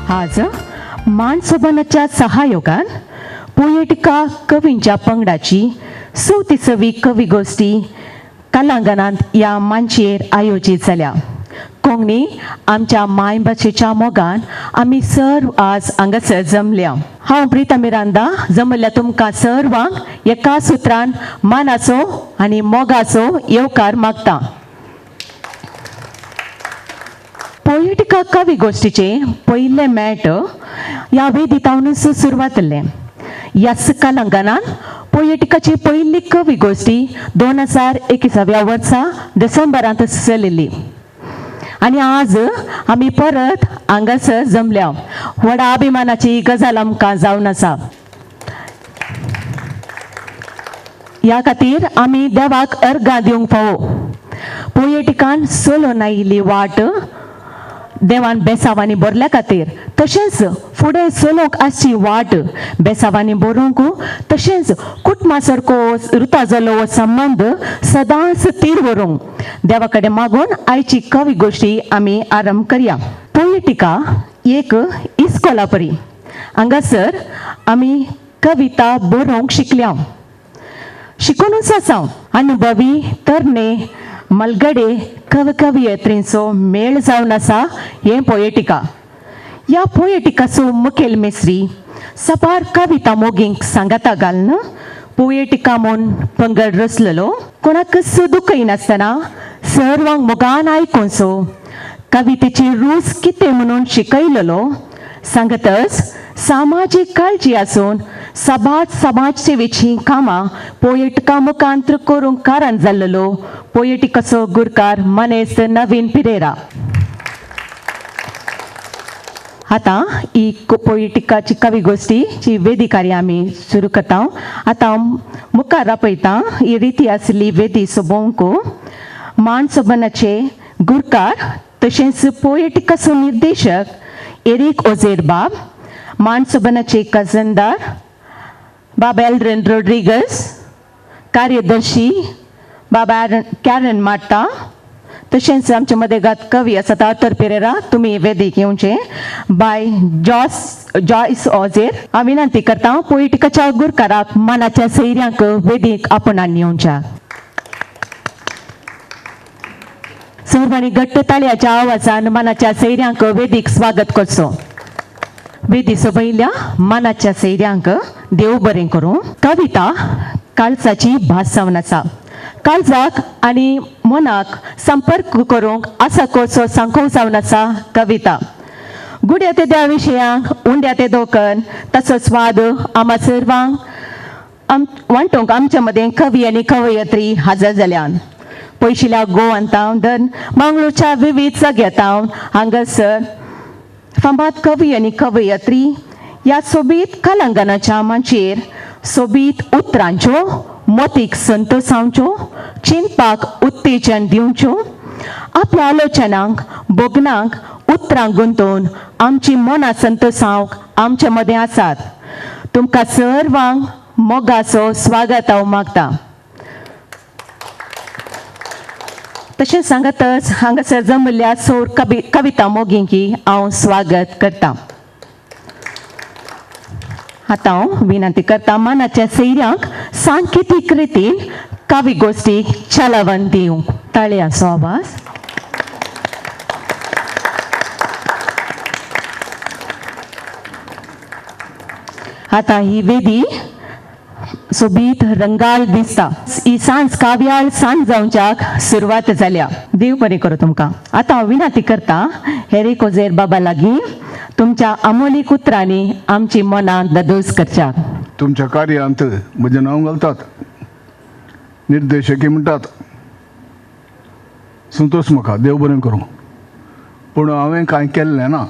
आज मानसोबनाच्या सहयोगान पोएटिका कवींच्या पंगडाची 34वी कवी गोष्टी कलांगणांत ह्या मांचयेर आयोजीत जाल्या. कोंकणी आमच्या मायभाशेच्या मोगान आमी सर्व आज हांगासर जमल्या. हांव प्रिता मिरांदा जमल्या तुमकां सर्वांक एका सुत्रान मानाचो आनी मोगाचो येवकार मागता. पोएटिका कवी गोष्टीचे पयले मॅट ह्या वेदितावनूच सुरवात जाल्लें. ह्याच कलांगणान पोएटिकाची पयली कवी गोष्टी 2021व्या वर्सा डिसेंबरांत चलिल्ली आनी आज आमी परत हांगासर जमल्या. व्हडा अभिमानाची गजाल आमकां जावन आसा. ह्या खातीर आमी देवाक अर्गां दिवंक फावो. पोएटिकान चलोवन आयिल्ली वाट देवान बेसावांनी भरल्या खातीर, तशेंच फुडें चलोवंक आसची वाट बेसावांनी बरोवंक, तशेंच कुटुंबा सारको रुता जाल्लो हो संबंद सदांच तीर व्हरूंक देवा कडेन मागून आयची कवी गोष्टी आमी आरंभ करया. पोएटिका एक इस्कोला परी. हांगासर आमी कविता बरोवंक शिकल्या, शिकूनच आसा. अनुभवी तरणे मलगडे कव कवयत्रींचो मेळ जावन आसा हें पोएटिका. ह्या पोएटिकाचो मुखेल मेस्त्री सपार कविता मोगींक सांगाता घालून पोएटिका म्हूण पंगड रचलेलो. कोणाकच दुखयनासतना सर्वांक मोगान आयकुचो कवितेची रूच कितें म्हणून शिकयलेलो. सांगतच सामाजीक काळजी आसून सबाज समाजसेवेची कामां पोएटिका मुखांत्र करूंक कारण जाल्लो पोएटिकाचो गुरकार मनेस्त नवीन पिरेरा. आतां ही पोएटिकाची कवी गोष्टीची वेदिकारी आमी सुरू करता. आतां मुखार आपयता ही रिती आसली वेदी सोबोवंक मानसोबनाचे गुरकार तशेंच पोएटिकाचो निर्देशक एरीक ओझेर बाब, मानसोबनाचे कजनदार बाब एल्ड्रन रोड्रिगस, कार्यदर्शी बाबा कॅरन मार्ता, तशेंच आमचे मदेगात कवी आसात आर्थर पेरेरा, तुमी वेदीक येवचे, बाय जॉयस ओझेर. हांव विनंती करता पोएटिकाच्या गुरकाराक मानाच्या सैऱ्यांक वेदीक आपणान येवच्या. सर्वांनी घट्ट ताळयाच्या आवाजान मानाच्या सैऱ्यांक वेदीक स्वागत करचो. वेदी सोबयल्या मानाच्या सैऱ्यांक देव बरें करूं. कविता काळजाची भास जावन आसा. काळजाक आनी मनाक संपर्क करूंक आसा कसो सांगोवंक जावन आसा कविता. गुड्या ते त्या विशयांक उंड्या ते दोकन ताचो स्वाद आमा सर्वांक वांटूंक आमच्या मदें कवी आनी कवयत्री हजर जाल्यान. पयशिल्या गोवान धर मंगळूरच्या विविध जाग्यां हांगासर फामाद कवी आनी कवयत्री ह्या सोबीत कलांगणाच्या माचयेर सोबीत उतरांच्यो मोतीक संतोसावच्यो, चिंतपाक उत्तेजन दिवच्यो, आपल्या आलोचनांक भोगनांक उतरां गुंतोवन आमची मनां संतोसावंक आमचे मदें आसात. तुमकां सर्वांक मोगाचो स्वागत हांव मागता. तशेंच सांगतच हांगासर जमल्या सोर कविता मोगींकी हांव स्वागत करता. आतां हांव विनंती करता मानाच्या सैऱ्यांक सांकेतीक रितीन कवी गोष्टीक चलावन दिवंक. ताळयांचो आवाज. आतां ही वेदी सोबीत रंगाळ दिसता. ही सांज काव्याळ सांज जावच्याक सुरवात जाल्या. देव बरें करूं तुमकां. आतां हांव विनंती करता हेरीक ओझेर बाबा लागीं तुमच्या अमोलीक उतरांनी आमची मनां ददोस करच्याक. तुमच्या कार्यांत म्हजें नांव घालतात, निर्देशकी म्हणटात, संतोष म्हाका देव बरें करूं. पूण हांवें कांय केल्लें ना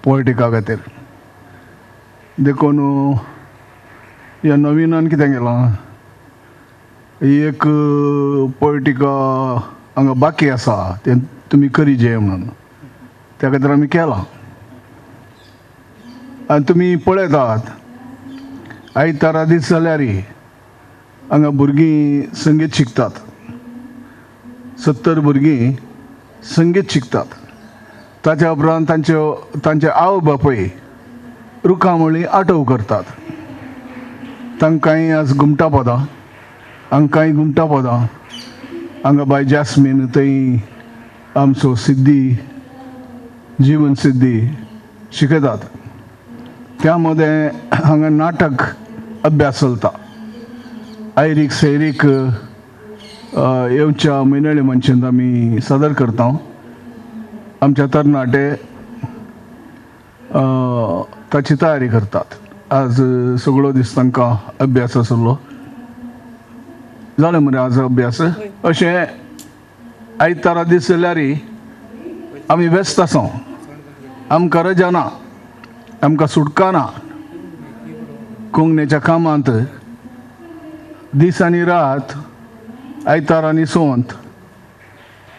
पोएटिका खातीर, देखून ह्या नवीनान कितें केलां, एक पोएटिका हांगा बाकी आसा तें तुमी करीजे म्हणून त्या खातीर आमी केलां. आनी तुमी पळयतात आयतारा दीस जाल्यार हांगा भुरगीं संगीत शिकतात, 70 भुरगीं संगीत शिकतात. ताच्या उपरांत तांच्यो तांचे आवय बापूय रुखामळी आटोव करतात. तांकांय आज घुमटा पदां, हांकांय घुमटा पदां. हांगा बाय जास्मीन, थंय आमचो सिद्धी, जीवन सिद्धी शिकयतात. त्या मदें हांगा नाटक अभ्यास चलता. आयरीक सैरीक येवच्या म्हयन्याळे मनशेंत आमी सादर करता. आमच्या तरणाटे ताची तयारी करतात. आज सगळो दीस तांकां अभ्यास आसलो. जालें मरे आज अभ्यास? अशें आयतारा दीस जाल्यार आमी व्यस्त आसा. आमकां रजा ना, आमकां सुटका ना. कोंकणीच्या कामांत दीस आनी रात, आयतार आनी सोंत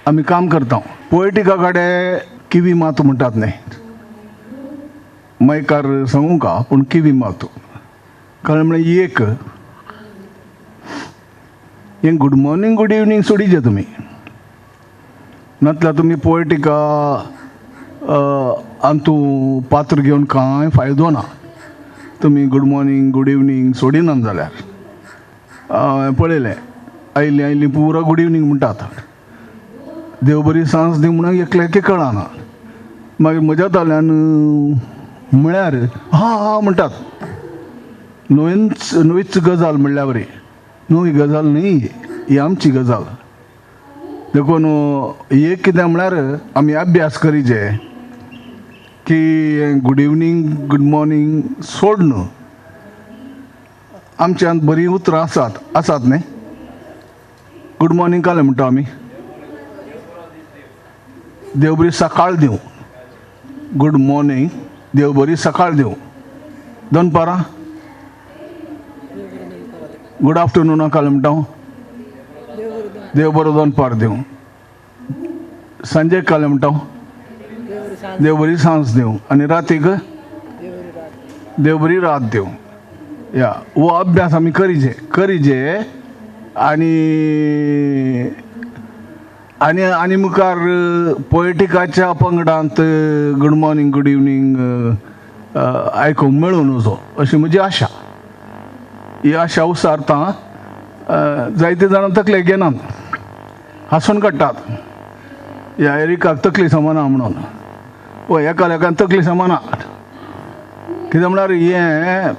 आमी काम करता. पोएटिका कडेन किवी मात म्हणटात न्ही, मायकार सांगू का, पूण किवी मात कारण म्हळ्यार एक हें गुड मॉर्निंग गुड इवनींग सोडीचे तुमी, नातल्यार तुमी पोएटिका अंतू पात्र घेवन कांय फायदो ना. तुमी गुड मॉर्निंग गुड इवनींग सोडिनात जाल्यार हांवें पळयलें, आयलीं आयलीं पुरो गुड इवनींग म्हणटात. देव बरी सांज दी म्हणून एकल्याक कळना. मागीर म्हज्या ताल्यान म्हळ्यार हां हां म्हणटात. नवीच नवीच गजाल म्हणल्या बरी, नवी गजाल न्ही ही, आमची गजाल. देखून एक कितें म्हळ्यार आमी अभ्यास करीजे की गुड इवनींग गुड मॉर्निंग सोड न्हू, आमच्यांत बरीं उतरां आसात, आसात न्ही. गुड मॉर्निंग कालें म्हणटा आमी, देव बरी सकाळ दिवं. गुड मॉर्निंग, देव बरी सकाळ दिवं. दनपारां गुड आफ्टरनून कालें म्हणटा, देव बरो दनपार दिवं. सांजे कालें म्हणटा, देव बरी सांज दिवं. आनी रातीक देव बरी रात दिवं. या हो अभ्यास आमी करीजे करीजे. आनी आनी आनी मुखार पोएटिकाच्या पंगडांत गुड मॉर्निंग गुड इवनींग आयकूंक मेळूं नजो अशी म्हजी आशा. ही आशा उसारता. जायते जाणां तकलेक घेनात, हांसून काडटात, ह्या एरिकाक तकली समाना म्हणून. हय, एकामेकान तकली समाना. कितें म्हळ्यार हें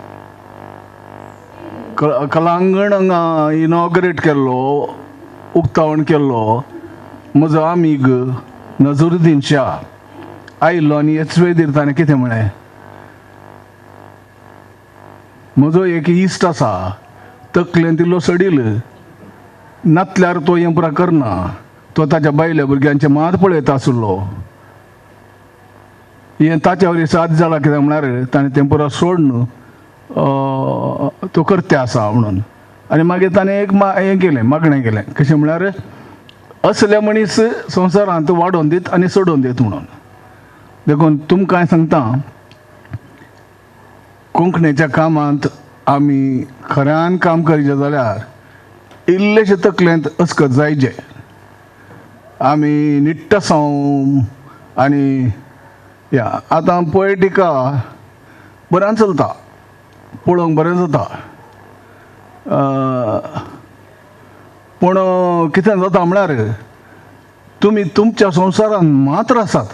कलांगण हांगा इनॉग्रेट केल्लो, उक्तावण केल्लो म्हजो आमीग नजरुद्दीन शाह आयिल्लो आनी हेच वेदीर ताणें कितें म्हळें, म्हजो एक इश्ट आसा, तकलेन तिल्लो सडील, नातल्यार तो हें पुरा करना, तो ताच्या बायल्या भुरग्यांचें मात पळयता आसलो. हें ताच्या वरी साद जाला कितें म्हळ्यार ताणें तें पुरा सोडून तो करते आसा म्हणून. आनी मागीर ताणें एक हें केलें, मागणें केलें, कशें म्हळ्यार असले मनीस संवसारांत वाडोवन दीत आनी सोडोवन दीत म्हणून. देखून तुमकां सांगता, कोंकणीच्या कामांत आमी खऱ्यान काम करीचे जाल्यार इल्लेशे तकलेंत अस्कत जायचे. आमी निट्ट आसाव. आनी या आतां पोएटिका बऱ्यान चलता, पळोवंक बरें जाता. पूण कितें जाता म्हळ्यार तुमी तुमच्या संवसारांत मात्र आसात,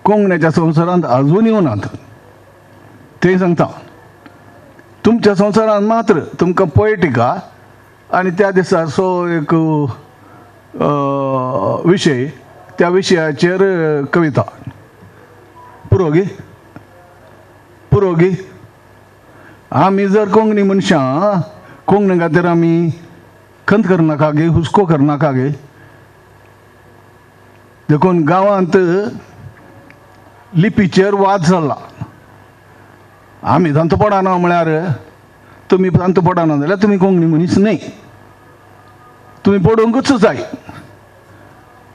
कोंकण्याच्या संवसारांत आजून येवनात. तें सांगता, तुमच्या संवसारांत मात्र तुमकां पोएटिका आनी त्या दिसा सो एक विशय, त्या विशयाचेर कविता पुरो गी, पुरो गी. आमी जर कोंकणी मनशां कोंकणी खातीर आमी खंत करनाका गे, हुस्को करनाका गे. देखून गांवांत लिपीचेर वाद चल्ला. आमी तांचो पडना म्हळ्यार तुमी तांचो पडना जाल्यार तुमी कोंकणी मनीस न्हय, तुमी पडोवंकूच जाय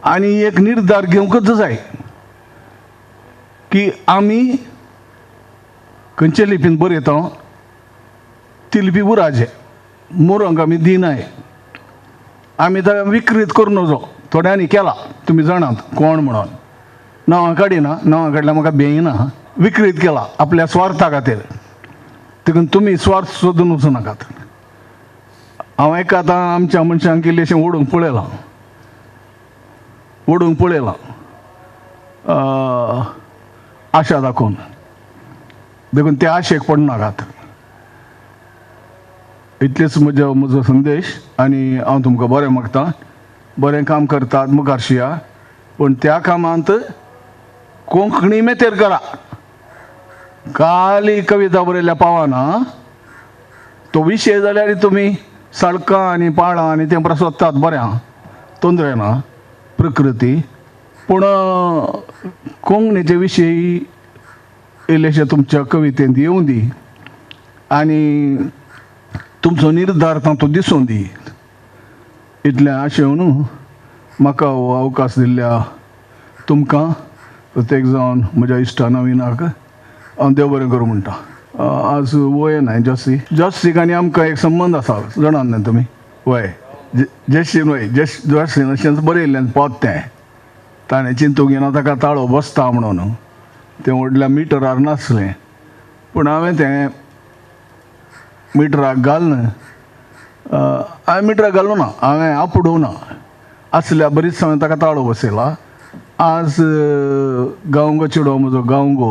आनी एक निर्धार घेवंकूच जाय की आमी खंयचे लिपीन बरयता ती लिपी उराचे मोरोंक आमी दिनाय. आमी ताका विकृत करूं नजो. थोड्यांनी केला, तुमी जाणात कोण म्हणून. नांवां काडिना, नांवां काडल्यार म्हाका बेयना, विकृत केला आपल्या स्वार्था खातीर. देखून तुमी स्वार्थ सोदून वचूं नाकात. हांव एक आतां आमच्या मनशांक इल्लेशें ओडूंक पळयलां, ओडूंक पळयलां आशा दाखोवन. देखून ते आशेक पडनाकात. इतलेच म्हजो म्हजो संदेश आनी हांव तुमकां बरें मागता. बरें काम करतात मुखार शिया, पूण त्या कामांत कोंकणी मेतेर करा. खाली कविता बरयल्या पावना तो विशय जाल्यार तुमी सळकां आनी पाळां आनी तें सोदतात, बरें आहा, तोंदरे ना प्रकृती, पूण कोंकणीचे विशय इल्लेशे तुमच्या कवितेंत येवं दी आनी तुमचो निर्धार तातूंत दिसूं दी. इतलें आशेवन म्हाका हो अवकाश दिल्ल्या तुमकां प्रत्येक जावन म्हज्या इश्टा नविनाक हांव देव बरें करूं म्हणटा. आज वय ना जॉसी, जॉसीक आनी आमकां एक संबंद आसा, जाणा न्हय तुमी? वय जशीन वय जस जॉसीन अशेंच बरयल्लें पद तें, ताणें चिंतूंक येना ताका ताळो बसता म्हणून, तें व्हडल्या मिटरार नासलें, पूण हांवें तें मिटराक घालून, हांवें मिटराक घालूं ना, हांवें आपडूं ना, आसल्या बरीच हांवें ताका ताळो बसयला. आज गांवगो चेडो म्हजो गांवगो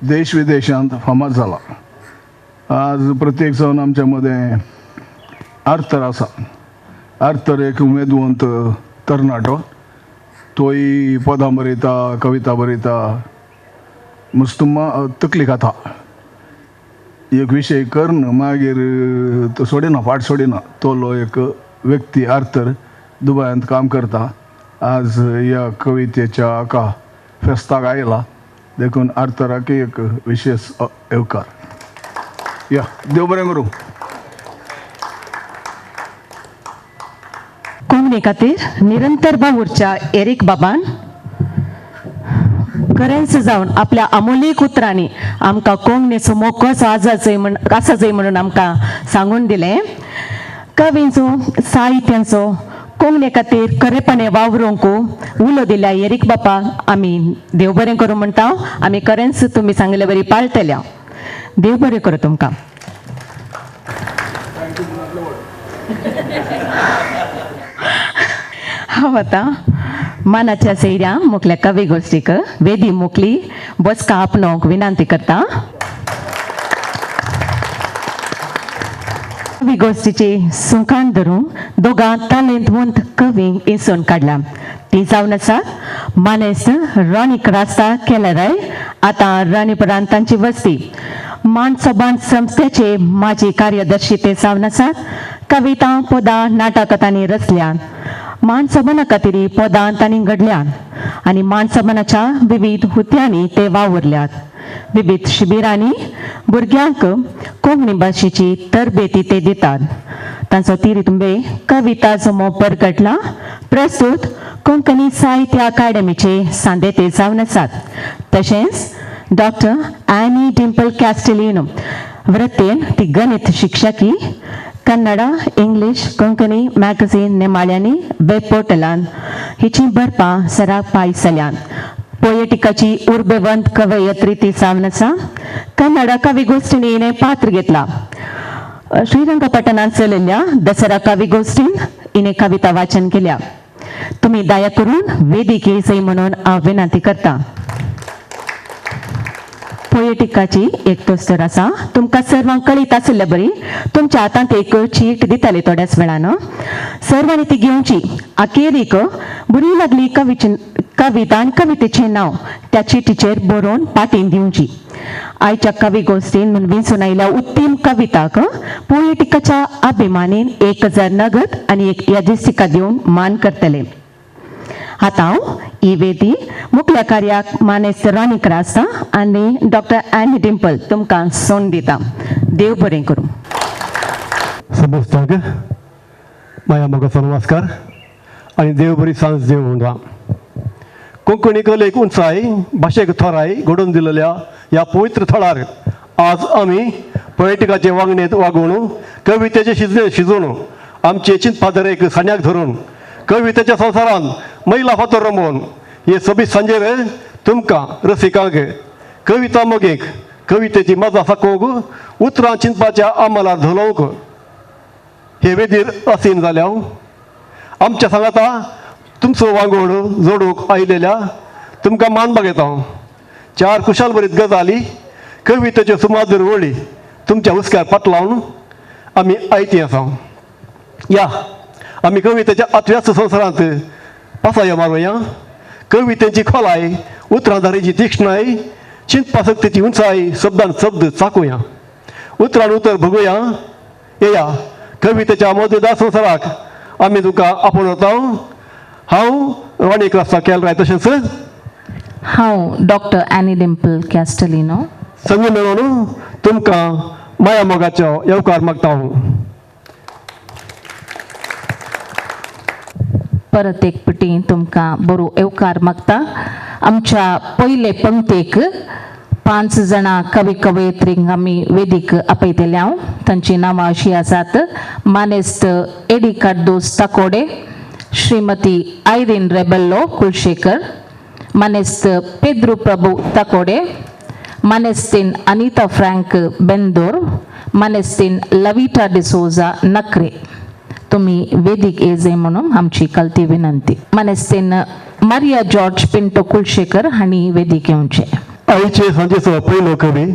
देश विदेशांत फामाद जाला. आज प्रत्येक जावन आमच्या मदें आर्थर आसा. आर्थर एक उमेदवंत तरणाटो, तोय पदां बरयता, कविता बरयता, मुस्तुमा तकली खाता. एक विशय करून मागीर तो सोडिना, फाट सोडिना. तोलो एक व्यक्ती आर्थर दुबायांत काम करता. आज ह्या कवितेच्या हाका फेस्ताक आयला, देखून आर्थराक एक विशेश येवकार. या, देव बरें करूं. कोंकणी खातीर निरंतर वावुरच्या एरीक बाबान खरेंच जावन आपल्या अमोलीक उतरांनी आमकां कोंकणीचो मोग कसो आसा म्हण आसा जाय म्हणून आमकां सांगून दिलें. कवींचो साहित्यांचो कोंकणी खातीर खरेपणे वावरूंक उलो दिल्या एरीक बापाक आमी देव बरें करूं म्हणटा. आमी खरेंच तुमी सांगले बरी पाळटल्या. देव बरें करूं तुमकां. हांव आतां मानाच्या सैऱ्या मुखल्या कवी गोश्टीक वेदी मुखली बसका आपणोवंक विनंती करता. कवी गोश्टीची सुंखान धरून दोगां तालेंतवंत कवींक इंसून काडला. ती जावन आसा मानेस्त रॉनी क्रास्ता केलराय, आतां राणीपरांत तांची वस्ती. मानसोबान संस्थेचे माजी कार्यदर्शी ते जावन आसात. कविता पदां नाटकां तांणी रचल्यात. मानसोबाना खातीर पदां तांणी घडल्यात आनी मानसोबानाच्या विविध हुत्यांनी ते वावुरल्यात. विविध शिबिरांनी भुरग्यांक कोंकणी भाशेची तरबेती ते दितात. तांचो तिरितुंबे कविता जमो परगटला. प्रस्तूत कोंकणी साहित्य अकादेमीचे सांदे ते जावन आसात. तशेंच डॉक्टर ॲनी डिम्पल कॅस्टेलिनो वृत्तेन ती गणित शिक्षकी कन्नडा इंग्लीश कोंकणी मॅगझीन नेमाळ्यांनी वेब पोर्टलान हिची बरपां सराक पायस जाल्यात. पोयटिकाची उर्बेवंत कवयत्री ती जावन आसा. कन्नडा कवी गोश्टींनी हिणें पात्र घेतला. श्रीरंगपटणांत चलयल्ल्या दसरा कवी गोश्टीन हिणें कविता वाचन केल्या. तुमी दया करून वेदीक येयजय म्हणून हांव विनंती करता. पोयटिकाची एक तोस्तर आसा. तुमकां सर्वांक कळीत आशिल्ले बरी तुमच्या हातांत एक चीट दिताली थोड्याच वेळान. सर्वांनी ती घेवची. अखेरीक बरी लागली कविची कविता आनी कवितेचें नांव त्या चिटीचेर बरोवन पाटीन दिवची. आयच्या कवी गोश्टीन म्हूण विंचून आयिल्ल्या उत्तीम कविताक पोयटिकाच्या अभिमानीन 1000 नगद आनी एक यादिस्तिका दिवन मान करतले. आतां हांव ही वेदी मुखल्या कार्याक मानेस्त रॉनी क्रास्ता आनी डॉक्टर ॲनी डिम्पल तुमकां सोंड दिता. देव बरें करूं. समजतांक माया मोगाचो नमस्कार आनी देव बरी सांज देव म्हणटा. कोंकणी कलेक उंचाय भाशेक थोराय घडोवन दिलेल्या ह्या पवित्र थळार आज आमी पोयटिकाचे वागणेंत वागोवन कवितेचे शिजणे शिजोवन आमचे चिंतपादरेक साण्याक धरून कवितेच्या संवसारान मैला फातर रंगोवन हे सोबीत सांजेर तुमकां रसिकांक कविता मोगेक कवितेची मजा साकोवंक उतरां चिंतपाच्या अंमलार धलोवंक हे वेदीर असीन जाल्या आमच्या सांगाता तुमचो वांगोड जोडूंक आयिल्ल्या तुमकां मान मागयता. चार कुशाल बरीत गजाली कवितेच्यो सुमादूर वळी तुमच्या हुस्क्यार पाटलावन आमी आयती आसा. या आमी कवितेच्या आत्व्याच संवसारांत पासायो मारुया. कवितेची खोलाय, उतरां धारेची तीक्ष्णाय, चिंतपा शक्तीची उंचाय शब्दान शब्द चाकुया, उतरान उतर भोगुया. येया कवितेच्या मौजूदा संवसाराक आमी तुका आपोवन वता. हांव रॉनी क्रास्ता केलराय, तशेंच हांव डॉक्टर एनी डिम्पल कॅस्टलिनो संग मेळोवन तुमकां माया मोगाचो येवकार मागता. हांव परत एक पटी तुमकां बरो येवकार मागता. आमच्या पयले पंक्तीक 5 जाणां कवी कवयित्रींक आमी वेदीक आपयतले. हांव तांचीं नांवां अशीं आसात: मानेस्त एडी कार्दोस ताकोडे, श्रीमती आयरीन रेबेल्लो कुलशेखर, मानेस्त पेद्रू प्रभू ताकोडे, मानेस्तीन अनिता फ्रँक बेंदोर, मानेस्तीन लविटा डिसोजा नक्रे. तुमी वेदीक येजे म्हणून आमची कलती विनंती. मानेस्तीन मारिया जॉर्ज पिंटो कुलशेखर हांणी वेदीक येवचें. आयचे सांजेचो पयलो कवी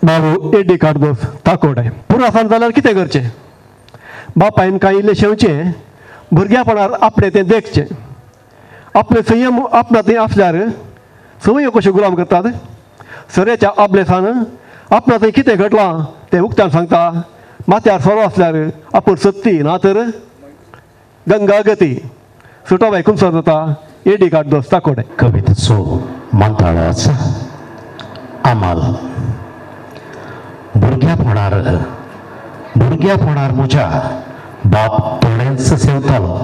बाबू एडी कार्दोस ताकोडे. पुरासान जाल्यार कितें करचें? बापायन कांय इल्लें शेवचें, भुरग्यापणार आपणें तें देखचें. आपले संयम आपणा थंय आसल्यार संवयो कश्यो गुलाम करतात. सऱ्याच्या आबलेसान आपणा थंय कितें घडलां तें उक्त्यान सांगता. माथ्यार सोरो आसल्यार आपूण सत्ती ना तर गंगागती सुटाबाय कुमसर जाता. एडी कार्दोस ताकोडे. कवितेचो मांताळो आसा आमाल. भुरग्यापणार भुरग्यापणार म्हज्या बाप थोडेंच सेवतालो,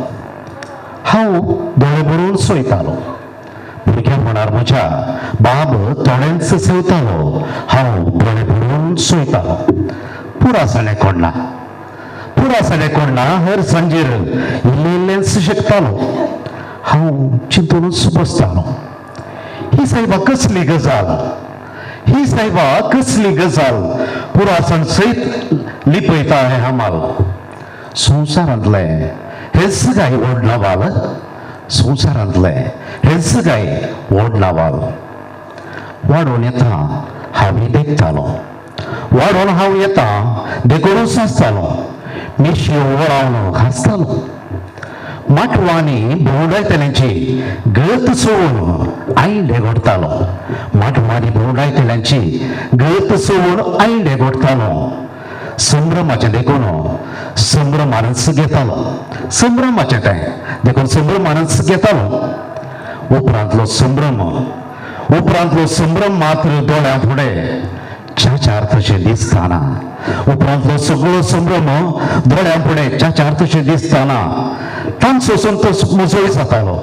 हांव दोळे भरून सोयतालो. भुरग्यापणार म्हज्या बाब थोडेंच सेवतालो, हांव दोळे भरून सोयतालो. पुरा जालें कोण ना, पुरा जालें कोण ना, हर सांजेर इल्लें इल्लेंच शकतालो. हांव चिंतूनच बसतालो, ही सायबा कसली गजाल, ही सायबा कसली गजाल, पुरासण सयत लिपयता हें हमाल. संवसारांतलें हेच काय व्हड नवाल, संवसारांतलें हेच काय व्हड नवाल. वाडोवन येता हांव देखतालो, वाडोवन हांव येता देखूनच आसतालो. मिशयो वळावन हांसतालो. माटवांनी भोंवडायतल्यांची गत सोडून आयले घोडटालो. माटवांनी भोंवडायतल्यांची गत सोडून आयले घोडटालो. संभ्रमाचें देखून संभ्रमानच घेतालो, संभ्रमाचें तें देखून संभ्रमानच घेतालो. उपरांतलो संभ्रम, उपरांतलो संभ्रम मात्र दोळ्यां फुडें चाचार तशें दिसताना. उपरांतलो सगळो संभ्रम दोळ्यां फुडें चाचार तशें दिसताना तांचो संतोश म्हजोय जातालो,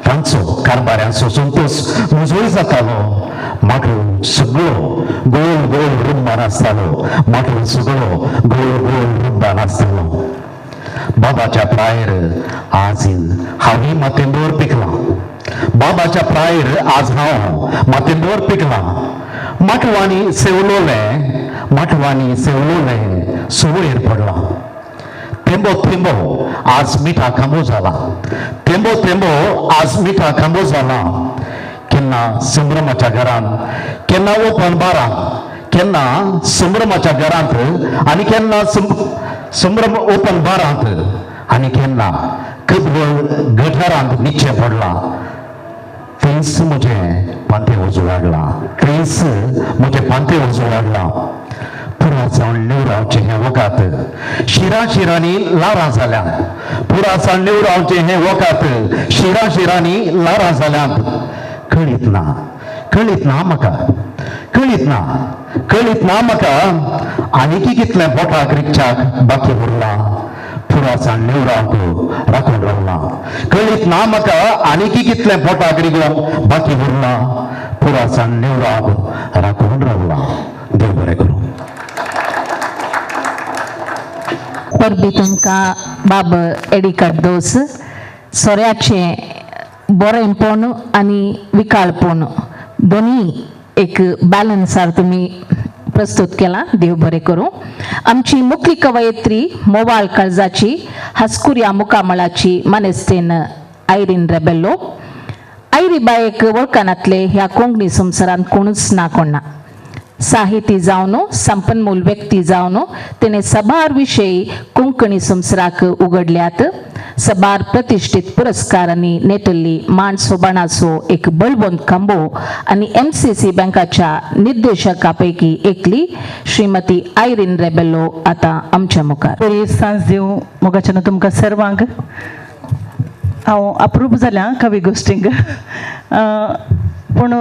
तांचो कारभाऱ्यांचो संतोश म्हजोय जातालो. माटव सगळो गोल गोल रुंबान आसतालो, माटव सगळो गोल गोल रुंबान आसतालो. बाबाच्या प्रायर आज हांवूय मातेंदोर पिकलां, बाबाच्या प्रायर आज हांव मातेंदोर पिकलां. माटवांनी सेवलोलें, माटवांनी सेवलोलें सुवळेर पडलां. थेंबो थेंबो आज मिठा खांबो जाला, थेंबो थेंबो आज मिठा खांबो जाला. केन्ना संभ्रमाच्या घरांत, केन्ना ओपन बारांत, केन्ना संभ्रमाच्या घरांत आनी केन्ना संभ्रम ओपन बारांत आनी केन्ना कदवळ गठारांत निचें पडलां. थंयच म्हजें पांते उजवाडलां, थंयच म्हजें पांते उजवाडलां. पुरा जावन निवरावचें हें वखद शिरा शिरांनी लारां जाल्यांत. पुरा जावन निवरावचें हें वखद शिरा शिरांनी लारां जाल्यांत. कळीत ना, कळीत ना म्हाका, कळीत ना, कळीत ना म्हाका आनीकी कितलें पोटाक रिगच्याक बाकी उरलां. पुरा जावन निवरावंक राखून रावलां. कळीत ना म्हाका आनीकी कितलें पोटाक रिगोवंक बाकी उरलां. पुरा जावन निवरावंक राखून रावलां. देव बरें करूं. परबी तुमकां बाब एडी कार्दोस. सोऱ्याचें बरेंपण आनी विकाळपण दोनी एक बॅलन्सार तुमी प्रस्तुत केला. देव बरें करूं. आमची मुखली कवयित्री मोवाळ काळजाची हस्कुऱ्या मुखामळाची मानेस्तेन आयरीन रेबेल्लो. आयरी बायक वळखनातले ह्या कोंकणी संवसारांत कोणूच ना कोण ना. साहिती जावन संपन्मूल व्यक्ती जावन तिणें सबार विशय कोंकणी संवसाराक उगडल्यात. सबार प्रतिश्ठीत पुरस्कारांनी नेटल्ली मान सोबाणाचो एक बळवंत खांबो आनी MCC बँकाच्या निर्देशका पैकी एकली श्रीमती आयरीन रेबेलो आतां आमच्या मुखार. बरी सांज दिवं मोगाच्यान तुमकां सर्वांक. हांव अप्रूप जाल्या कवी गोश्टींक, पूण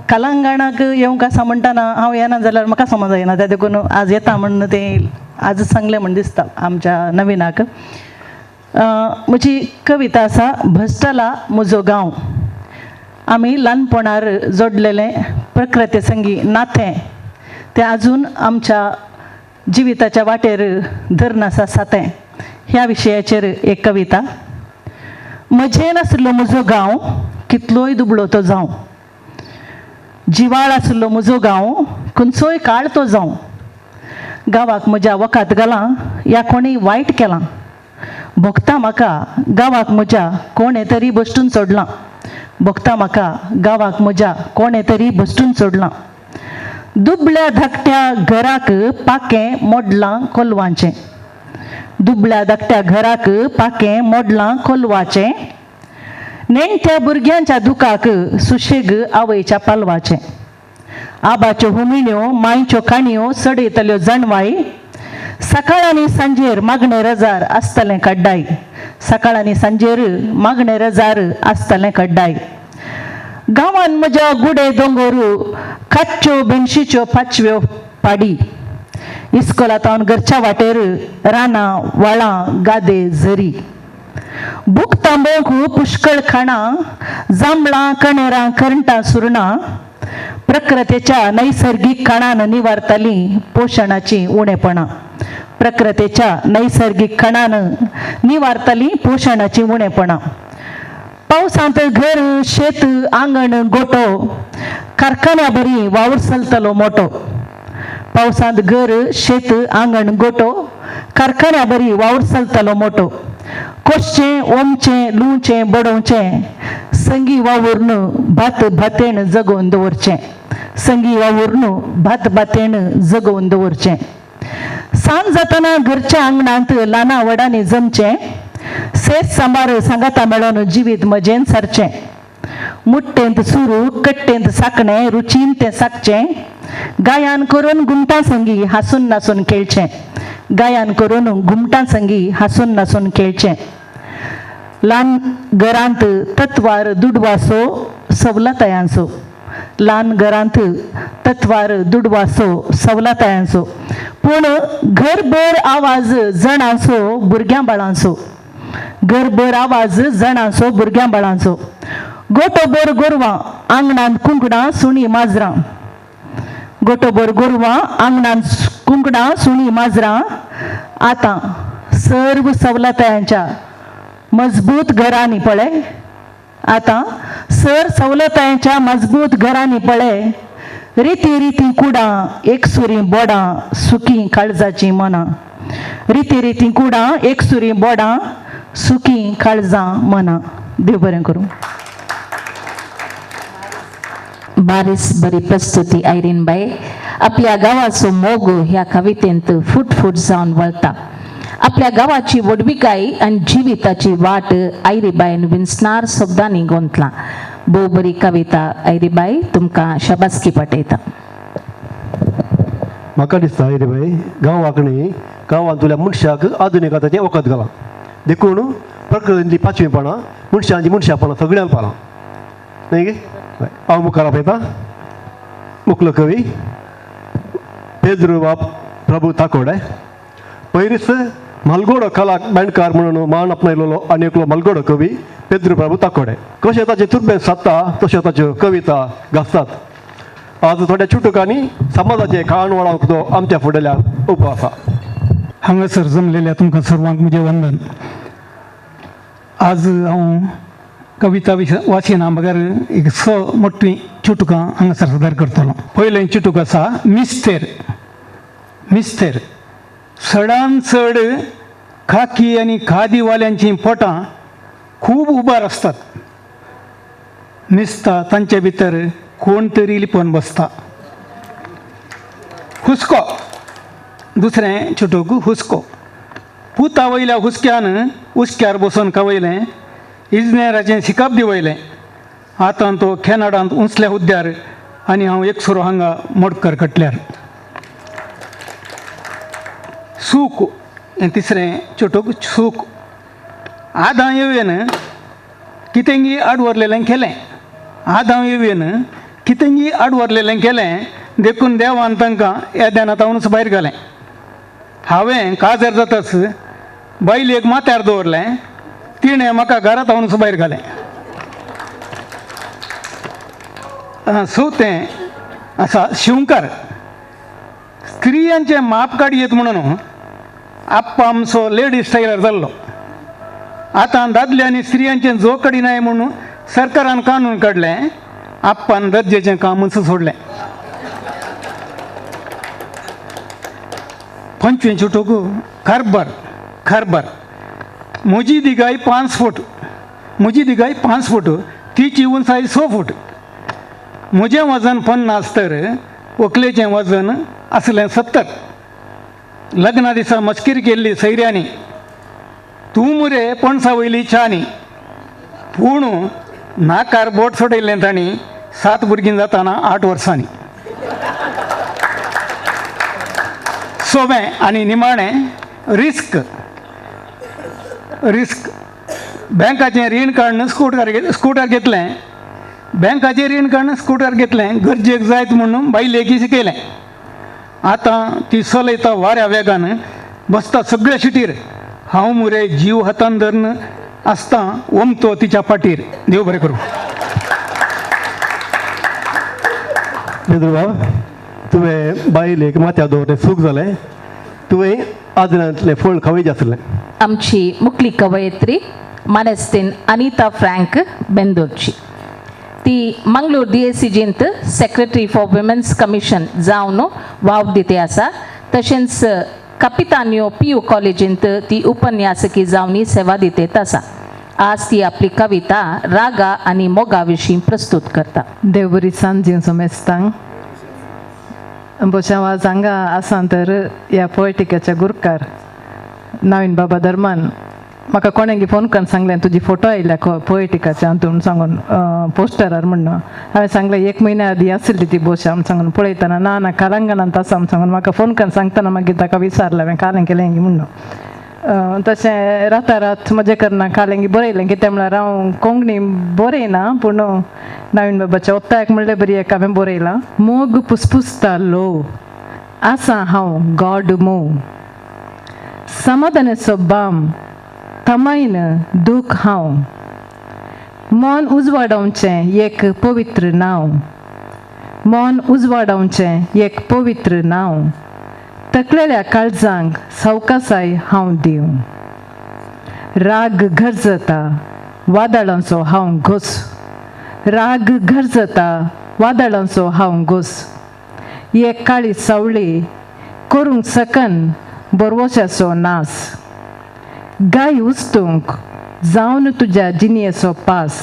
कलांगणाक येवंक आसा म्हणटना हांव येना जाल्यार म्हाका समज येना, त्या देखून आज येता म्हण तें आजच सांगलें म्हण दिसता आमच्या नविनाक. म्हजी कविता आसा भश्टला म्हजो गांव. आमी ल्हानपणार जोडलेलें प्रकृती संगी नातें तें आजून आमच्या जिविताच्या वाटेर धरून आसा सातें. ह्या विशयाचेर एक कविता. म्हजें नासलो म्हजो गांव कितलोय दुबळो तो जावं, जिवाळ आसलो म्हजो गांव खंयचोय काळ तो जावं, गांवाक म्हज्या वखद घालां या कोणी वायट केलां, भोगता म्हाका गांवाक म्हज्या कोणें तरी बश्टून सोडलां, भोगता म्हाका गांवाक म्हज्या कोणें तरी बश्टून सोडलां. दुबळ्या धाकट्या घराक पाकें मोडलां कोलवाचें, दुबळ्या धाकट्या घराक पाकें मोडलां कोलवाचें, नेणट्या भुरग्यांच्या दुखाक सुशेग आवयच्या पालवाचें, आबाच्यो हुमिण्यो मांयच्यो काणयो चडयतल्यो जाणवाय, सकाळ आनी सांजेर मागणे रजार आसतलें कड्डाय, सकाळ आनी सांजेर मागणे रजार आसतलें कड्डाय. गांवान म्हज्या गुडे दोंगर काच्च्यो बेनशीच्यो पाचव्यो पाडी, इस्कोलांत घरच्या वाटेर रानां व्हाळां गादे झरी, भूक तांबोवंक पुष्कळ खाणां जांबळां कणेरां करंटां सुरणां, प्रकृतेच्या नैसर्गीक खाणान निवारतालीं पोशणाचीं उणेपणां, प्रकृतेच्या नैसर्गीक खाणान निवारतालीं पोशणाचीं उणेपणां. पावसांत घर शेत आंगण गोटो कारखान्या बरी वावर चलतलो मोटो, पावसांत घर शेत आंगण गोटो कारखान्या बरी वावर चलतलो मोटो, कोसचें ओमचें लुवचें बडोवचें संगी वावुरून भात भातेण जगोवन दवरचें, संगी वावुरून भात भातेण जगोवन दवरचें. सांज जातना घरच्या आंगणांत ल्हाना व्हडांनी जमचें, सेत सांबार सांगाता मेळोन जिवीत मजेन सारचें, मुट्टेंत सुरू कट्टेंत साकणें रुचीन तें साकचें, गायान करून घुमटां संगी हांसून नासून खेळचें, गायान करून घुमटां संगी हांसून नासून खेळचें. ल्हान घरांत तत्वार दुडवासो सवलतायांचो, ल्हान घरांत तत्वार दुडवासो सवलतायांचो, पूण घरभर आवाज जणांचो भुरग्यां बाळांचो, घरभर आवाज जणांचो भुरग्यां बाळांचो. गोटोभर गोरवां आंगणांत कुंकडां सुणी माजरां, गोटोभर गोरवां आंगणांत कुंकडां सुणी माजरां. आतां सर्व सवलतायांच्या मजबूत घरांनी पळय, आतां सर सवलतायांच्या मजबूत घरांनी पळय, रिती रिती कुडां एकसुरी बोडां सुकी काळजाचीं मनां, रिती रिती कुडां एकसुरी बोडां सुकी काळजां मनां. देव बरें करूं. बारीस बरी प्रस्तुती आयरीन बाय. आपल्या गांवाचो मोग ह्या कवितेंत फूट फूट जावन वळता. आपल्या गांवाची व्हडविकाय आनी जिविताची वाट आयरीबायन विंचणार शब्दांनी गोंतला. भोव बरी कविता आयरीबाय, तुमकां शाबासकी पाठयता. म्हाका दिसता आयरीबाय गांवाक न्ही गांवांतल्या मनशाक आधुनीक आतां तें वखद घालां, देखून प्रकृतींतली पाचवीपणां मनशांची मनशापणां सगळ्यांक पालां न्ही गे. हांव मुखार आपयता मुखलो कवी पेद्रू बाब प्रभू ताकोडे. पयलींच मालगोडो कला बँडकार म्हणून मान आपणायलेलो आनी एकलो मालगोडो कवी पेद्रू प्रभू ताकोडे. कशें ताचें तुर्बें सादता तश्यो ताच्यो कविता गाजतात. आज थोड्या चुटुकांनी समाजाचे खाण वळांक तो आमच्या फुडल्यान उबो आसा. हांगासर जमलेल्या तुमकां सर्वांक म्हजें वंदन. आज हांव कविता वाचिना बगर एक स मोटी चुटुकां हांगासर सादर करतलो. पयलें चुटूक आसा मिस्तेर. मिस्तेर चडान चड खाकी आनी खादीवाल्यांचीं पोटां खूब उबार आसतात. निसता तांचे भितर कोण तरी लिपोवन बसता. हुस्को. दुसरें चुटूक हुस्को. पुता वयल्या हुस्क्यान हुस्क्यार बसून खवयलें, इजनेराचें शिकप दिवयलें. आतां तो कॅनडांत उंचल्या हुद्द्यार आनी हांव एकसुरो हांगा मोडकर कटल्यार. सूख. हें तिसरें चुटूक सूख. आदां येवन कितेंगी आडवरलेलें केलें. आदां येवन कितेंगी आडवरलेलें केलें देखून देवान तांकां येद्यानातावनूच भायर घालें. हांवें काजार जाताच बायलेक माथ्यार दवरलें, तिणें म्हाका घरांत हांवूनच भायर घालें. चवथें आसा शिंवकार. स्त्रियांचें माप काडयेत म्हणून आप्पा आमचो लेडीज टेलर जाल्लो. आतां दादले आनी स्त्रियांचें जो काडिनाय म्हणून सरकारान कानून काडलें. आप्पान दर्जेचें कामूच सोडलें. पंचवीं चुटूक कारबार. कारबार. म्हजी दिगाय 5 फूट, म्हजी दिगाय 5 फूट, तिची उंचाय 6 फूट. म्हजें वजन 50 तर व्हंकलेचें वजन आसलें 70. लग्ना दिसा मस्किरी केल्ली सैऱ्यांनी, तूं मुरे पणसा वयली च्यानी. पूण नाकार बोट सोडयल्लें तांणी 7 भुरगीं जाताना 8 वर्सांनी. सोवें आनी निमाणें रिस्क. रिस्क. बँकाचें रीण काडून स्कुटर घेतलें. बँकाचें रीण काडून स्कुटर घेतलें, गरजेक जायत म्हणून बायलेकी शिकयलें. आतां ती चलयता वाऱ्या वेगान, बसता सगळ्या शिटीर. हांव मुरे जीव हातान धरून आसता ओमतो तिच्या फाटीर. देव बरें करूं. पेद्रुबाब, तुवें बायलेक माथ्यार दवरलें सूख जालें, तुवें आदरांतलें फळ खावयचें आसलें. आमची मुखली कवयित्री मानेस्तीन अनिता फ्रँक बेंदोरची. ती मंगळूर DACजींत सेक्रेटरी फॉर वुमेन्स कमिशन जावन वाव दिते आसा. तशेंच कपितान्यो PU कॉलेजींत ती उपन्यासकी जावन सेवा दितेत आसा. आज ती आपली कविता रागा आनी मोगा विशीं प्रस्तुत करता. देव बरी सांज दिवं समेस्तांक. बोशां आज हांगा आसा तर ह्या पोएटिकाच्या गुरकार नवीन बाबा धर्मान म्हाका कोणेंगी फोन करून सांगलें तुजी फोटो आयल्या पोएटिकाच्या हातून सांगून पोस्टरार म्हणून. हांवें सांगलें 1 म्हयन्या आदीं आसली ती बोशा म्हूण सांगून. पळयतना ना ना कालांगणांत आसा म्हूण सांगून म्हाका फोन करून सांगतना मागीर ताका विचारलें हांवें कालें केलें म्हणून. तशें रातारात म्हजें करना कालेंगी बरयलें. कितें म्हळ्यार हांव कोंकणी बरयना पूण नवीन बाबाच्या ओत्तायक म्हणलें बरी एक हांवें बरयलां. मोग पुसपुसता लो आसा हांव गॉड मोव, समाधानाचो बाम तमायन दूख हांव, मन उजवाडावचें एक पवित्र नांव, मन उजवाडावचें एक पवित्र नांव, तकलेल्या काळजांक सवकासाय हांव दिवं. राग गरजता वादळांचो हांव घोस, राग गरजता वादळांचो हांव घोस, एक काळी सावळी करूंक सकन बरवशाचो नास, गाय उस्तूंक जावन तुज्या जिणयेचो पास,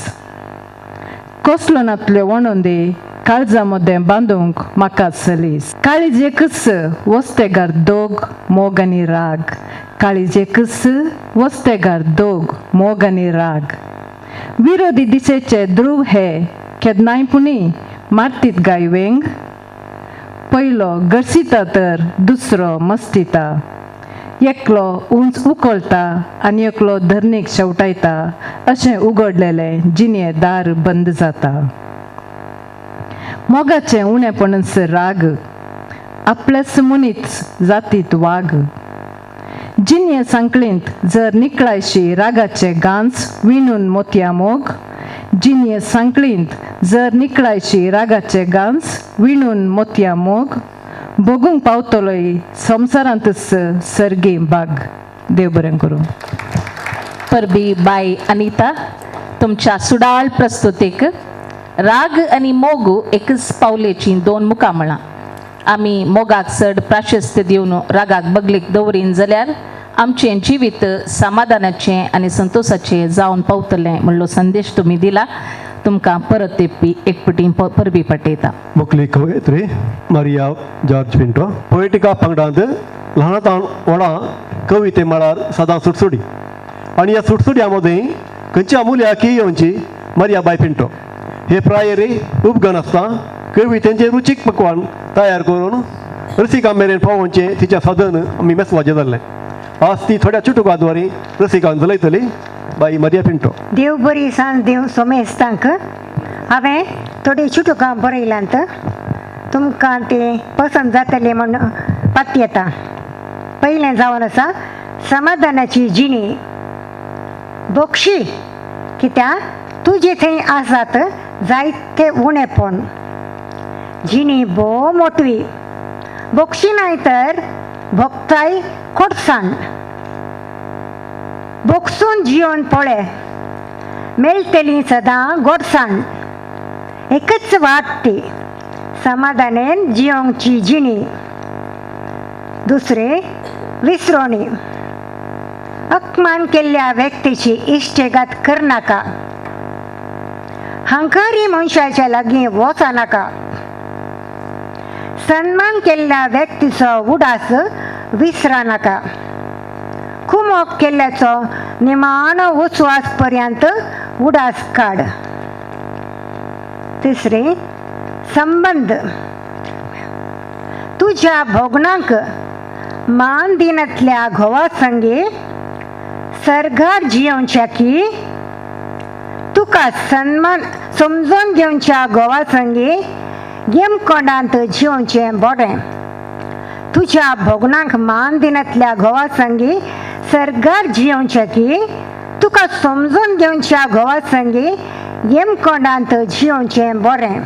कसलो नातल्यो वणोंदी काळजा मदें बांदूंक म्हाका सलीस. काळीज एकच वस्तेगार दोग मोग आनी राग, काळीज एकच वस्तेगार दोग मोग आनी राग, विरोधी दिशेचे ध्रुव हे केन्नाय पुणी मारतीत गाय वेंग, पयलो गरसिता तर दुसरो मस्तिता, एकलो उंच उखलता आनी एकलो धरणीक शेवटायता, अशें उगडलेलें जिणये दार बंद जाता. मोगाचें उणेपणच राग, आपलेच मनीस जातीत वाग, जिणये सांकळींत जर निकळायशी रागाचे गांच विणून मोतया मोग, जिणये सांकळींत जर निकळायशी रागाचे गांच विणून मोतया मोग, भोगूंक पावतलोय संवसारांतच सर्गी बाग. देव बरें करूं. परबी बाय अनिता. तुमच्या सुडाळ प्रस्तुतीक. राग आनी मोग एकच पावलेची दोन मुखां म्हळां. आमी मोगाक चड प्राशस्त्य दिवन रागाक बगलेक दवरीन जाल्यार आमचें जिवीत समाधानाचें आनी संतोशाचें जावन पावतलें म्हणलो संदेश तुमी दिला. तुमकां परत एक पटी परबी पाठयता. मुखली कवयत्री मारिया जॉर्ज पिंटो पोएटिका पंगडांत ल्हानांत व्हडा कविते म्हळ्यार सदां सुटसुटी आनी ह्या सुटसुट्या मदीं खंयच्या मुल्याक येवची मारिया बाय पिंटो हे प्रायरी उपगण आसता कवितेंचें रुचीक पकवान तयार करून रसिकां मेरेन पावोवचें तिचें साधन आमी मेसवाचें जाल्लें. आज ती थोड्या चुटुकाद्वारी रसिकांक जलयतली बाई मारिया पिंटो. देव बरी सांज देव सोमेस्तांक. हांवें थोडी चुटुकां बरयल्यांत, तुमकां तें पसंत जातलें म्हूण पातयेता. पयलें जावन आसा समाधानाची जिणी. बक्षी कित्याक तुजे थंय आसात जायते उणेपण. जिणी भोव मोटवी बक्षी नाय तर भोगताय खोटसाण. बोक्सून जियोन पळय मेळटली सदां गोडसाण. एकच वाट ती समाधानेन जियोंची जिणी. दुसरें विसरोणी. अपमान केल्ल्या व्यक्तीची इश्टेगात करनाका. हंकारी मनशाच्या लागीं वचनाका. सन्मान केल्ल्या व्यक्तीचो उडास विसरानाका. कुमोक केल्ल्याचो निमाणो उस्वास पर्यंत उडास काड. तिसरी संबंद. तुज्या भोगणांक मान दिनांतल्या घोवा संगी सरगार जियोवच्या की तुका सन्मान समजून घेवच्या घोवा संगी गेमकोंडांत जियोवचें बरें. तुज्या भोगणांक मान दिनांतल्या घोवा संगी सरगार जियोवचें की तुका समजून घेवच्या घोवा संगी येमकोंडांत जियोवचें बरें.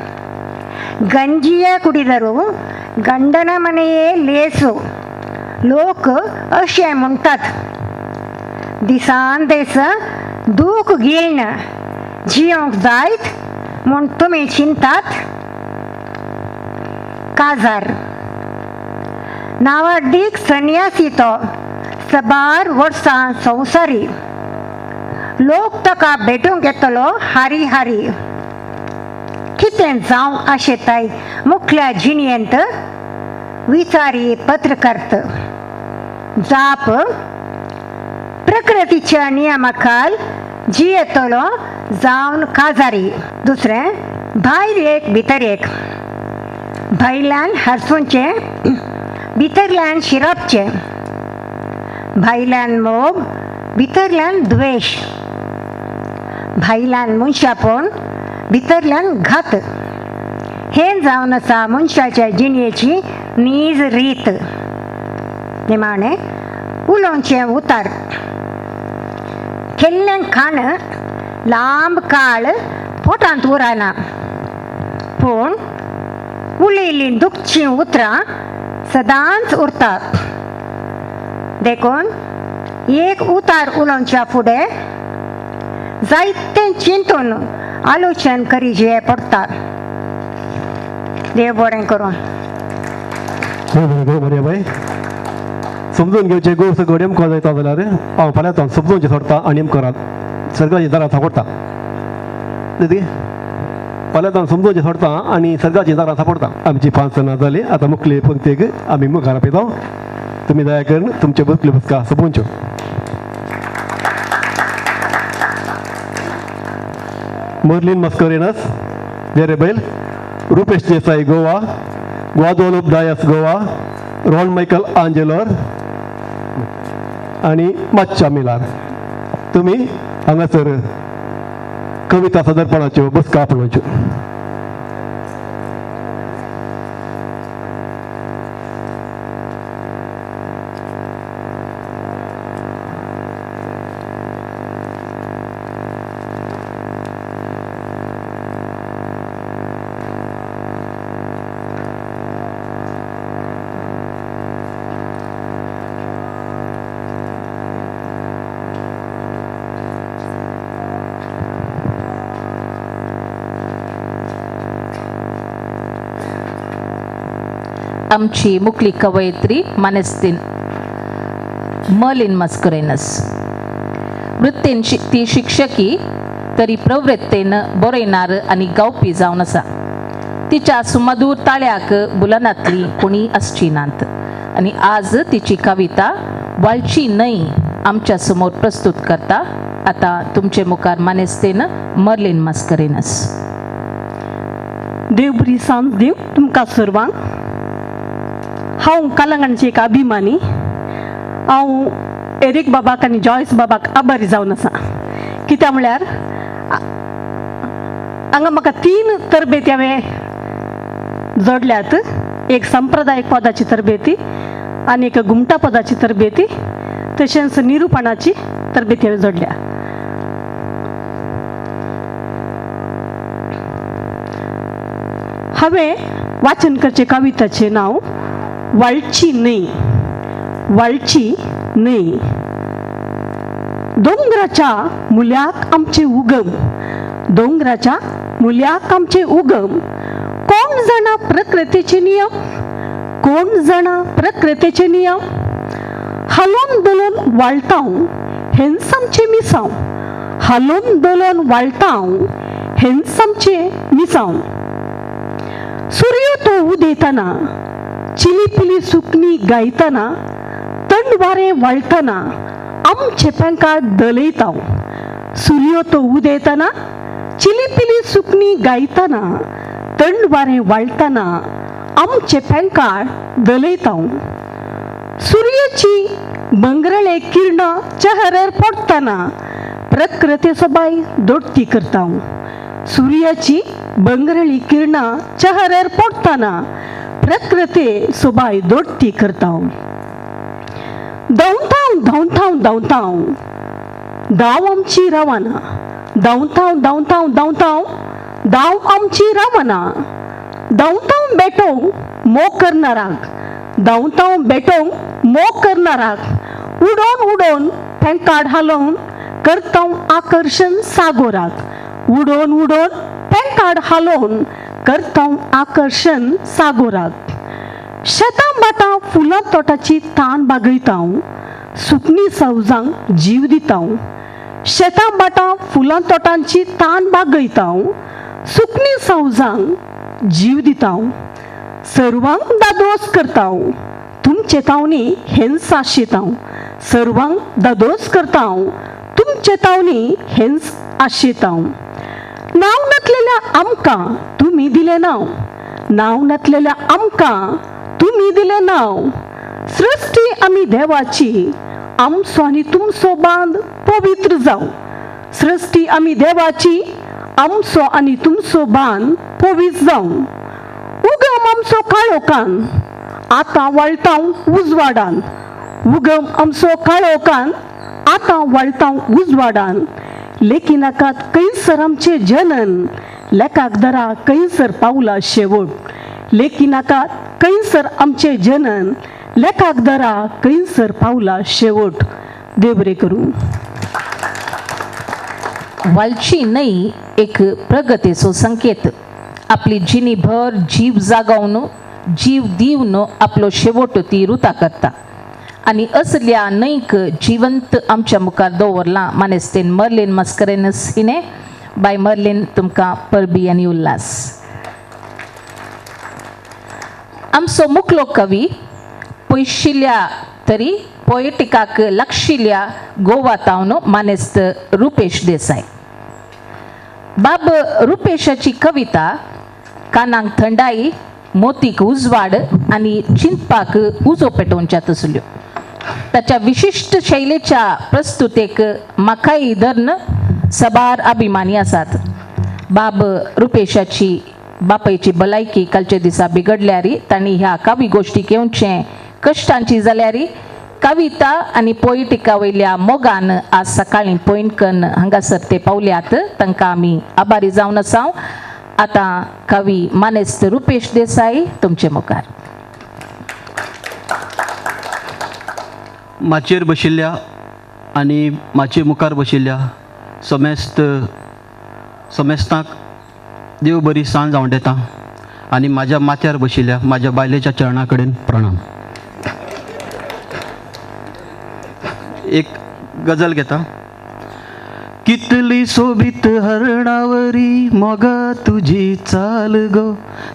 गंजिये कुडिदरू गंडन मनेये लेसू. लोक अशें म्हणटात दिसान दीस दूख गिळ्ण जियोंक जायत म्हूण तुमी चिंतात. काजार नावाडीक सन्यासी तो सबार वर्सां संवसारी. लोक ताका भेटूंक येतलो हारी हारी. कितें जावं आशेताय मुखल्या जिणयेंत विचारी पत्रकर्त. जाप प्रकृतीच्या नियमाखाल जियेतलो जावन काजारी. दुसरें भायर एक भितर एक. भायल्यान हारसूंचें भितरल्यान शिरपचें. भायल्यान मोग भितरल्यान द्वेश. भायल्यान मनशापण भितरल्यान घात. हें जावन आसा मनशाच्या जिणयेची नीज रीत. निमाणें उलोवचें उतार. केल्लें खाण लांब काळ पोटांत उरना, पूण उलयल्लीं दुखचीं उतरां सदांच उरतात. देखून एक उतार उलोवच्या फुडें जायतें चिंतून आलोचन करीजे पडटा. देव बरें करूं. बरें बाय समजून घेवचें गोड गोड एम जायता जाल्यार हांव फाल्यां हांव समजून सोडटा आनी एम करात सर्गाची दारां थापडटा. फाल्यां हांव समजून सोडटा आनी सर्गाची दारां थापडटा. आमची 5 जाणां जाली. आतां मुखले पंक्तीक आमी मुखार आपयता. तुमी दया करून तुमचे बसले बसका सोंपोवच्यो. Merlin Mascarenhas Derebail, Rupesh Desai Goa, Guadalupe Dias Goa, Ron Michael Angelore आनी माच्चा मिलार. तुमी हांगासर कविता सादरपणाच्यो बसका आपणाच्यो. आमची मुखली कवयित्री मानेस्तीन मर्लिन मस्करेनस. वृत्तेन ती शिक्षकी तरी प्रवृत्तेन बरयणार आनी गावपी जावन आसा. तिच्या सुमधूर ताळ्याक बुलनांतली कोणी आसची नात आनी आज तिची कविता वाळची न्हय आमच्या समोर प्रस्तुत करता. आतां तुमचे मुखार मानेस्तेन मर्लिन मस्करेनस. देव बरी सांज देव तुमकां सर्वांक. हांव कलांगणची एक अभिमानी. हांव एरीक बाबाक आनी जॉयस बाबाक आभारी जावन आसा. कित्याक म्हळ्यार हांगा म्हाका 3 तरबेती हांवें जोडल्यात. एक संप्रदायीक पदाची तरबेती आनी एक घुमटा पदाची तरबेती, तशेंच निरुपणाची तरबेती हांवें जोडल्या. हांवें वाचन करचें कविताचें नांव वाळची न्हय. वाळची न्हय. दोंगराच्या मुल्याक आमचें उगम, दोंगराच्या मुल्याक आमचें उगम, कोण जाणा प्रकृतीचे नियम, कोण जाणा प्रकृतीचे नियम. हालोवन दलोवन वाळटांव हेंच आमचें मिसांव, हालोवन दलोवन वाळटांव हेंच आमचें मिसांव. सूर्य तो उदेतना, चिलीपिली सुकणी गायतना, थंड वारें वाळटना आमचे पेंकार दलयतांव. सूर्य तो उदेतना, चिलीपिली सुकणी गायतना, थंड वारें वाळटना आमचे पेंकार दलयतांव. सुर्याची बंगरळे किरणां चेहऱ्यार पडटना प्रकृती सोबाय दोट्टी करतांव. सुर्याची बंगरळी किरणां चेहऱ्यार पडटना प्रकृती सोबाय दोट्टी करतांव. धांवतांव धांवतांव धांवतांव धांव आमची रावना, धांवतांव धांवतांव धांवतांव धांव आमची रावना. धांवतांव बेटोवंक मोग करणाराक, धांवतांव बेटोवंक मोग करणाराक, उडोवन उडोवन पेंकाड हालोवन करतांव आकर्शण सागोराक. उडोवन उडोवन पेंकाड हालोवन करतांव आकर्शण सागोराक. शेतां भाटां फुलां तोटाची तान बागयतांव, सुकणी सवजांक जीव दितांव. शेतां भाटां फुलां तोटांची तान बागयतांव, सुकणी सवजांक जीव दितांव. सर्वांक दादोस करतांव, तुमचे तावणी हेंच आशेतांव. सर्वांक दादोस करतांव, तुमचे तावणी हेंच आशेतांव. नांव नातलेल्या आमकां तुमी दिलें नांव, नांव नातलेल्या आमकां तुमी दिलें नांव. सृश्टी आमी देवाची, आमचो आनी तुमचो बांद पवित्र जावं. सृश्टी आमी देवाची, आमचो आनी तुमचो बांद पवित्र जावं. उगम आमचो काळोखान, आतां वळटांव उजवाडान. उगम आमचो काळोखान, आतां वळटांव उजवाडान. लेखी नाकात खंयसर आमचें जनन, लेखाक दरा खंयसर पावला शेवट. लेखी नाकात खंयसर आमचें जनन, लेखाक दरा खंयसर पावला शेवट. देव बरें करूं. वाळची न्हय एक प्रगतीचो संकेत. आपली जिणी भर जीव जागोवन जीव दिवन आपलो शेवट ती रुता करता आनी असल्या न्हंयक जिवंत आमच्या मुखार दवरलां मानेस्तेन मर्लिन मस्करेनस हिणें. बाय मर्लिन, तुमकां परबी आनी उल्हास. आमचो मुखलो कवी पयशिल्ल्या तरी पोएटिकाक लागशिल्ल्या गोवा तावन मानेस्त रुपेश देसाय. बाब रुपेशाची कविता कानाक थंडाई, मोतीक उजवाड आनी चिंतपाक उजो पेटोवच्या तसल्यो. ताच्या विशिश्ट शैलेच्या प्रस्तुतेक म्हाकाय धरून सबार अभिमानी आसात. बाब रुपेशाची बापायची भलायकी कालच्या दिसा बिगडल्यारी तांणी ह्या कवी गोश्टीक येवचें कश्टांची जाल्यारी कविता आनी पोयटिका वयल्या मोगान आज सकाळीं पयणकन हांगासर ते पावल्यात. तांकां आमी आभारी जावन आसा. आतां कवी मानेस्त रुपेश देसाई तुमचे मुखार. माचयेर बशिल्ल्या आनी माचये मुखार बशिल्ल्या समेस्तांक देव बरी सांज आवडेता आनी म्हाज्या माथ्यार बशिल्ल्या म्हाज्या बायलेच्या चरणा कडेन प्रणाम. एक गजल घेता. कितली सोबीत हरणावरी मोगा तुजी चाल गो,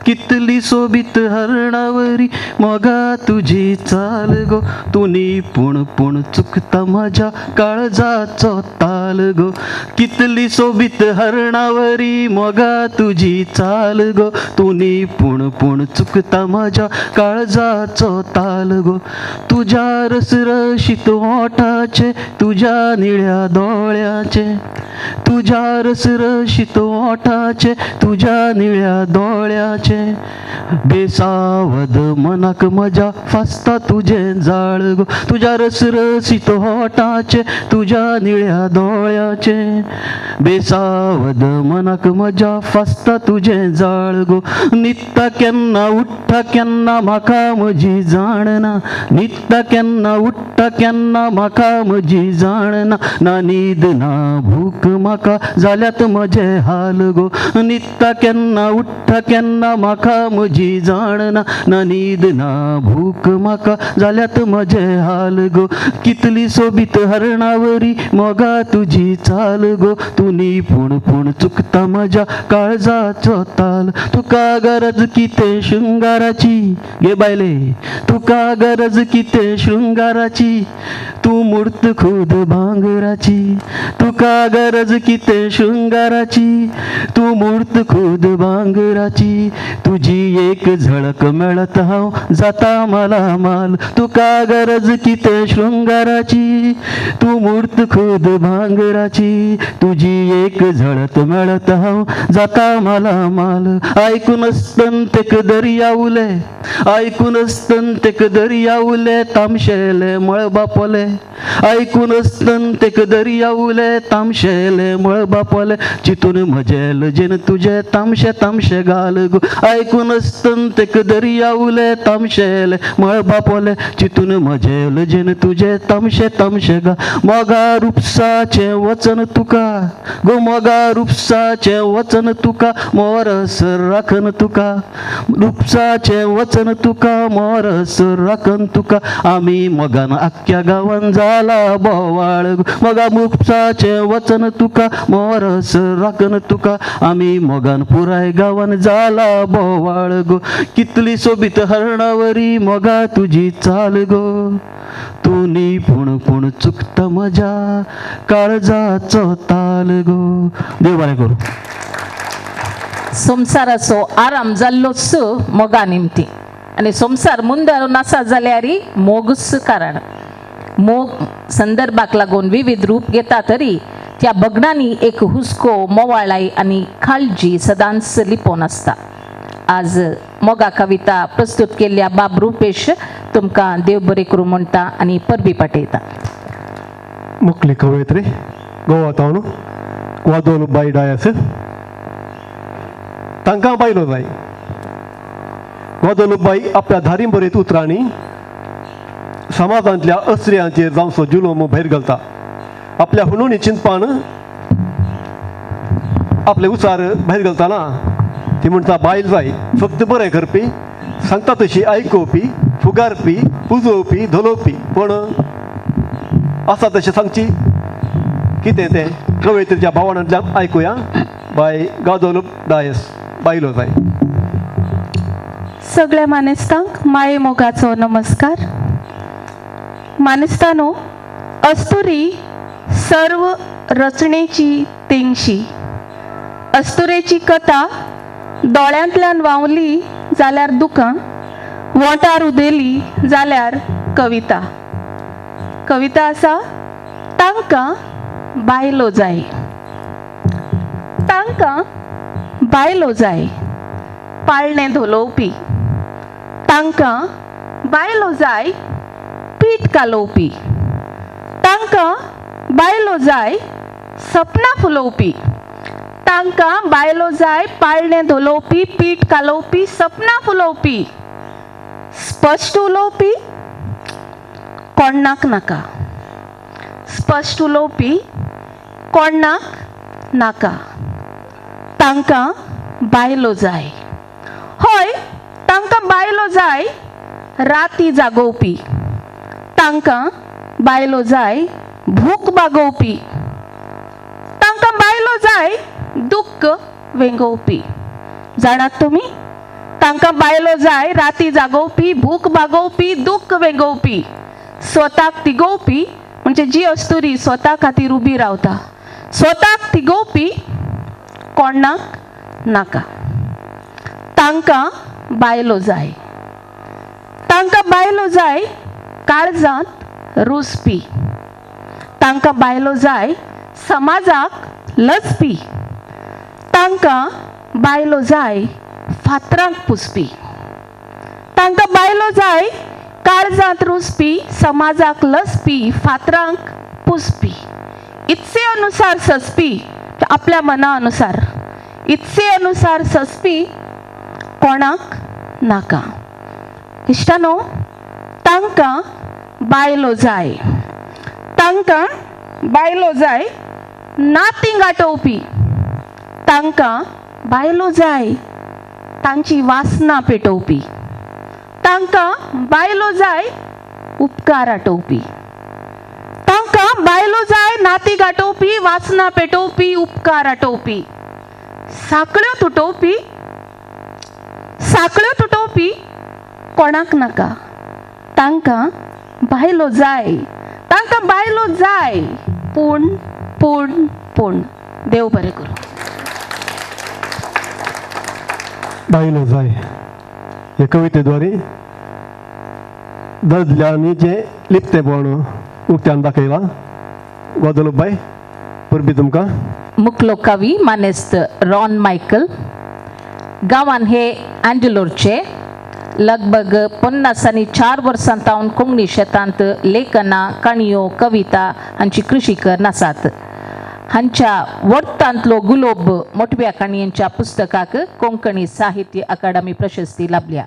कितली सोबीत हरणावरी मोगा तुजी चाल गो, तुनी पूण पूण चुकता म्हज्या काळजाचो ताल गो, कितली सोबीत हरणावरी मोगा तुजी चाल गो, तुनी पूण पूण चुकता म्हज्या काळजाचो ताल गो, तुज्या रसरशीत ओंठाचे तुज्या निळ्या दोळ्याचे, तुज्या रसरशीत ओंठाचे तुज्या निळ्या दोळ्याचे, बेसावध मनाक म्हज्या फासता तुजें जाळ गो, तुज्या रसरशीत ओंठाचे तुज्या निळ्या दोळ्याचे, बेसावध मनाक म्हज्या फासता तुजें जाळ गो, न्हिदता केन्ना उठ्ठा केन्ना म्हाका म्हजी जाणना, न्हिदता केन्ना उठ्ठा केन्ना म्हाका म्हजी जाणना, ना न्हीद ना भूक म्हाका जाल्यात म्हजे हाल गो, न्हिदता केन्ना उठ्ठा केन्ना म्हाका म्हजी जाणना, ना न्हीद ना भूक म्हाका जाल्यात म्हजे हाल गो, कितली सोबीत हरणावरी मोगा तुजी चाल गो, तुनी पूण पूण चुकता म्हज्या काळजाचो ताल, तुका गरज कितें शृंगाराची गे बायले, तुका गरज कितें शृंगाराची, तूं मूर्त खूद भांगराची, तुका गरज कितें शृंगाराची, तूं मूर्त खूद भांगराची, तुजी एक झळक मेळत हांव जाता मला माल, तुका गरज कितें शृंगाराची, तूं मूर्त खूद भांगराची, तुजी एक झळक मेळत हांव जाता मला माल, आयकून स्तंतेक दर्या उले, आयकून स्तंतेक दर्या उले तामशेले मळबा पोले, आयकून स्तंतेक दर्या उले तामशेले मळबा पोले, चितून म्हजे लजेन तुजे तामशे तामशे घाल गो, आयकून स्तंतेक दर्या उले तामशेले मळबा पोले, चितून म्हजे लजेन तुजे तामशे तामशे घाल, मोगा रुपसाचें वचन तुका गो, मोगा रुपसाचें वचन तुका मोरस राखन तुका, रुपसाचें वचन तुका मोरस राखन तुका, आमी मोगान आख्ख्या गांवान जाला बोवाळ, मोगा रुपसाचें वचन तुका मोरस राखन तुका, आमी मोगान पुराय गांवान जाला बोवाळ गो, कितली सोबीत हरणावरी मोगा तुजी चाल गो, तुनी पूण पूण चुकता म्हज्या काळजाचो ताल गो. देव बरें करूं. संवसाराचो आराम जाल्लोच मोगा निमती आनी संवसार मुंदार नासा जाल्यार मोगूच कारण, मोग संदर्भाक लागून विविध रूप घेता तरी त्या भगणांनी एक हुस्को मोवाळाय आनी काळजी सदांच लिपोवन आसता. आज मोगा कविता प्रस्तुत केल्ल्या बाब रुपेश तुमकां देव बरें करूं म्हणटा आनी परबी पाठयता. मुखली कवयत्री गोवा तावन ग्वादोल बाय डायस तांकां बायलो जाय. ग्वादोल बाई आपल्या धारी बरेत उतरांनी समाजांतल्या अस्त्रियांचेर जावचो जुलूम भायर घालता. आपल्या हुनूनी चिंतपान आपले उचार भायर घालतना ती म्हणटा बायल जाय फक्त बरें करपी, सांगता तशी आयकोवपी, फुगारपी, पुजोवपी, धोलोवपी, पूण आसा तशें सांगची कितें तें कवयत्रीच्या भावनांतल्यान आयकुया. बाय गादोल डायस बायलो जाय. सगळ्या मानेस्तांक माये मोगाचो नमस्कार. मानेस्तानो, अस्तुरी सर्व रचणेची तेंगशी. अस्तुरेची कथा दोळ्यांतल्यान व्हांवली जाल्यार दुकां, वोंटार उदेली जाल्यार कविता. कविता आसा तांकां बायलो जाय, तांकां बायलो जाय पाळणें धोलोवपी, तांकां बायलो जाय पीठ कालोवपी, तांकां बायलो जाय सपनां फुलोवपी, तांकां बायलो जाय पाळणें धोलोवपी, पीठ कालोवपी, सपनां फुलोवपी, स्पश्ट उलोवपी कोणाक नाका, स्पश्ट उलोवपी कोणाक नाका, तांकां बायलो जाय. हय, तांकां बायलो जाय राती जागोवपी, तांकां बायलो जाय भूक बागोवपी, तांकां बायलो जाय दुख्ख वेंगोवपी. जाणात तुमी, तांकां बायलो जाय राती जागोवपी, भूक बागोवपी, दुख्ख वेंगोवपी, स्वताक तिगोवपी, म्हणजे जी अस्तुरी स्वता खातीर उबी रावता, स्वताक तिगोवपी कोणाक नाका. तांकां बायलो जाय, तांकां बायलो जाय काळजांत रुजपी, तांकां बायलो जाय समाजाक लजपी, तांकां बायलो जाय फातरांक पुसपी, तांकां बायलो जाय काळजांत रुजपी, समाजाक लजपी, फातरांक पुसपी, इत्से अनुसार सजपी, आपल्या मना अनुसार इत्से अनुसार सजपी कोणाक नाका. इश्टानो, तांकां बायलो जाय, तांकां बायलो जाय नातीं गांठोवपी, तांकां बायलो जाय तांची वासना पेटोवपी, तांकां बायलो जाय उपकार आटोवपी, तांकां बायलो जाय नातीं गांठोवपी, वासना पेटोवपी, उपकार आटोवपी, साकळ्यो तुटोवपी, साकळ्यो तुटोवपी कोणाक नाका. तांकां बायलो जाय, तांकां बायलो जाय, पूण पूण पूण. देव बरें करूं. बायलो जाय हे कवितेद्वारे दर्दल्यांनी जें लिप्तेपण उक्त्यान दाखयलां. गोदलूप बाय, परबी तुमकां. मुकलो कवी मानेस्त रॉन मायकल गांवान हे अँजलोरचे लगभग 54 वर्सां तावन कोंकणी शेतांत लेखनां, काणयो, कविता हांची कृशी करन आसात. हांच्या वर्तांतलो गुलोब मोटव्या काणयेंच्या पुस्तकाक कोंकणी साहित्य अकादमी प्रशस्ती लाभल्या.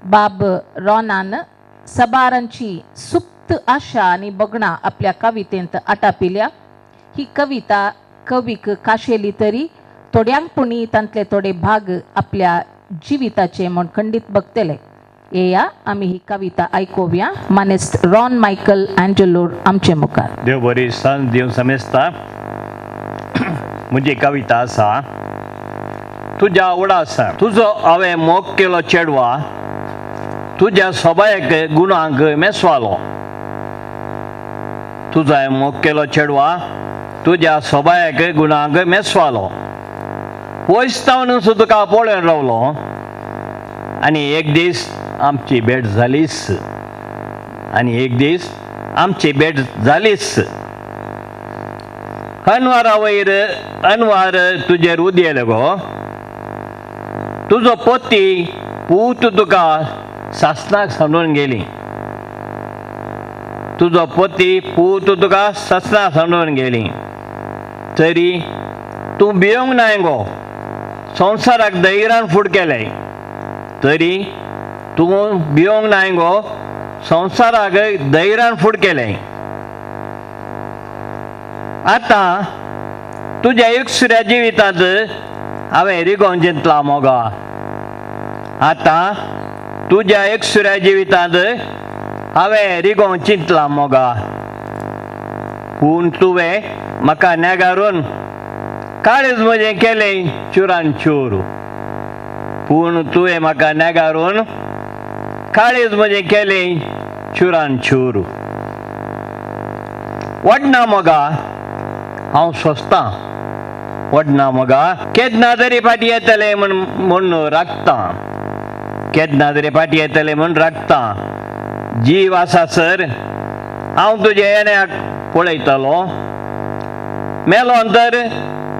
बाब रॉनान सबारांची सुप्त आशा आनी बगणां आपल्या कवितेंत आटापिल्या. ही कविता कवीक काशेली तरी थोड्यांक पुणी तांतले थोडे भाग आपल्या जिविताचे म्हूण खंडीत बघतले. येया आमी ही कविता आयकोवया मानेस्त रॉन मायकल अँजलोर आमचे मुखार. देव बरी सांज दिवन समेस्ता. म्हजी कविता आसा तुज्या आवडा आसा. तुजो हांवें मोग केलो चेडवा, तुज्या सोबायक गुणांक मेसवालो. तुजो हांवें मोग केलो चेडवा, तुज्या सोबायक गुणांक मेसवालो. पयस तावन तुका पळोवन रावलो आनी एक दीस आमची भेट जालीच, आनी एक दीस आमची भेट जालीच. अनवारा वयर अनवार तुजेर उदयले गो, तुजो पती पूत तुका सासनाक सांडून गेली. तुजो पती पूत तुका सासनाक सांडून गेली, तरी तूं भियोंक नाय गो, संवसाराक धैर्यान फूड केलें. तरी तूं भियोंक नाय गो, संवसाराक धैर्यान फूड केलें. आतां तुज्या एकसुऱ्या जिवितांत हांवें रिगोवन जिंतला मोगा. आतां तुज्या एकसुऱ्या जिवितांत हांवें रिगोवन चिंतला मोगा. पूण तुवें म्हाका नेगारून काळीज म्हजें केलें चुरान चूर. पूण तुवें म्हाका नेगारून काळीज म्हजें केलें चुरान चूर. वडना मोगा हांव सोंसतां, वडना मोगा केन्ना तरी फाटीं येतलें म्हण म्हूण राखतां, केन्ना तरी फाटीं येतलें म्हूण राखतां. जीव आसा सर हांव तुज्या येण्याक पळयतलो, मेलो तर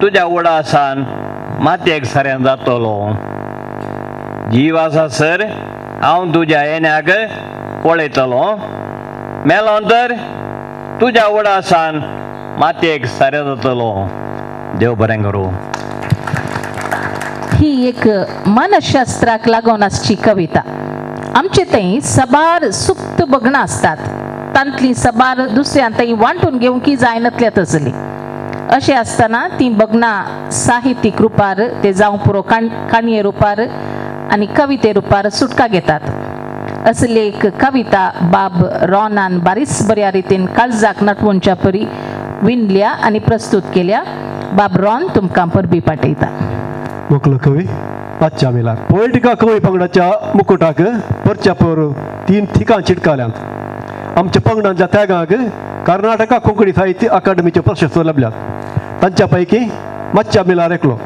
तुज्या उडासान मातयेक साऱ्यान जातलो. जीव आसा सर हांव तुज्या येण्याक पळयतलो, मेलो तर तुज्या उडासान मातयेक साऱ्या जातलो. देव बरें करूं. ही एक मनशास्त्राक लागून आसची कविता. आमचे थंय सबार सुप्त बगणां आसतात, तांतली सबार दुसऱ्यां थंय वांटून घेवंक जायनातल्या तसली. अशें आसतना ती बगणां साहित्यीक रुपार ते जावं पुरो काणये रुपार आनी कविते रुपार सुटका घेतात. असली एक कविता बाब रॉनान बारीस बऱ्या रितीन काळजाक नटवोनच्या परी विणल्या आनी प्रस्तुत केल्या. बाब रॉन तुमकां परबी पाठयता. मोकलो कवी आजच्या मेलार पोएटिका कवी पंगडाच्या मुकुटाक परच्या पर 3 थिकां चिटकाल्यांत. आमच्या पंगडांच्या त्यागाक कर्नाटका कोंकणी साहित्य अकादमीच्यो प्रशस्त लभल्यात. तांच्या पैकी मातच्या मिलार एकलो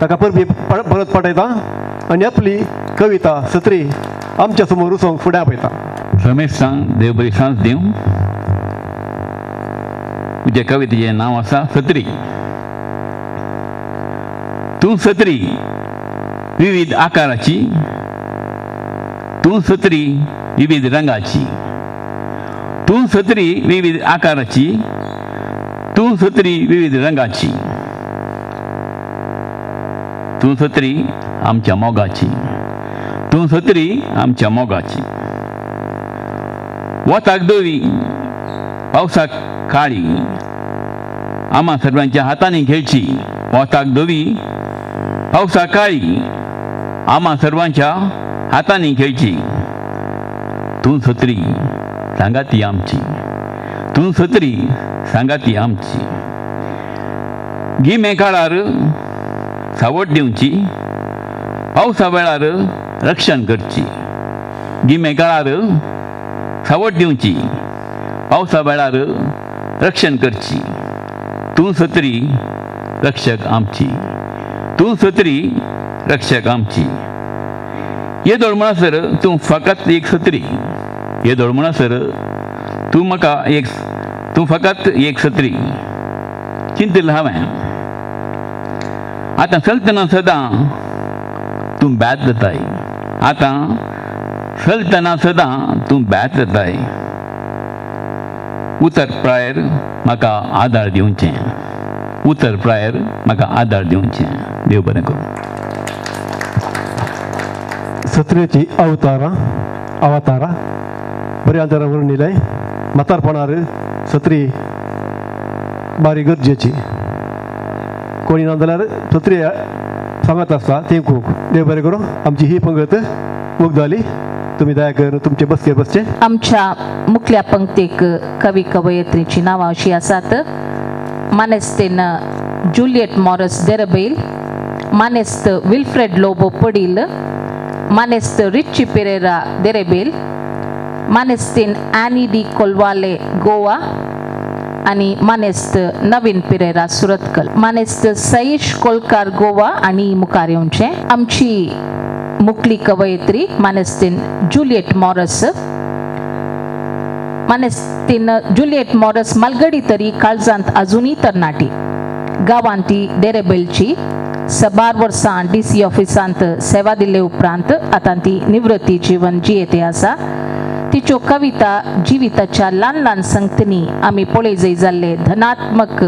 ताका परबी परत पाठयता आनी आपली कविता सत्री आमच्या समोर उसोंक फुडें आपयता. रमेश सांग देव बरी सांज दिवं. म्हज्या कवितेचें नांव आसा सत्री. तूं सत्री विविध आकाराची, तूं सत्री विविध रंगाची, तूं सत्री विविध आकाराची, तूं सत्री विविध रंगाची, तूं सत्री आमच्या मोगाची, तूं सत्री आमच्या मोगाची. वताक धवी पावसाक काळी आमा सर्वांच्या हातांनी खेळची. वताक धवी पावसाक काळी आमा सर्वांच्या हातांनी खेळची. तूं सत्री सांगाती आमची, तूं सत्री सांगाती आमची. गिमे काळार सावट दिवची, पावसा वेळार रक्षण करची. गिमे काळार सावट दिवची, पावसा वेळार रक्षण करची. तूं सत्री रक्षक आमची, तूं सत्री रक्षक आमची. येदोळ म्हणसर तूं फकत एक सत्री, येदोळ म्हणसर तूं म्हाका एक, तूं फकत एक सत्री. चिंतिल्लें हांवें आतां चलतना सदां तूं बेत जाताय, आतां चलतना सदां तूं बेत जाताय. उतर प्रायर म्हाका आदार दिवचें, उतर प्रायर म्हाका आदार दिवचें. देव बरें करूं. सत्रेची अवतारा अवतारा बऱ्या अंतरा वर्णिलें. म्हातारपणार सत्री बारी गरजेची. कोणी ना जाल्यार सत्री सांगत आसता तेंकूंक. देव बरें करूं. आमची ही पंगत मुक्त जाली. तुमी दया करून तुमचे बसकेर बसचे. आमच्या मुखल्या पंक्तीक कवी कवयित्रीची नांवां अशीं आसात. मानेस्तेन जुलियट मॉरस देरबैल, मानेस्त विल्फ्रेड लोबो पडील, मानेस्त रिच्ची पेरेरा देरेबेल, मानेस्तीन ॲनी डी कोलवाले गोवा आनी मानेस्त नवीन पिरेरा सुरतकल, मानेस्त सईश कोलकार गोवा आनी मुखार येवचें. आमची मुखली कवयित्री मानेस्तीन जुलियट मॉरस. मानेस्तीन जुलियट मॉरस मालगडी तरी काळजांत अजुनूय तरणाटी. गांवांत ती देरेबेलची. सबार वर्सां डी सी ऑफिसांत सेवा दिल्ले उपरांत आतां ती निवृत्ती जीवन जियेते आसा. तिच्यो कविता जिविताच्या ल्हान ल्हान संगतींनी आमी पळय जाय जाल्ले धनात्मक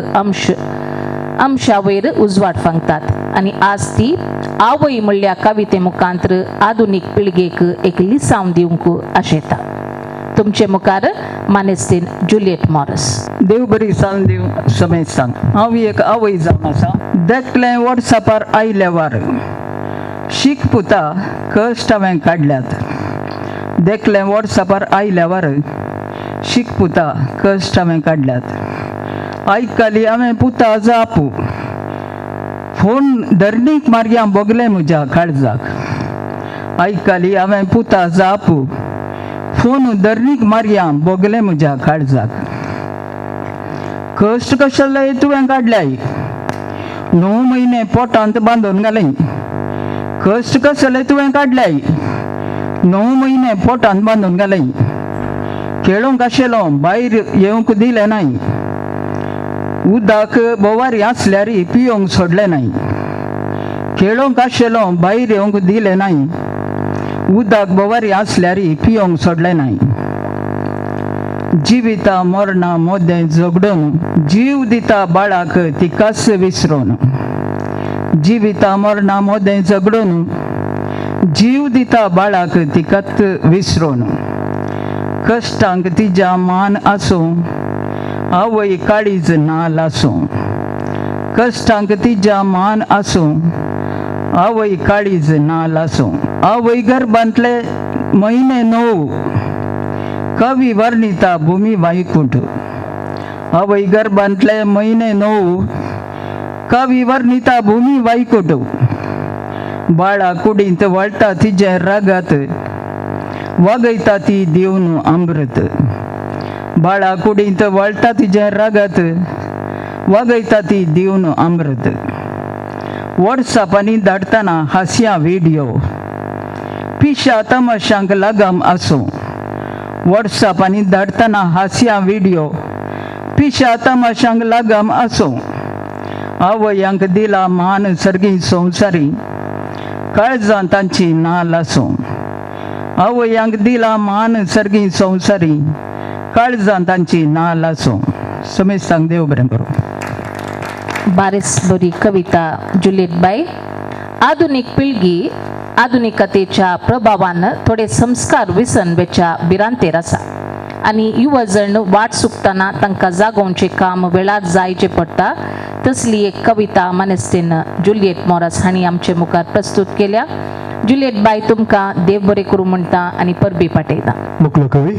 अंशा वयर उजवाड फांगतात आनी आज ती आवय म्हणल्या कविते मुखांतर आधुनीक पिळगेक एक लिसांव दिवंक आशेता. तुमचे मुखार मानेस्तीन जुलियट मॉरस. देव बरी सांग दिवं समेत सांग. हांव एक आवय जावन आसा. देखलें वॉट्सॅपार आयल्या वार शीक पुता कश्ट हांवें काडल्यात. देखलें वॉट्सॅपार आयल्या वार शीक पुता कश्ट हांवें काडल्यात. आयकली हांवें पुता जापू फोन धरणीक मारया भोगलें म्हज्या काळजाक. आयकली हांवें पुता जापू फोन धरणीक मारया भोगलें म्हज्या काळजाक. कश्ट कशें तुवें काडल्याय 9 म्हयने पोटांत बांदून घालें. कश्ट कसले तुवें काडल्याय 9 म्हयने पोटांत बांदून घालें. खेळूंक आशिल्लो भायर येवंक दिलें नाय. उदक बोवारी आसल्यार पिवंक सोडलें नाय. खेळूंक आशिल्लो भायर येवंक दिलें नाय. उदक बोवारी आसल्यार पिवंक सोडलें नाय. जिविता मरणा मोदें झगडून जीव दिता बाळाक तिकाच विसरून. जिविता मरणा मोदें झगडून जीव दिता बाळाक तिकाच विसरून. कश्टांक तिज्या मान आसूं आवय काळीज ना लासूं. कश्टांक तिज्या मान आसूं आवय काळीज ना लासूं. आवय गर्भांतले म्हयने 9 कवी वर्णिता भूमी वैकुंठ. आवय गर्भांतले म्हयने 9 कवी वर्णिता भूमी वैकुंठ. बाळा कुडींत वळटा तिजें रगत वगयता ती दिवन अमृत. बाळा कुडींत वळटा तिजें रगत वगयता ती दिवन अमृत. वॉट्सअपांनी धाडटना हास्या व्हिडिओ पिशा तमाशांक लगाम आसूं. वॉट्सअपांनी धाडटना हास्या व्हिडिओ पिशा तमाशांक लगाम आसूं. आवयांक दिला मान सर्गी संवसारी काळजां तांची ना लासूं. आवयांक दिला मान सर्गी संवसारी काळजां तांची ना लासूं. समेस्तांक देव बरें करूं. बारीस बरी कविता जुलियट बाई. आधुनीक पिळगी आधुनिकतेच्या प्रभावान थोडे संस्कार विसन वेच्या भिरांतेर आसा आनी युवजण वाट चुकतना तांकां जागोवचें काम वेळार जायचें पडटा. तसली एक कविता मानेस्तीन जुलियट मोरास हांणी आमचे मुखार प्रस्तुत केल्या. जुलियट बाई तुमकां देव बरें करूं म्हणटा आनी परबी पाठयता. मुकलो कवी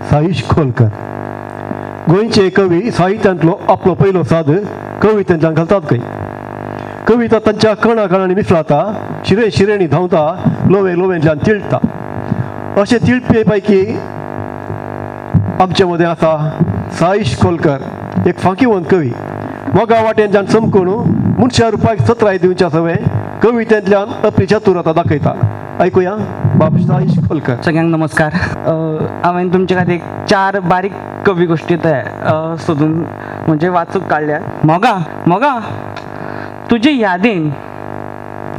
साईश खोलकर. गोंयचे कवी साहित्यांतलो आपलो पयलो साद कवितेंतल्यान घालतात खंय. कविता तांच्या कणा कणांनी मिसळाता, शिरे शिरेंनी धांवता, लोवे लोवेंतल्यान तिळटा. अशे तिळपे पैकी आमचे मदें आसा साईश खोलकर, एक फांकीवंत कवी. मोगा वाटेंतल्यान चमकून मनशा रुपाक चत्राय दिवच्या सवे कवितेंतल्यान आपली चतुरता दाखयता. आयकुया बाब साईश खोलकर. सगळ्यांक नमस्कार. हांवें तुमचे खातीर 4 बारीक कवी गोश्टी तयार सोदून म्हणजे वाचूंक काडल्या. मोगा मोगा तुजे यादीन,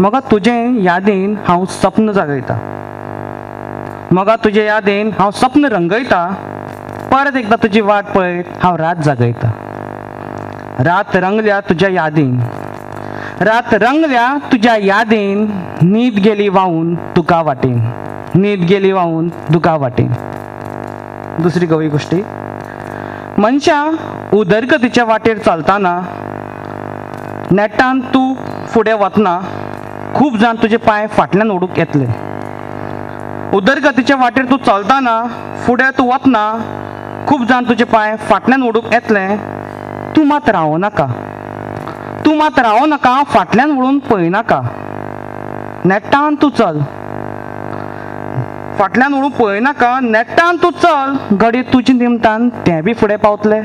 मोगा तुजे यादीन हांव सप्न जागयता. मोगा तुजे यादीन हांव सप्न रंगयता. परत एकदां तुजी वाट पळयत हांव रात जागयता. रात रंगल्या तुज्या यादीन, रात रंगल्या तुज्या यादीन. न्हीद गेली व्हांवून तुका वाटेन, न्हीद गेली व्हांवून तुका वाटेन. दुसरी कवी गोश्टी. मनशां उदरगतीच्या वाटेर चलतना नेटान तूं फुडें वतना खूब जाण तुजे पांय फाटल्यान ओडूंक येतले. उदरगतीच्या वाटेर तूं चलतना फुडें तूं वतना खूब जाण तुजे पांय फाटल्यान ओडूंक येतले. तूं मात रावो नाका, तूं मात रावो नाका, फाटल्यान वळून पळयनाका. नेटान तूं चल, फाटल्यान वळून पळयनाका, नेटान तूं चल. घडये तुजे निमतान तें बी फुडें पावतलें,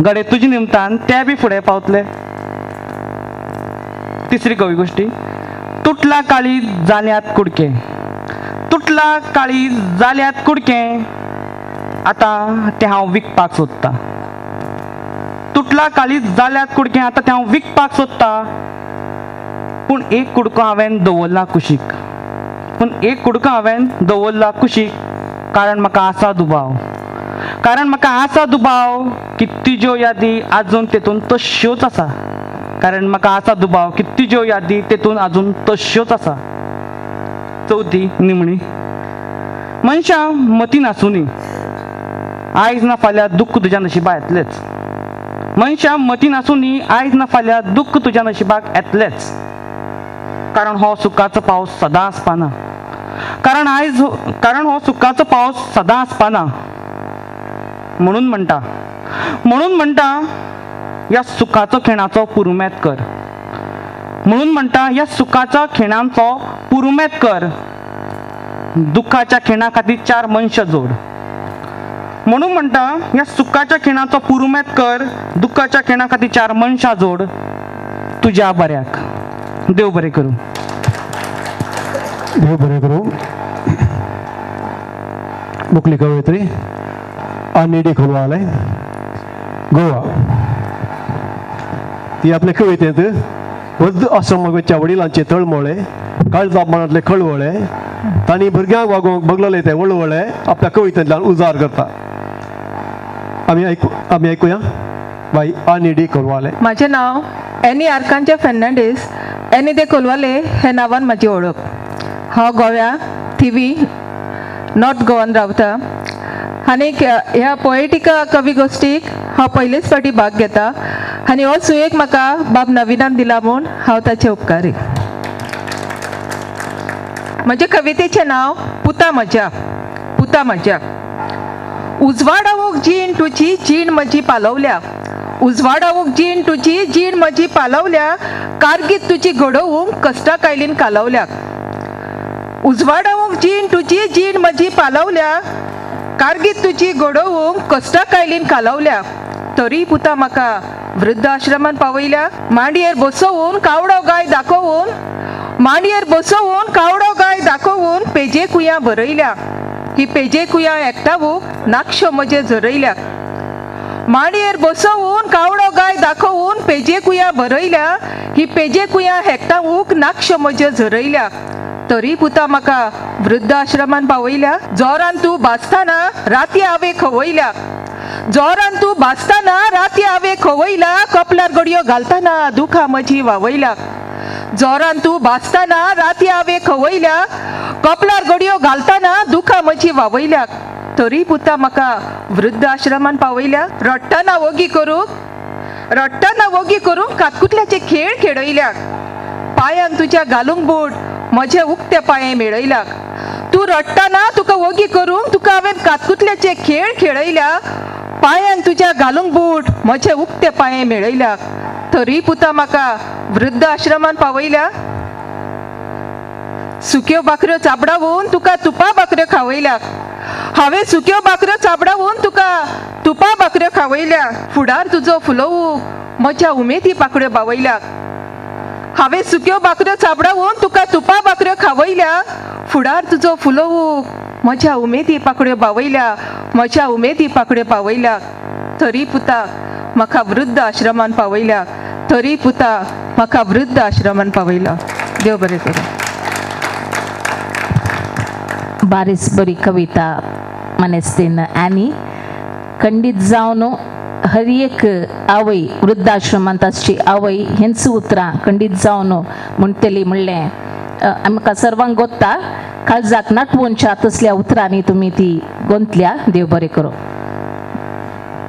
घडये तुजे निमतान तें बी फुडें पावतलें. तिसरी कवी गोश्टी. तुटला काळीज जाल्यात कुडके, तुटला काळीज जाल्यात कुडके. आतां तें हांव विकपाक सोदतां. तुटला काळीज जाल्यात कुडके, आतां तें हांव विकपाक सोदतां. पूण एक कुडको हांवें दवरला कुशीक, पूण एक कुडको हांवें दवरला कुशीक. कारण म्हाका आसा दुबाव, कारण म्हाका आसा दुबाव की तिज्यो यादी आजून तेतून तश्योच आसा. कारण म्हाका आसा दुबाव की तिज्यो यादी तेतून आजून तश्योच आसा. चवथी निमणी. मनशां मती नासुनी आयज ना फाल्यां दुख्ख तुज्या नशिबा येतलेंच. मनशां मती नासुनी आयज ना फाल्यां दुख्ख तुज्या नशिबाक येतलेंच. कारण हो सुखाचो पावस सदां आसपाना, कारण आयज कारण हो सुखाचो पावस सदां आसपाना. म्हणून म्हणटा, म्हणून म्हणटा ह्या सुखाचो खिणाचो पुरुमेत कर. म्हणून म्हणटा ह्या सुखाच्या खिणांचो पुरुमेत कर. दुख्खाच्या खिणा खातीर 4 मनशां जोड. म्हणून म्हणटा ह्या सुखाच्या खिणाचो पुरुमेत कर, दुख्खाच्या खिणा खातीर 4 मनशां जोड. तुज्या बऱ्याक. देव बरें करूं. देव बरें करूं. मुकली कवयित्री आनी खोलवाले, गोवा. ती आपले कवितेंत वृद्ध आश्रमाच्या वडिलांचे तळमळे, काळजा मनांतले खळवळे, तांणी भुरग्यांक वागोवंक बगलले ते वळवळे आपल्या कवितेंतल्यान उजार करता. आमी आयकुया बाई आनी डी कोलवाले. म्हाजें नांव एनी आर्कांचे फेर्नांडीस. एनी दे कोलवाले हे नांवान म्हाजी वळख. हांव गोव्या थिवी नॉर्थ गोवान रावता आनीक ह्या पोएटिका कवी गोश्टीक हांव पयलेच फावटी भाग घेता आनी हो सुयेक म्हाका बाब नविनान दिला म्हूण हांव ताचे उपकारी. म्हज्या कवितेचें नांव पुता म्हज्या. पुता म्हज्या, उजवाडावूंक जीण तुजी, जीण म्हजी पालवल्या. उजवाडावूंक जीण तुजी, जीण म्हजी पालवल्या. कारगीत तुजी घडोवंक कश्टा कायलीन कालवल्या. उजवाडावूंक जीण तुजी, जीण म्हजी पालवल्या. कारगीत तुजी घडोवंक कश्टा कायलीन कालवल्या. तरी पुता म्हाका वृद्धाश्रमान पावयल्या. मांडयेर बसोवन कावडो गाय दाखोवन, मांडयेर बसोवन कावडो गाय दाखोवन पेजे कुयां बरयल्या. ही पेजे कुयां एकटावूंक नाकश्यो म्हजे झरयल्या. मांडयेर बसोवन कावडो गाय दाखोवन पेजे कुयां बरयल्या. ही पेजे कुयां हेकटावूंक नाकश्यो म्हज्यो झरयल्या. तरी पुता म्हाका वृद्धाश्रमान पावयल्या. जोरान तूं भाजताना राती हांवें खवयल्या. जोरान तूं भाजताना राती हांवें खवयला. कपलार गडयो घालतना दुखां म्हजी वावयल्या. जोरान तूं भाजताना राती हांवें खवयल्या. कपलार गडयो घालतना दुखां म्हजी वावयल्या. तरी पुता म्हाका वृद्धाश्रमान पावयल्या. रडटना वोगी करूंक, रडटना वोगी करूंक कातकुतल्याचे खेळ खेळयल्या. पांयान तुज्या घालूंक बूट म्हजे उक्ते पांये मेळयल्या. तूं रडटना तुका वोगी करूंक तुका हांवें कातकुतल्याचे खेळ खेळयल्या. पांयान तुज्या घालूंक बूट म्हजे उक्ते पांये मेळयल्या. तरी पुता म्हाका वृद्धाश्रमान पावयल्या. सुक्यो भाकऱ्यो चाबडावून तुका तुपा भाकऱ्यो खावयल्या. हांवें सुक्यो भाकऱ्यो चाबडावून तुका तुपा भाकऱ्यो खावयल्या. फुडार तुजो फुलोवूंक म्हज्या उमेदी पाकड्यो बावयल्या. हांवें सुक्यो भाकऱ्यो चाबडावून तुका तुपा भाकऱ्यो खावयल्या. फुडार तुजो फुलोवूंक म्हज्या उमेदी पाकड्यो बावयल्या. म्हज्या उमेदी पाकड्यो पावयल्या. तरी पुता म्हाका वृद्ध आश्रमान पावयल्या. तरी पुता म्हाका वृद्ध आश्रमान पावयला. देव बरें करूं. बारीस बरी कविता मानेस्तीन आनी खंडीत जावन हर एक आवय वृद्धाश्रमांत आसची आवय हेंच उतरां खंडीत जावन म्हणटली म्हणलें आमकां सर्वांक गोत्ता. काळजाक नाटवोनच्या तसल्या उतरांनी तुमी ती गोंतल्या. देव बरें करूं.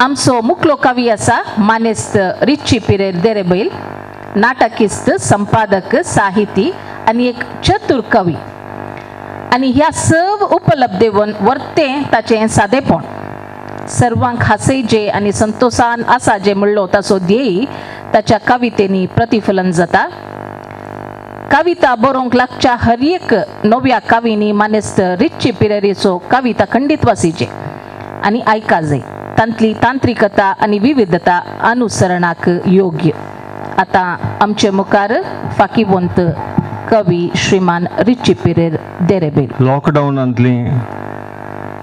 आमचो मुखलो कवी आसा मानेस्त रिच्ची पिरेर देरेबैल, नाटकिस्त, संपादक, साहिती आनी एक चतुर कवी. आनी ह्या सर्व उपलब्धेवन वर्तें ताचें सादेपण सर्वांक हांसयजे आनी संतोशान आसा जे म्हणलो ताचो ध्येय ताच्या कवितेंनी प्रतिफलन जाता. कविता बरोवंक लागच्या हर एक नव्या कवींनी मानेस्त रिच्ची पिरेरीचो कविता खंडीत वासीचे आनी आयकाजे. तांतली तांत्रिकता आनी विविधता अनुसरणाक योग्य. आतां आमचे मुखार फाकीवंत कवी श्रीमान रिच्ची पिरेर देरेबेल. लॉकडावनांतली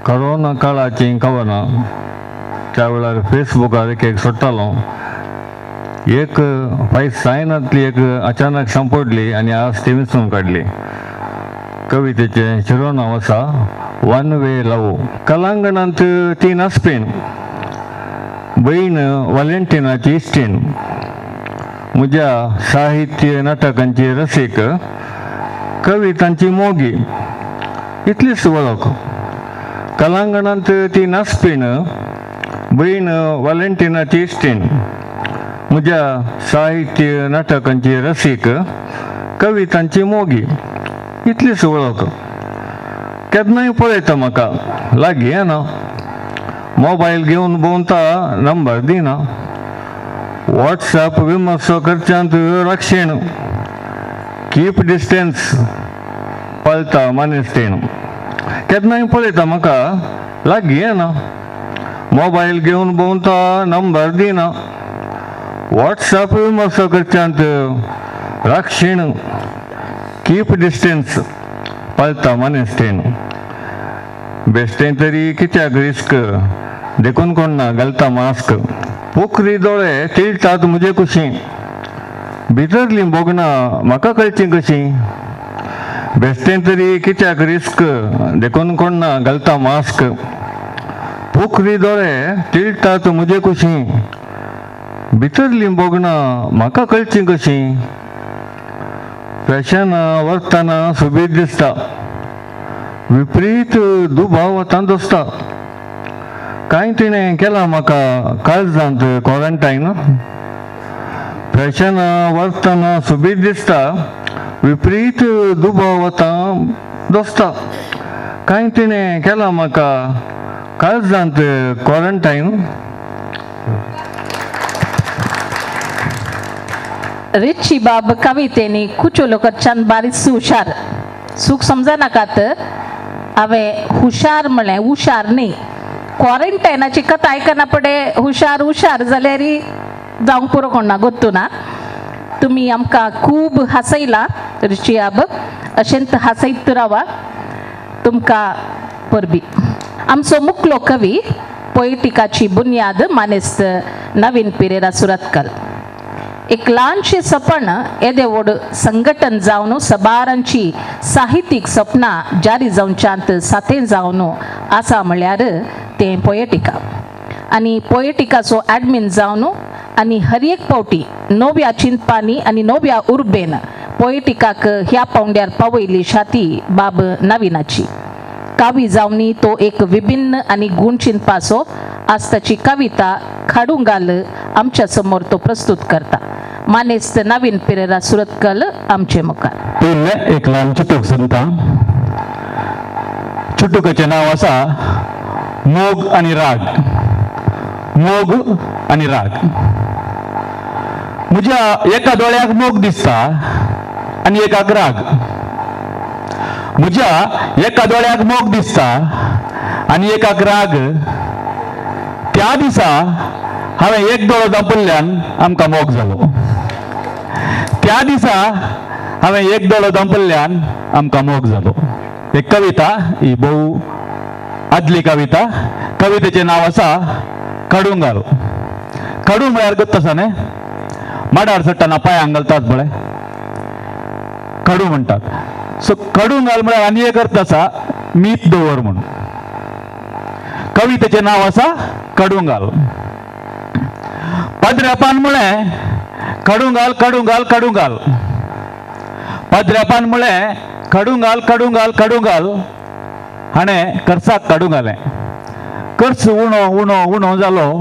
करोना काळाची कवनां त्या वेळार फेसबुकार एक एक सोडटालो. एक फायस सायनांतली एक अचानक सांपडली आनी आज ती विंचून काडली. कवितेचें शिरोनांव आसा वन वे लव. कलांगणांत ती नासपीण, भयण वालेंटिनाची इश्टीण, म्हज्या साहित्य नाटकांची रसीक, कवितांची मोगी, इतलीच वळख. कलांगणांत ती नासपीण, भयण वालेंटिनाची इश्टीण, म्हज्या साहित्य नाटकांची रसीक, कवितांची मोगी, इतलीच वळख. केन्नाय पळयता म्हाका लागीं येना, मोबायल घेवन भोंवता नंबर दिना, वॉट्सएप विमर्सो करच्यांत रक्षण, कीप डिस्टन्स पाळता मानेस्तीण. केन्नाय पळयता म्हाका लागीं येना, मोबायल घेवन भोंवता नंबर दिना, वॉट्सएप विमर्सो करच्यांत रक्षण, कीप डिस्टन्स पाळता मानेस्तीण. बेश्टें तरी कित्याक रिस्क, देखून कोण ना घालता मास्क. पोखरी दोळे तिळटात म्हजे कुशी, भितरलीं भोगणां म्हाका कळचीं कशीं. बेश्टें तरी कित्याक रिस्क, देखून कोण ना घालता मास्क. पोखरी दोळे तिळटात म्हजे कुशी, भितरलीं भोगणां म्हाका कळचीं कशीं. फॅशनां वरतना सोबीत दिसता, विपरीत दुबाव वतान दोसता. कांय तिणें केलां म्हाका काळजांत क्वॉरंटायन. फॅशनां वरतना सोबीत दिसता, विपरीत दुबाव वतां दोस्ता. कांय तिणें केलां म्हाका काळजांत क्वॉरंटायन. रिची बाब कवितेनी कुचोलो करच्यान बारीक हुशार सूख समजा नाकात. हांवें हुशार म्हणलें, हुशार न्ही. क्वॉरंटायनाची कथा आयकना पडे हुशार हुशार जाल्यार जावंक पुरो कोण ना गोत्तू ना. तुमी आमकां खूब हांसयला रिची आब, अशेंच हांसयत रावा. तुमकां परबी. आमचो मुकलो कवी पोएटिकाची बुन्याद मानेस्त नवीन पिरेरा सुरतकल. एक ल्हानशें सपन येदें व्हड संघटन जावन सबारांची साहित्यीक सपनां जारी जावच्यांत सातें जावन आसा म्हळ्यार तें पोएटिका. आनी पोएटिकाचो एडमीन जावन आनी हर एक पावटी नव्या चिंतपांनी आनी नव्या उर्बेन पोएटिकाक ह्या पावंड्यार पावयली शाती बाब नवीनाची. कावी जावनी तो एक विभिन्न आनी गूण चिंतपाचो आज ताची कविता खाडूंगाल आमच्या समोर तो प्रस्तुत करता. मानेस्त नवीन पिरेरा सुरतकल आमचे मुखार. पयलें एक ल्हान चुटूक सांगता. चुटुकाचें नांव आसा मोग आनी राग. मोग आनी राग. म्हज्या एका दोळ्याक मोग दिसता आनी एकाक राग. म्हज्या एका दोळ्याक मोग दिसता आनी एकाक राग. त्या दिसा हांवें एक दोळो दांपल्ल्यान आमकां मोग जालो. त्या दिसा हांवें एक दोळो दांपल्ल्यान आमकां मोग जालो. एक कविता ही भोव आदली कविता. कवितेचें नांव आसा कडुंगाल. कडू म्हळ्यार गत्त आसा न्ही, माडार चडटना पांयांक घालतात पळय, कडू म्हणटात. सो कडुंगाल म्हळ्यार आनी एक अर्थ आसा मीत दवर म्हणून. कवितेचें नांव आसा कडुंगाल. पाद्र्यापान म्हळें कडुंगाल कडुंगाल कडुंगाल. पाद्र्यापान म्हळें कडुंगाल कडुंगाल कडुंगाल. हाणें खर्चाक काडूंक घालें. खर्च उणो उणो उणो जालो,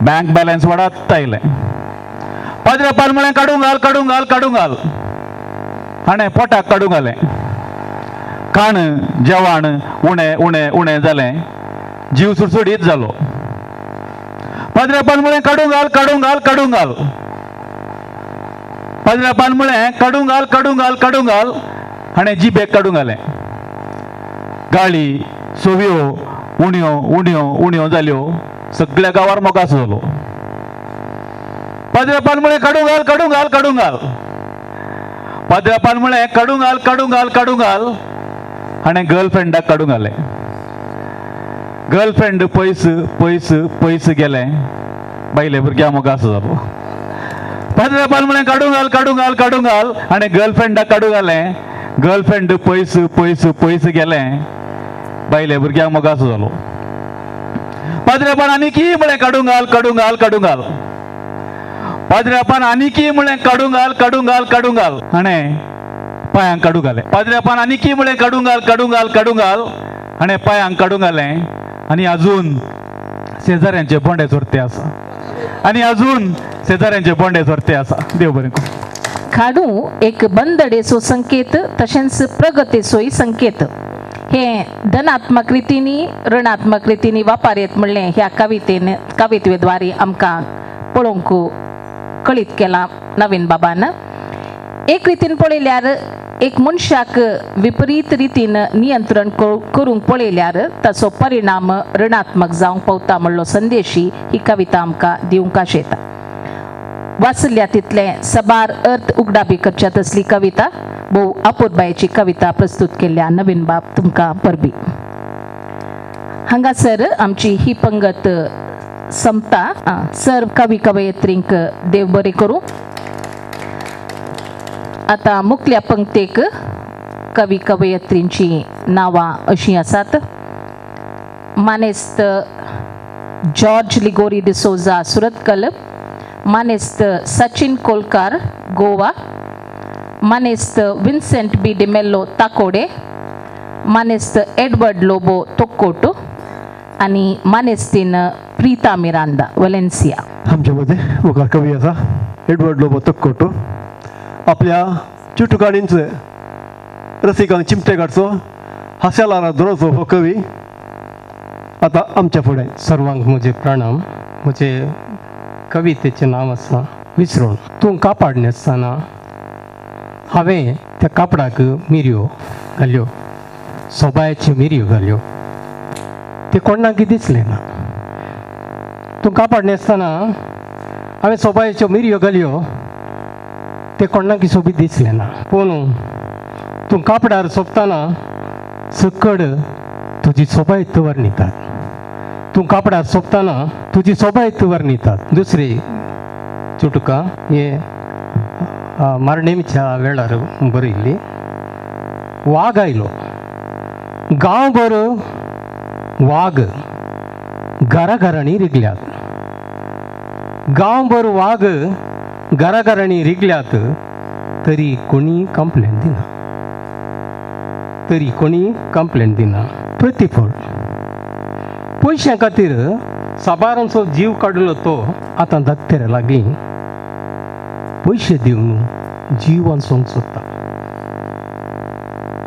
बँक बॅलन्स वाडत आयलें. पाद्र्यापान म्हळें काडूंक घाल काडूंक घाल काडूंक घाल. हाणें पोटाक काडूंक घालें. खाण जेवण उणें उणें उणें जालें, जीव सुडसुडीत जालो. पाद्र्यापान म्हळें काडूंक घाल काडूंक घाल काडूंक घाल. पाद्र्यापान म्हळें काडूंक घाल काडूंक घाल काडूंक घाल. हाणें जिबेक काडूंक घालें. गाळी सोव्यो उण्यो उण्यो उण्यो जाल्यो, सगळ्या गांवार मोगासो जालो. पाद्र्यापान म्हळें काडूंक घाल काडूंक घाल काडूंक घाल. पाद्र्यापान म्हळें काडूंक घाल काडूंक घाल काडूंक घाल. हाणें गर्लफ्रेंडाक काडूंक घालें. गर्लफ्रेंड पयस पयस पयस गेलें, बायले भुरग्या मोगासो जालो. पाद्र्यापान म्हळें काडूंक घाल काडूंक घाल काडूंक घाल. हाणें गर्लफ्रेंडाक काडूंक घालें. गर्लफ्रेंड पयस पयस पयस गेलें, बायले भुरग्यांक मोगासो जालो. पाद्र्यापान आनीकी म्हळें काडूंक घाल काडूंक घाल काडूंक घाल. पाद्र्यापान आनीकी म्हळें काडूंक घाल काडूंक घाल काडूंक घाल. हाणें पांयांक काडूंक घालें. पाद्र्यापान आनीकी म्हळें काडूंक घाल काडूंक घाल काडूंक घाल. हाणें पांयांक काडूंक घालें. आनी अजून शेजाऱ्यांचे बोंडे चोरते आसा. आनी अजून शेजाऱ्यांचे बोंडे चोरते आसा. देव बरें करूं. खाडू एक बंदडेचो संकेत तशेंच प्रगतीचोय संकेत. हे धनात्मक रितींनी ऋणात्मक रितींनी वापर येत म्हणलें ह्या कवितेन कवितेद्वारे आमकां पळोवंक कळीत केलां नवीन बाबान. एक रितीन पळयल्यार एक मनशाक विपरीत रितीन नियंत्रण करूंक पळयल्यार ताचो परिणाम ऋणात्मक जावंक पावता म्हणलो संदेशी ही कविता आमकां दिवंक आशेता. वाचल्या तितलें सबार अर्थ उगडाबी करच्या तसली कविता भोव अपुरबायेची कविता प्रस्तुत केल्ल्या नवीन बाब तुमकां परबी. हांगासर आमची ही पंगत संपता. सर कवी कवयित्रींक देव बरें करूं. आतां मुखल्या पंक्तेक कवी कवयित्रींची नांवां अशीं आसात. मानेस्त जॉर्ज लिगोरी डिसोजा सुरतकल, मानेस्त सचिन कोलकार गोवा, मानेस्त विन्सेंट बी डिमेल्लो ताकोडे, मानेस्त एडवर्ड लोबो तोक्कोटू आनी मानेस्तीन प्रीता मिरांदा वलेन्सिया. आमच्या मदें मुखार कवी आसा एडवर्ड लोबो तक्कोटू. आपल्या चुटुकाणींचे रसिकांक चिमटे काडचो हास्यालारा द्रोचो हो कवी आतां आमच्या फुडें. सर्वांक म्हजे प्रणाम. म्हजे कवितेचें नांव आसा विसरून. तूं कापड न्हेसतना हांवें त्या कापडाक मिरयो घाल्यो, सोबायाच्यो मिरयो घाल्यो, तें कोणाक दिसलें ना. तूं कापड न्हेसतना हांवें सोबायाच्यो मिरयो घाल्यो, तें कोणाक सोबीत दिसलें ना. पूण तूं कापडार सोंपतना सकड तुजी सोबाय वर्णितात, तूं कापडार सोंपतना तुजी सोबाय वर्णितात. दुसरी चुटुका हे मारणेमच्या वेळार बरयल्ली. वाग आयलो गांवभर, वाग घराघरांनी रिगल्यात, गांवभर वाग घराघरांनी रिगल्यात, तरी कोणी कंप्लेन दिना, तरी कोणी कंप्लेन दिना. प्रतिफळ पयशां खातीर साबारांचो जीव काडलो तो आतां धाकटेऱ्या लागीं पयशे दिवन जीव वाचोवंक सोदता.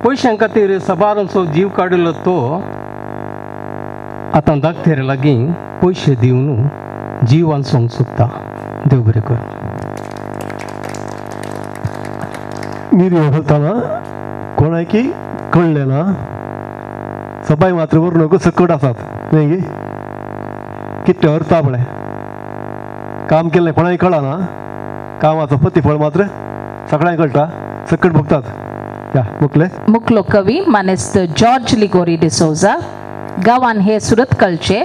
पयशां खातीर साबारांचो जीव काडलो तो आतां धाकटेऱ्या लागीं पयशे दिवन जीव वाचोवंक सोदता. देव बरें करूं. मिरयो घालतना कोणाकी कळ्ळें ना, सबाय मात्र व्हरून सकट आसात न्हय गे, कितलें अर्थ पळय काम केल्लें कोणाक कळना, कामाचो प्रतिफळ मात्र सगळ्यांक कळटा, सकट भोगतात. या मुकले मुकलो कवी मानेस्त जॉर्ज लिगोरी डिसोजा गांवान हे सुरतकलचे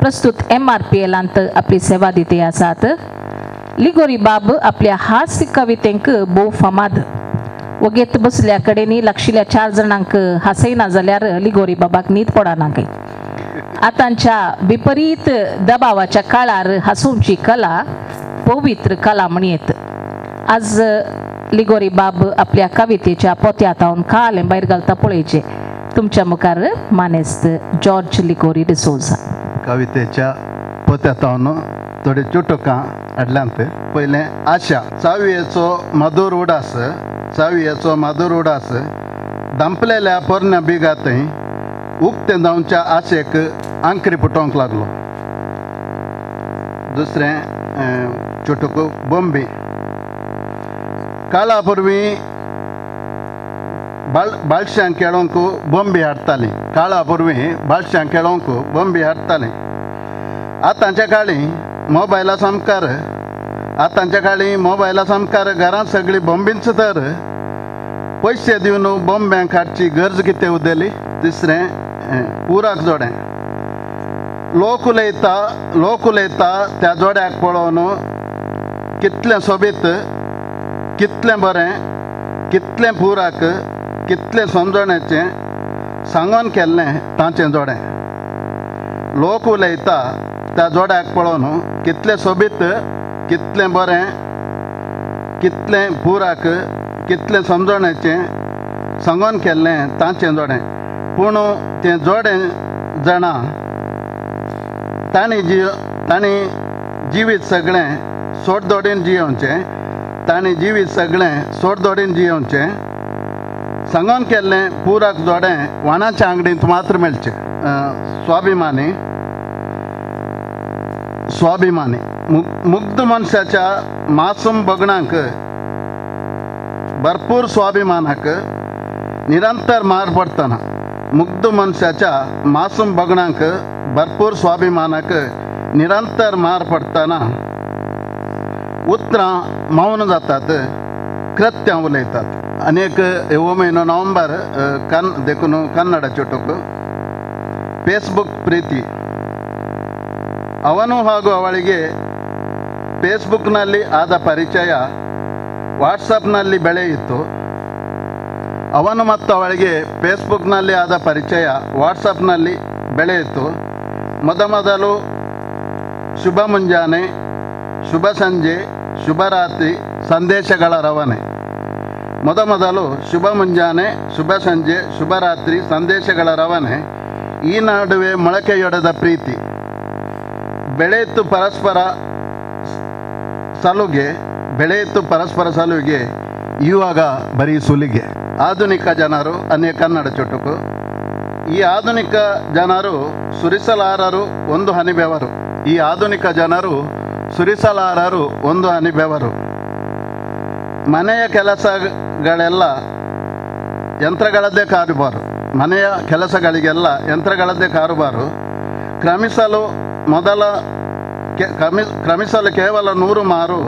प्रस्तुत MRPLांत आपली सेवा दिते आसात. लिगोरी बाब आपल्या हास्य कवितेंक भोव फामाद. वगेत बसल्या कडेन लागशिल्ल्या 4 जाणांक हासयना जाल्यार लिगोरी बाबाक न्हीद पडना खंय. आतांच्या विपरीत दबावाच्या काळार हासोवची कला पवित्र कला म्हणयेत. आज लिगोरी बाब आपल्या कवितेच्या पोत्यांत कालें भायर घालता पळयचें. तुमच्या मुखार मानेस्त जॉर्ज लिगोरी डिसोजा. कवितेच्या पोत्यांत थोडी चुटकां हाडल्यांत. पयलें आशा. चावयेचो मधूर उडास, चावयेचो मधूर उडास धांपलेल्या पोरण्या बिगांतय उक्तें जावच्या आशेक आंकरी पुटोवंक लागलो. दुसरें चुटूक बॉम्बे. काळा पूर्वी बाळशांक खेळोंक बॉम्बे हाडटाली, काळा पूर्वी बाळशांक खेळोंक बॉम्बे हाडटाली. आतांच्या काळी मोबायला सामकार, आतांच्या काळी मोबायला सामकार घरांत सगळी बॉम्बींच तर पयशे दिवन बॉम्ब्यांक हाडची गरज कितें उरली. तिसरें पुराक जोडें. लोक उलयता, लोक उलयता त्या जोड्याक पळोवन कितलें सोबीत, कितलें बरें, कितलें पुराक, कितलें समजण्याचें सांगून केल्लें तांचें जोडें. लोक उलयता त्या जोड्याक पळोवन कितलें सोबीत, कितलें बरें, कितलें पुराक, कितलें समजण्याचें सांगून केल्लें तांचें जोडें. पूण तें जोडें जाणां तांणी तांणी जिवीत सगळें सोडदोडीन जियोवचें, तांणी जिवीत सगळें सोडदोडीन जियोवचें सांगून केल्लें पुराक जोडें वाणाच्या आंगडींत मात्र मेळचें. स्वाभिमानी, स्वाभिमानी मुग्ध मनशाच्या मासूम बगणांक भरपूर स्वाभिमानाक निरंतर मार पडटना, मुग्ध मनशाच्या मासूम बगणांक भरपूर स्वाभिमानाक निरंतर मार पडटना उतरां मौन जातात, कृत्यां उलयतात. आनी एक हो म्हयनो नोव्हेंबर देखून कन्नड चुटूक. ಫೇಸ್ಬುಕ್ ಪ್ರೀತಿ. ಅವನು ಹಾಗೂ ಅವಳಿಗೆ ಫೇಸ್ಬುಕ್ನಲ್ಲಿ ಆದ ಪರಿಚಯ ವಾಟ್ಸಪ್ನಲ್ಲಿ ಬೆಳೆಯಿತು. ಅವನು ಮತ್ತು ಅವಳಿಗೆ ಫೇಸ್ಬುಕ್ನಲ್ಲಿ ಆದ ಪರಿಚಯ ವಾಟ್ಸಪ್ನಲ್ಲಿ ಬೆಳೆಯಿತು. ಮೊದಮೊದಲು ಶುಭ ಮುಂಜಾನೆ, ಶುಭ ಸಂಜೆ, ಶುಭರಾತ್ರಿ ಸಂದೇಶಗಳ ರವಾನೆ. ಮೊದಮೊದಲು ಶುಭ ಮುಂಜಾನೆ, ಶುಭ ಸಂಜೆ, ಶುಭರಾತ್ರಿ ಸಂದೇಶಗಳ ರವಾನೆ. ಈ ನಡುವೆ ಮೊಳಕೆಯೊಡೆದ ಪ್ರೀತಿ ಬೆಳೆಯಿತು. ಪರಸ್ಪರ ಸಲುಗೆ ಬೆಳೆಯಿತು, ಪರಸ್ಪರ ಸಲುಗೆ ಇವಾಗ ಬರೀ ಸುಲಿಗೆ. ಆಧುನಿಕ ಜನರು ಅನೇಕ ಕನ್ನಡ ಚುಟುಕು. ಈ ಆಧುನಿಕ ಜನರು ಸುರಿಸಲಾರರು ಒಂದು ಹನಿ ಬೆವರು. ಈ ಆಧುನಿಕ ಜನರು ಸುರಿಸಲಾರರು ಒಂದು ಹನಿ ಬೆವರು. ಮನೆಯ ಕೆಲಸಗಳೆಲ್ಲ ಯಂತ್ರಗಳದ್ದೇ ಕಾರುಬಾರು. ಮನೆಯ ಕೆಲಸಗಳಿಗೆಲ್ಲ ಯಂತ್ರಗಳದ್ದೇ ಕಾರುಬಾರು. ಕ್ರಮಿಸಲು ಮೊದಲ ಕ್ರಮಿಸಲು ಕೇವಲ 100 ಮಾರು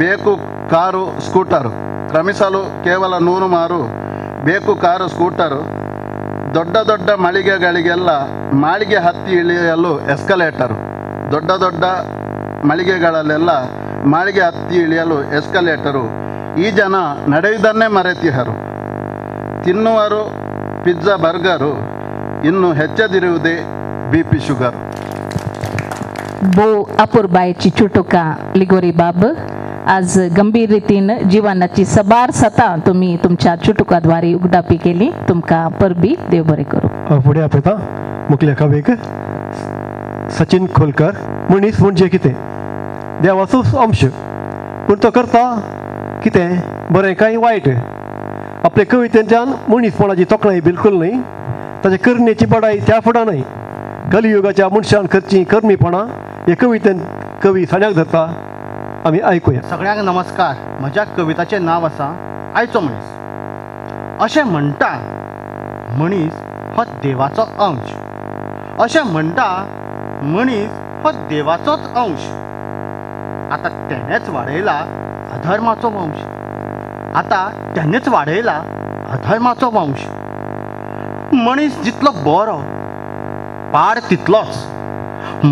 ಬೇಕು ಕಾರು ಸ್ಕೂಟರು. ಕ್ರಮಿಸಲು ಕೇವಲ 100 ಮಾರು ಬೇಕು ಕಾರು ಸ್ಕೂಟರು. ದೊಡ್ಡ ದೊಡ್ಡ ಮಳಿಗೆಗಳಿಗೆಲ್ಲ ಮಾಳಿಗೆ ಹತ್ತಿ ಇಳಿಯಲು ಎಸ್ಕಲೇಟರು. ದೊಡ್ಡ ದೊಡ್ಡ ಮಳಿಗೆಗಳಲ್ಲೆಲ್ಲ ಮಾಳಿಗೆ ಹತ್ತಿ ಇಳಿಯಲು ಎಸ್ಕಲೇಟರು. ಈ ಜನ ನಡೆಯುವುದನ್ನೇ ಮರೆತಿಹರು. ತಿನ್ನುವರು ಪಿಜ್ಜಾ ಬರ್ಗರು, ಇನ್ನು ಹೆಚ್ಚದಿರುವುದೇ BP sugar. भोव अपुरबायेची चुटुकां लिगोरी बाब आज गंभीर रितीन जिवनाची सबार सतां तुमी तुमच्या चुटुकाद्वारे उगडापी केली. तुमकां परबी देव बरें करूं. फुडें आपयता मुखल्या कवीक सचिन खोलकर. मनीस म्हणजे कितें? देवाचोच अंश, पूण तो करता कितें बरें कांय वायट. आपले कवितेंच्यान मनीसपणाची तोखणाय बिलकुल न्हय, ताच्या करणेची बडाय त्या फुडां न्हय. कलियुगाच्या मनशान करची कर्मीपणां हे कवितेन कवी साण्याक धरता. आमी आयकुया. सगळ्यांक नमस्कार. म्हज्या कविताचें नांव आसा आयचो मनीस. अशें म्हणटा मनीस हो देवाचो अंश. अशें म्हणटा मनीस हो देवाचोच अंश. आतां तेणेच वाडयला अधर्माचो वंश. आतां तेणेच वाडयला अधर्माचो वंश. मनीस जितलो बरो पाड तितलोच.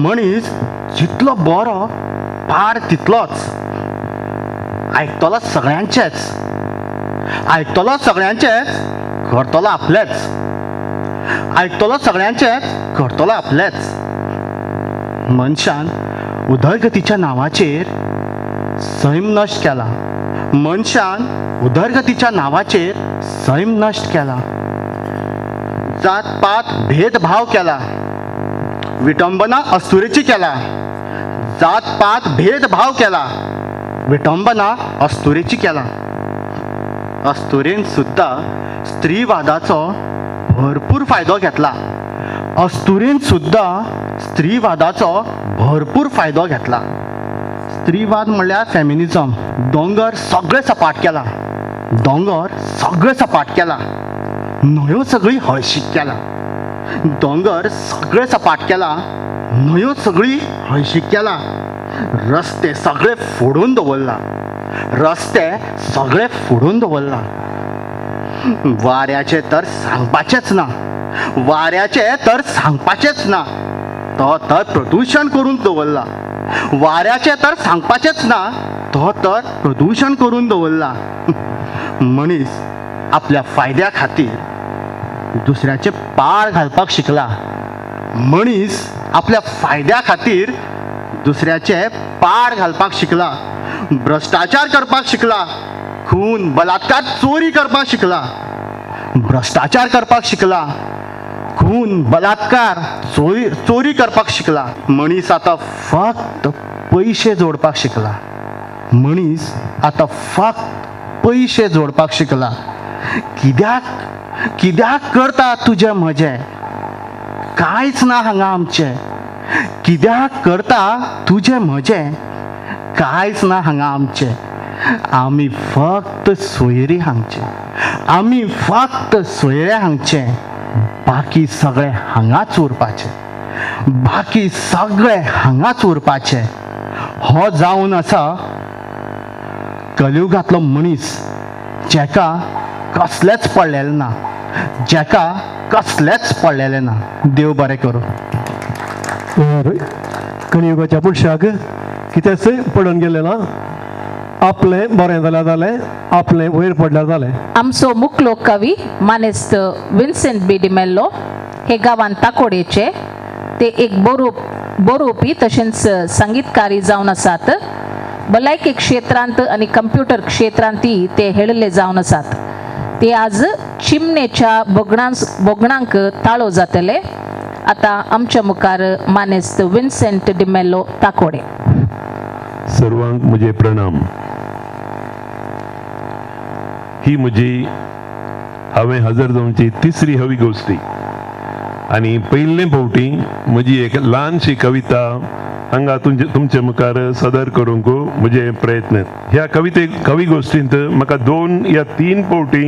मनीस जितलो बरो पाड तितलोच. आयकतलो सगळ्यांचेच. आयकतलो सगळ्यांचेच, करतलो आपलेच. आयकतलो सगळ्यांचेच, करतलो आपलेच. मनशान उदरगतीच्या नांवाचेर सैम नश्ट केला. मनशान उदरगतीच्या नांवाचेर सैम नश्ट केला. जात पात भेदभाव केला. विटंबना अस्तुरेची केला. जात पात भेदभाव केला. विटंबना अस्तुरेची केला. अस्तुरेन सुद्दां स्त्रीवादाचो भरपूर फायदो घेतला. अस्तुरेन सुद्दां स्त्रीवादाचो भरपूर फायदो घेतला. स्त्रीवाद म्हणल्यार फेमिनिजम. दोंगर सगळे सपाट केला. दोंगर सगळे सपाट केला. न्हंयो सगळी हळशीक केला. दोंगर सगळे सपाट केला. न्हंयो सगळी हळशीक केला. रस्ते सगळे फोडून दवरला. रस्ते सगळे फोडून दवरला. वाऱ्याचें तर सांगपाचेंच ना. वाऱ्याचें तर सांगपाचेंच ना. तो तर प्रदुशण करून दवरला. वाऱ्याचें तर सांगपाचेंच ना. तो तर प्रदुशण करून दवरला. मनीस आपल्या फायद्या खातीर दुसऱ्याचे पाळ घालपाक शिकला. मनीस आपल्या फायद्या खातीर दुसऱ्याचे पाड घालपाक शिकला. भ्रश्टाचार करपाक शिकला. खून बलात्कार चोरी करपाक शिकला. भ्रश्टाचार करपाक शिकला. खून बलात्कार चोरी करपाक शिकला. मनीस आतां फक्त पयशे जोडपाक शिकला. मनीस आतां फक्त पयशे जोडपाक शिकला. कित्याक कित्याक करता तुजें म्हजें? कांयच ना हांगा आमचें. कित्याक करता तुजें म्हजें? कांयच ना हांगा आमचें. आमी फक्त सोयरी हांगचे. आमी फक्त सोयरे हांगचे. बाकी सगळे हांगाच उरपाचे. बाकी सगळे हांगाच उरपाचे. हो जावन आसा कलियुगांतलो मनीस, जेका कसलेंच पडलेलें ना. जेका कसलेंच पडलेलें ना. देव बरें करूं. कलियुगाच्या मनशाक कितेंच पडून गेलें ना. आपलें बरें जाल्यार जालें, आपलें वयर पडल्यार जालें. आमचो मुखलो कवी मानेस्त विन्सेंट बी डिमेल्लो हे गांवान ताकोडेचे ते एक बरोवपी तशेंच संगीतकारी जावन आसात. भलायकी क्षेत्रांत आनी कंप्युटर क्षेत्रांतय ते हेळिल्ले जावन आसात. ते आज चिमणेच्या भोगणांक ताळो जातले. आतां आमच्या मुखार मानेस्त विन्सेंट डिमेल्लो ताकोडे. सर्वांक म्हजे प्रणाम. ही म्हजी हांवें हजर जावची तिसरी हवी गोश्टी. आनी पयले फावटी म्हजी एक ल्हानशी कविता हांगा तुमचे मुखार सादर करूंक म्हजे प्रयत्न. ह्या कविते कवी गोश्टींत म्हाका 2 या 3 फावटी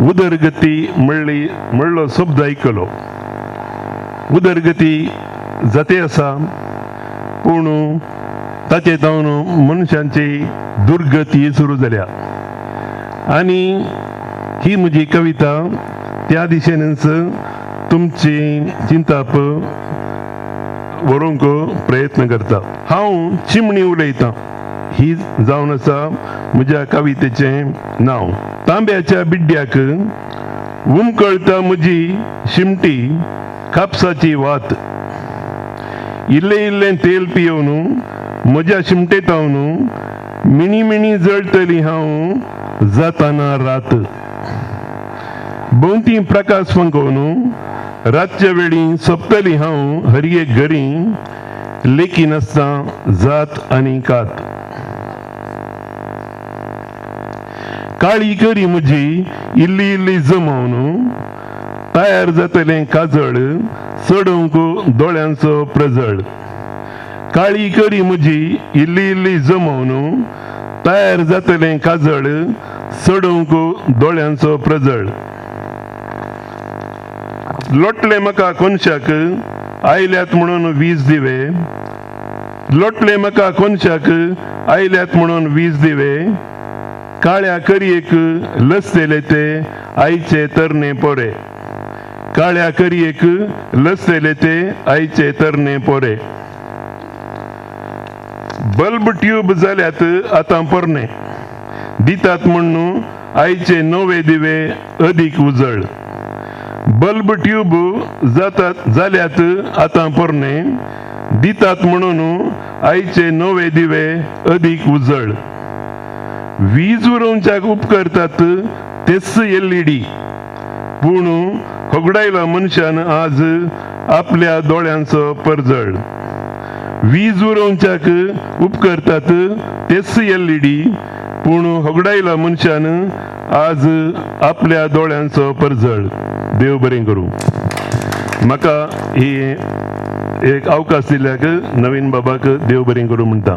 उदरगती म्हणलो शब्द आयकलो. उदरगती जाते आसा पूण ताचे जावन मनशांची दुर्गती सुरू जाल्या आनी ही म्हजी कविता त्या दिशेनच तुमची चिंताप व्हरूंक प्रयत्न करता. हांव चिमणी उलयतां ही जावन आसा म्हज्या कवितेचें नांव. तांब्याच्या बिड्ड्याक उमकळटा म्हजी शिमटी कापसाची वात, इल्लें इल्लें तेल पियोवन म्हज्या शिमटेतावन मिणी मिणी जळटली हांव जाताना रात. भोंवती प्रकाश फंकोवन रातच्या वेळी सोंपतली हांव हर एक घरी, लेखी नासता जात आनी कात. काळी करी म्हजी इल्ली इल्ली जमोवन तयार जातलें काजळ चडोवंक दोळ्यांचो प्रजळ. काळी करी म्हजी इल्ली इल्ली जमोवन तयार जातलें काजळ चडोवंक दोळ्यांचो प्रजळ. लोटले म्हाका कोनशाक आयल्यात म्हणून वीज दिवे, लोटले म्हाका कोनशाक आयल्यात म्हणून वीज दिवे, काळ्या करयेक लसलेले ते आयचे तरणे पोरे, काळ्या करयेक लसलेले ते आयचे तरणे पोरे. बल्ब ट्यूब जाल्यात आतां पोरणे, दितात म्हणून आयचे नवे दिवे अदीक उजळ. बल्ब ट्यूब जातात जाल्यात आतां पोरणे, दितात म्हणून आयचे नवे दिवे अदीक उजळ. वीज उरोवच्याक उपकरतात तेच LED, पूण होगडायला मनशान आज आपल्या दोळ्यांचो परजळ. वीज उरोवच्याक उपकरतात तेच LED, पूण होगडायला मनशान आज आपल्या दोळ्यांचो परजळ. देव बरें करूं. म्हाका ही एक अवकाश दिल्याक नवीन बाबाक देव बरें करूं म्हणटा.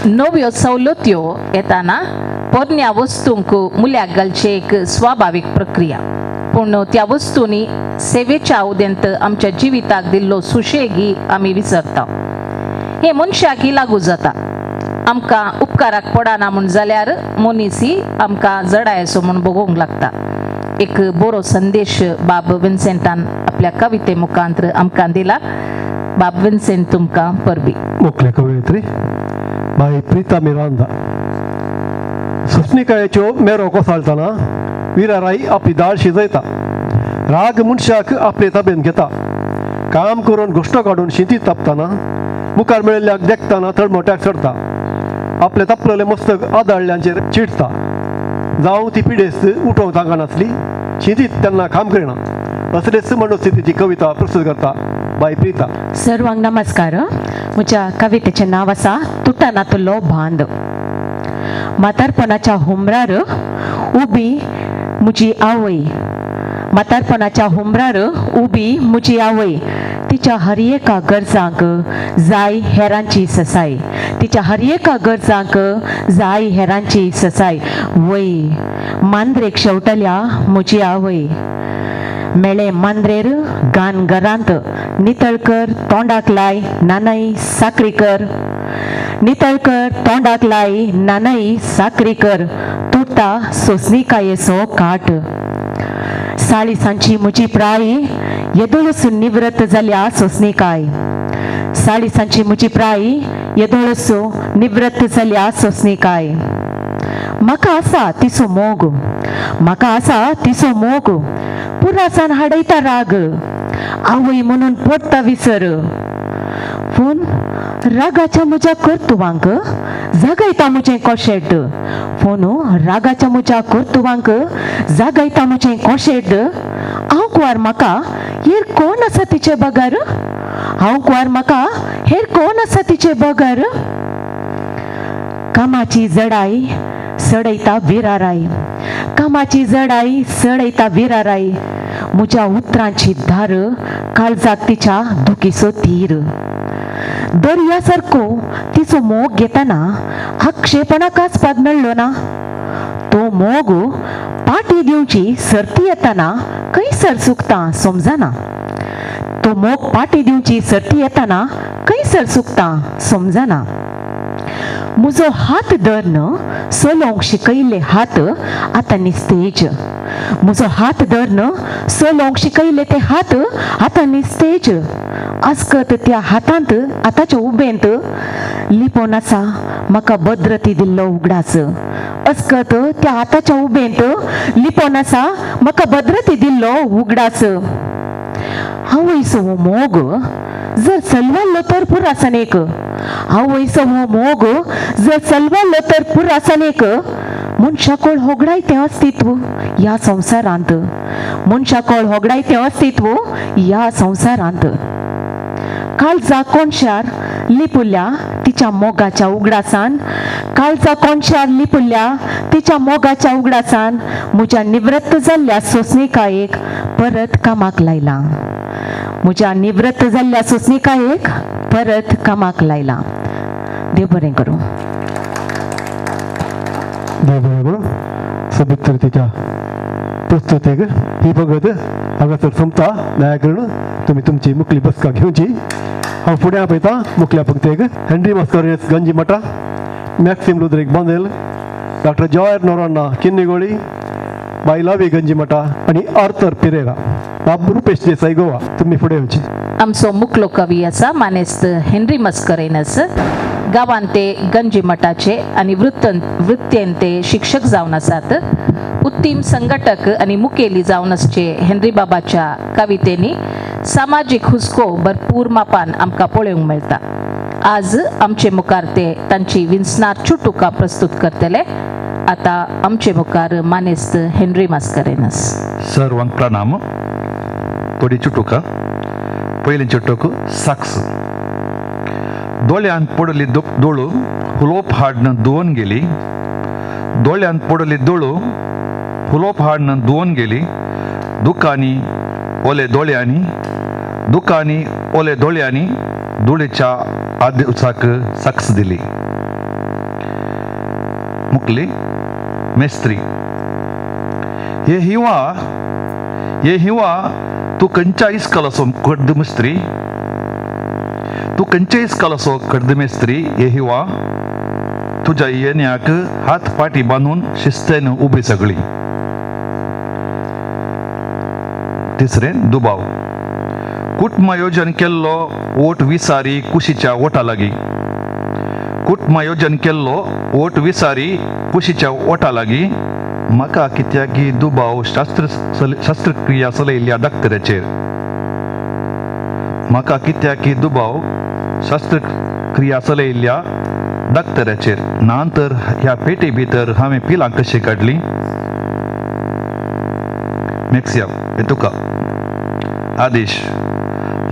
नव्यो सवलत्यो येताना पोरण्या वस्तूंक मुल्याक घालची एक स्वाभावीक प्रक्रिया, पूण त्या वस्तूंनी सेवेच्या उदेंत आमच्या जिविताक दिल्लो सुशेग आमी विसरता. हें मनशाकय लागू जाता. आमकां उपकाराक पडना म्हूण जाल्यार मनीसय आमकां जडायसो म्हूण भोगोवंक लागता. एक बरो संदेश बाब विन्सेंटान आपल्या कविते मुखांत आमकां दिला. बाब विन्सेंट, तुमकां परबी. मुखल्या कवयित्री बाई प्रिता मिरांदा. सस्निकायेच्यो मेरो कोसाळटना विराराई आपली दाळ शिजयता. राग मनशाक आपले ताबेन घेता. काम करून घश्टो काडून शिंती तापतना मुखार मेळिल्ल्याक देखतना तळमोट्याक चडता. आपले तापलेले मस्तक आदाळ्यांचेर चिडता. जावं ती पिडेस्त उठोवंक तांकां नासली शिंतीत तेन्ना काम करिना. असलेच मनस्थितीची कविता प्रस्तुत करता बाई प्रिता. सर्वांक नमस्कार. म्हज्या कवितेचें नांव आसा तुटनातलो बांद. म्हातारपणाच्या हुमरार उबी म्हजी आवय, म्हातारपणाच्या हुमरार उबी म्हजी आवय, तिच्या हर एका गरजांक जाय हेरांची ससाय, तिच्या हर एका गरजांक जाय हेरांची ससाय. वय मांद्रेक शेवटल्या म्हजी आवय, मेळे मांद्रेर गान घरांत नितळ कर तोंडाक लाय नानाई साकरी कर, नितळ कर तोंडाक लाय नानाई साकरी कर, तुटता सोसणिकायेचो काट. साळिसांची म्हजी प्राय येदोळसून निवृत्त जाल्या सोसणिकाय, साळिसांची म्हजी प्राय येदोळसो निवृत्त जाल्या सोसणिकाय. म्हाका आसा तिचो मोग, म्हाका आसा तिचो मोग, पुरासान हाडयता राग, आवय म्हणून पडटा विसर. पूण रागाच्या म्हज्या कर्तुवांक जागयता म्हजें कोशेट, पूण रागाच्या म्हज्या कर्तुवांक जागयता म्हजें कोशेट. हांव कुवार म्हाका हेर कोण आसा तिचे बगर, हांव कुवार म्हाका हेर कोण आसा तिचे बगर. कामाची जडाय सडयता विराराय, कामाची जडाय सडयता विराराय, म्हज्या उतरांची धार काळजाक तिच्या दुखीचो तीर. दर्या सारको तिचो मोग घेतना आक्षेपणाक आस्पाद मेळ्ळो ना. तो मोग पाटी दिवची सर्ती येतना खंयसर चुकता समजना. तो मोग पाटी दिवची सर्ती येतना खंयसर चुकता समजना. म्हजो हात धरून चलोवंक शिकयल्ले हात आतां निस्तेज. म्हजो हात धरून चलोवंक शिकयल्ले ते हात आतां निस्तेज. आसकत त्या हातांत आतांच्या उबेंत लिपोवन आसा म्हाका भद्रती दिल्लो उगडास. अस्कत त्या हाताच्या उबेंत लिपोवन आसा म्हाका भद्रती दिल्लो उगडास. आवयसो हो मोग जर चलवाल्लो तर पुरासान एक. आवयसो हो मोग जर चलवाल्लो तर पुरासान एक. मनशाकोळ होगडायतें अस्तित्व ह्या संवसारांत. मनशाकोळ होगडायतें अस्तित्व ह्या संवसारांत. काळजा कोनशार लिपुल्या तिच्या मोगाच्या उगडासान. काळजा कोनशार लिपुल्या तिच्या मोगाच्या उगडासान म्हज्या निवृत्त जाल्ल्या सोंसणिकायेक परत कामाक लायला. म्हज्या निवृत्त जाल्ल्या सोंसणिकायेक परत कामाक लायला. देव बरें करूं. देव बरें करूं. सोबीत तिच्या प्रस्तुतेक ही भगत हांगासर सोंपता. दया करून तुमी तुमची मुखली बसका घेवची. हांव फुडें आपयतां मुखल्या पंक्तेक हेनरी मास्करेन्हस गंजीमठा, मॅक्सिम लुद्रीक बांदेल, डॉक्टर जॉयर नोरोन्हा किन्नीगोळी, बाई लावी गंजीमठा आनी आर्थर पिरेरा, बाब रुपेश देसाई गोवा. तुमी फुडें येवची. आमचो मुखलो कवी आसा मानेस्त हेनरी मस्करेनस. गांवांत ते गंजीमठाचे आनी वृत्तेन ते शिक्षक जावन आसात. उत्तीम संघटक आनी मुखेली जावन आसचे हेनरी बाबाच्या कवितेंनी सामाजीक हुस्को भरपूर मापान आमकां पळोवंक मेळटा. आज आमचे मुखार ते तांची विन्सनार चुटुकां प्रस्तुत करतले. आतां आमचे मुखार मानेस्त हेनरी मास्करेनस. सर्वांक प्रणाम. थोडी चुटुकां. पयलीं चुटूक साक्स. दोळ्यांत पडली दोळू हुलोप हाडून धुवन गेली. दोळ्यांत पडली दोळू हुलोप हाडून धुवन गेली. दुकांनी ओले दोळ्यांनी, दुकांनी ओले दोळ्यांनी धुळीच्या आदेसाक साक्स दिली. मुकली मेस्त्री. हे हिवा, हे हिवा, तूं खंयच्या इस्कलाचो खड्ड मिस्त्री? तूं खंयच्या इस्कलाचो खड्ड मेस्त्री? हे हिवा, तुज्या येण्याक हात फाटी बांदून शिस्तेन उबी सगळी. तिसरें दुबाव. कुटुंबयोजन केल्लो ओट विसारी कुशीच्या ओटा लागीं. कुटुंबयोजन केल्लो ओट विसारी कुशीच्या ओटा लागीं. म्हाका कित्याकी दुबाव शस्त्रक्रिया चलयल्ल्या डॉक्टराचेर. म्हाका कित्याकी दुबाव शस्त्रक्रिया चलयल्ल्या डॉक्टराचेर. ना तर ह्या पेटे भितर हांवें पिलां कशीं काडलीं? मॅक्सिया हे तुका आदेश.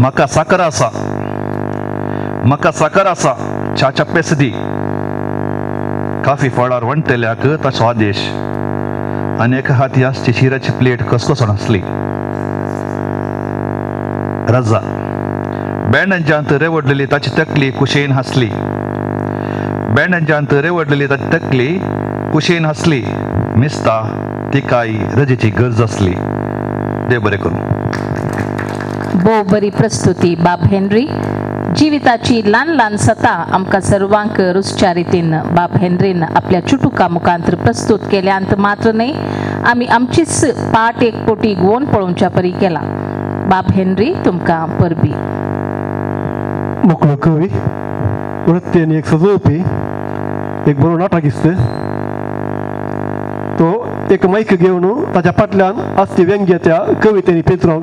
म्हाका साकर आसा, म्हाका साकर आसा, च्याच्या पेस दी. काफी फळार वणटल्याक ताचो आदेश. आनी एका हाती आसची शिराची प्लेट कसकसोन आसली. रजा. बँडांच्यांत रेवडलेली ताची तकली कुशेन हांसली. बँडांच्यांत रेवडलेली ताची तकली कुशेन हांसली. मिस्ता तिकाय रजेची गरज आसली. देव बरें करूं. भोव बरी प्रस्तुती बाब हेनरी. जिविताची ल्हान ल्हान सतां आमकां सर्वांक रुचच्या रितीन बाब हेनरीन आपल्या चुटुका मुखांत प्रस्तुत केल्यांत मात्र न्हय, आमी आमचीच पाट एक पोटी गोवन पळोवच्या परी केला. बाब हेनरी तुमकां परबी. मोकळो कवी वृत्तेन एक सजोवपी एक बरो नाटक तो एक मायक घेवन ताच्या फाटल्यान आसची व्यंग्य त्या कवितेनी पेत्रोन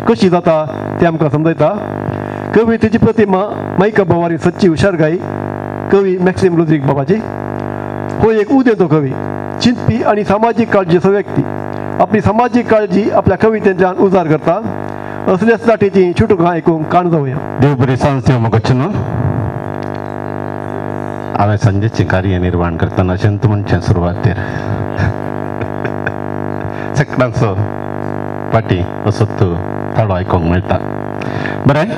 कशी जाता तें आमकां समजयता. कवितेची प्रतिमा मायका बाबारी सच्ची हुशारकाय कवी मॅक्सिम लुद्रीक बाबाची. हो एक उदेंतो कवी, चिंतपी आनी सामाजीक काळजीचो व्यक्ती. आपली सामाजीक काळजी आपल्या कवितेंतल्यान उजार करता. असल्याच दाटेची छुटुकां आयकूंक काण जावया. देव बरी सांज देव म्हाका न्हू. हांवें सांजेचें कार्य निर्माण करतना अशें म्हणचें सुरवातेर सगळ्यांचो पाटी असो ताळो आयकूंक मेळटा. बरें,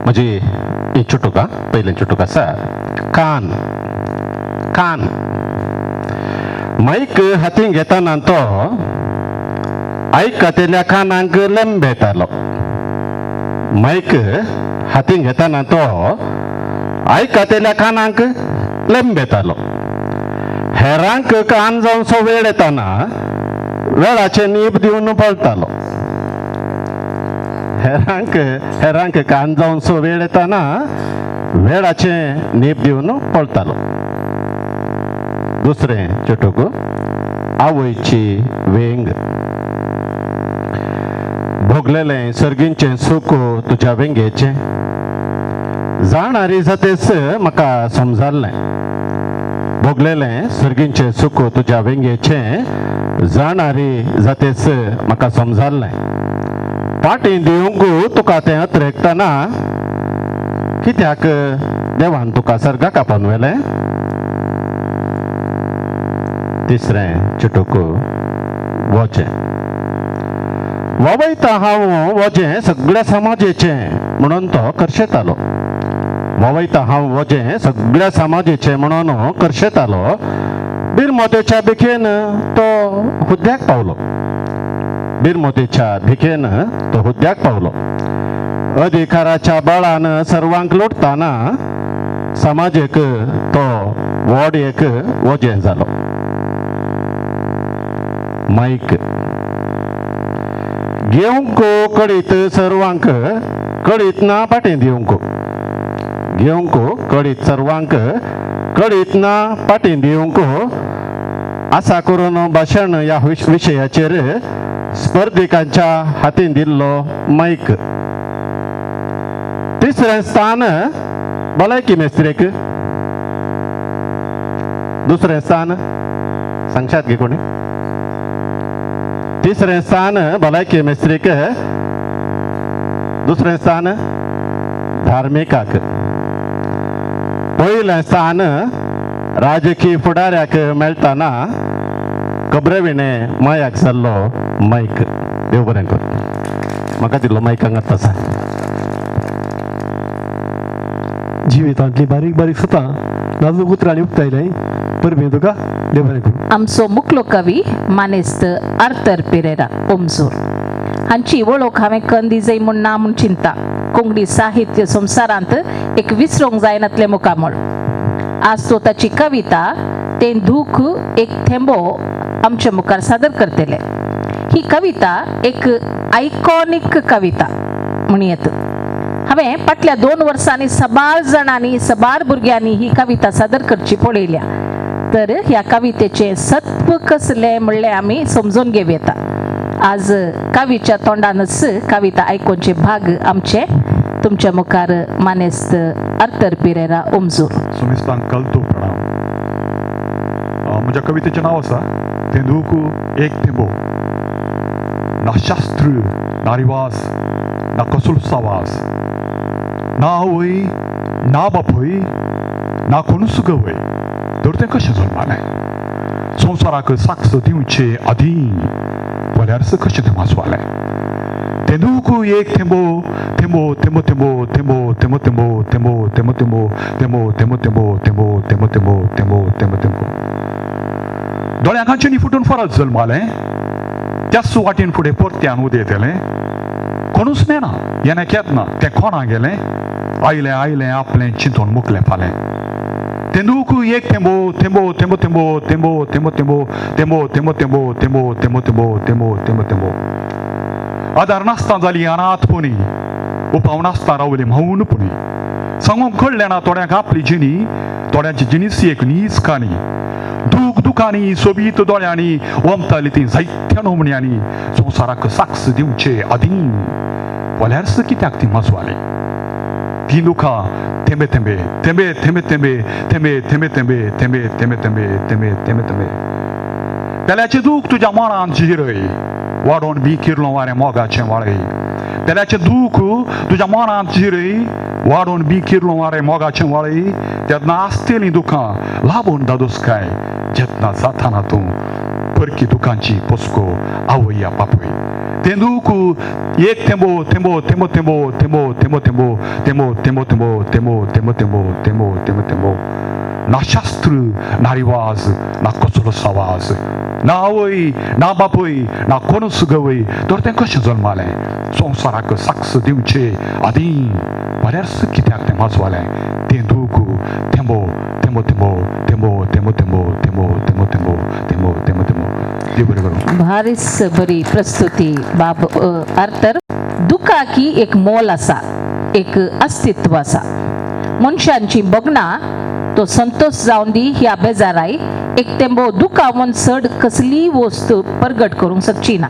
म्हजी ही चुटूक पयलें चुटूक आसा कान. कान मायक हातीन घेताना तो आयकतल्या कानांक लेंबेतालो. मायक हातीन घेताना तो आयकतल्या कानांक लेंबेतालो. हेरांक कान जावचो वेळ येताना वेळाचें नीब दिवन पळटालो. हेरांक हेरांक कान जावचो वेळ येताना वेळाचें नीब दिवन पळटालो. दुसरें चटूक आवयची वेंग. भोगलेलें सर्गींचें सूख तुज्या वेंगेचें जाणारी जातेच म्हाका समजालें. भोगलेलें सर्गींचें सूख तुज्या वेंगेचें जाणारी जातेच म्हाका समजालें. पाटी दिवंक तुका तें अत्रेकतना कित्याक देवान तुका सर्गाक आपोवन व्हेलें. तिसरें चटूक वोचें. वावयता हांव वजें सगळ्या समाजेचें म्हणून तो करशेतालो. वावयता हांव वजें सगळ्या समाजेचें म्हणून करशेतालो. बिरमोतेच्या भिकेन तो हुद्द्याक पावलो. बिरमोतेच्या भिकेन तो हुद्द्याक पावलो. अधिकाराच्या बळान सर्वांक लुटताना समाजेक तो व्हड एक वजें जालो. मायक घेवंक कळीत सर्वांक कळीत ना पाटी दिवंक. घेवंक कळीत सर्वांक कळीत ना पाटी दिवंक आसा करून भाशण ह्या विशयाचेर स्पर्धिकांच्या हातीन दिल्लो मायक. तिसरें स्थान भलायकी मेस्त्रेक. दुसरें स्थान सांगशात गे कोणी? तिसरें स्थान भलायकी मेस्त्रीक, दुसरें स्थान धार्मिकाक, पयलें स्थान राजकीय फुडाऱ्याक मेळटाना खबरे विणें मायाक जाल्लो मायक. देव बरें कर. म्हाका दिल्लो मायक हांगाच आसा. जिवितांतली बारीक बारीक सुतां नाजूक उतरांनी उक्तायलें. परबीं तुका, देव बरें करूं. आमचो मुखलो कवी मानेस्त आर्थर पिरेरा ओमजूर हांची वळख हांवें कंदी जय म्हूण ना म्हूण चिंता. कोंकणी साहित्य संवसारांत एक विसरूंक जायनातलें मुखामळ. आज तो ताची कविता तें दूख एक थेंबो आमच्या मुखार सादर करतले. ही कविता एक आयकॉनीक कविता म्हणयेत. हांवें फाटल्या 2 वर्सांनी सबार जाणांनी सबार भुरग्यांनी ही कविता सादर करची पळयल्या. तर ह्या कवितेचें सत्व कसलें म्हणलें आमी समजून घेवं येता. आज कवीच्या तोंडानच कविता आयकुचे भाग आमचे तुमच्या मुखार मानेस्त आर्थर पिरेरा ओमजूर. सुमिस्तान कलतो प्रणाम. म्हज्या कवितेचें नांव आसा तेंदूक एक थेंबो. ना शास्त्र ना रिवाज ना कसलो सावास, ना आवय ना बापूय ना कोणूच गवय, तर तें कशें जल्मालें? संवसाराक साक्ष दिवचे आदीं जाल्यार कशें तें वाजवालें? तेंदूक एक थेंबो थेंबो थेंबो थेंबो थेंबो थेंबो थेंबो थेंबो थेंबो थेंबो थेंबो थेंबो थेंबो थेंबो थेंबो थेंबो थेंबो थेंबो थेंबो. दोळ्यांखांच्यांनी फुटून फरत जल्मालें, त्याच वाटेन फुडें परत्यान उदयतलें. कोणूच नेना येणें केतना तें कोणा गेलें? आयलें आयलें आपलें चिंतून मुकलें फालें. तेंदूक एक थेंबो थेंबो थेंबो थेंबो थेंबो थेंबो थेंबो थेंबो थेंबो थेंबो थेंबो थेंबो थेंबो थेंबो थेंबो थेंबो. आदार नासता जाली अनाथ पुणी, उपाव नासता रावली म्हावून पुणी. सांगूंक कळ्ळें ना थोड्यांक आपली जिणी, थोड्यांची जिणीस एक नीच काणी. दूख दुखांनी सोबीत दोळ्यांनी ओमताली ती जायत्या नोमण्यांनी. संवसाराक साक्ष दिवचे आदीं जाल्यार कित्याक ती माजवाली? ती दुखां थेंबे थेंबे थेंबे थेंबे थेंबे थेंबे थेंबे थेंबे थेंबे थेंबे थेंबे थेंबे थेंबे थेंबे. पेल्याचें दूख तुज्या मनांत जिरय, वाडोवन बी किरलो वारें मोगाचें वाळय. पेल्याचें दूख तुज्या मनांत जिरय, वाडोवन बी किरलो वारें मोगाचें वाळय. तेन्ना आसतलीं दुखां लाबून दादोसकाय, जेन्ना जाताना तूं परकी दुखांची पोसको आवय बापूय तें दूख एक थेंबो थेंबो थेंबो थेंबो थेंबो थेंबो थेंबो थेंबो थेंबो थेंबो थेंबो थेंबो थेंबो थेंबो थेंबो थेंबो ना शास्त्र ना रिवाज ना कसलो सावाज ना आवय ना बापूय ना कोणूच गवय तर तें कशें जल्मालें संवसाराक साक्ष दिवचे आदीं बऱ्याच कित्याक तें वाजवालें तें दूख थेंबो थेंबो थेंबो थेंबो थेंबो थेंबो थेंबो थेंबो थेंबो थेंबो थेंबो थेंबो. भारीच बरी प्रस्तुती बाब आर्थर. दुखाकी एक मोल आसा, एक अस्तित्व आसा. मनशांची बगनां तो संतोष जावन दी ह्या बेजाराय एक तेंबो दुखावन चड कसलीय वस्तू परगट करूंक शकची ना.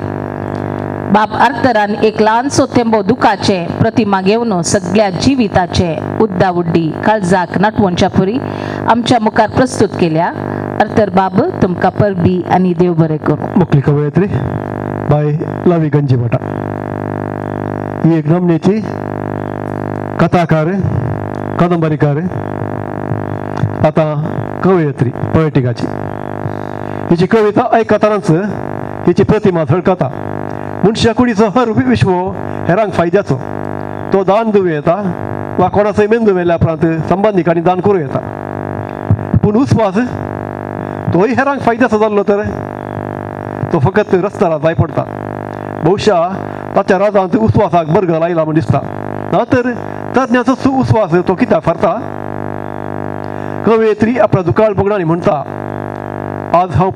बाब आर्थरान एक ल्हानसो तेंबो दुखाचे प्रतिमा घेवन सगळ्या जिविताचे उद्दा उड्डी काळजाक नटवणच्या पुरी आमच्या मुखार प्रस्तुत केल्या. आर्थर बाब तुमकां परबी आनी देव बरें करूं. मुखली कवयत्री बाय लावी गंजीभाटा ही एक नामनेची कथाकार, कादंबरीकार, आतां कवयत्री पोएटिकाची. हिची कविता आयकतनाच हिची प्रतिमा झळकता. मनशा कुडीचो हर विश्व हेरांक फायद्याचो, तो दान दिवं येता वा कोणाचोय मेंदू मेल्या उपरांत संबंदिकांनी दान करूं येता. पूण उस्वास तोय हेरांक फायद्याचो जाल्लो तर तो फकत रस्त्यार जाय पडटा. बहुशा ताच्या राजांत उस्वासाक बरगल आयला म्हूण दिसता, ना तर तरण्याचो उस्वास तो कित्याक फारता. कवयत्री आपल्या दुकाळ बगडांनी म्हणटा, आज हांव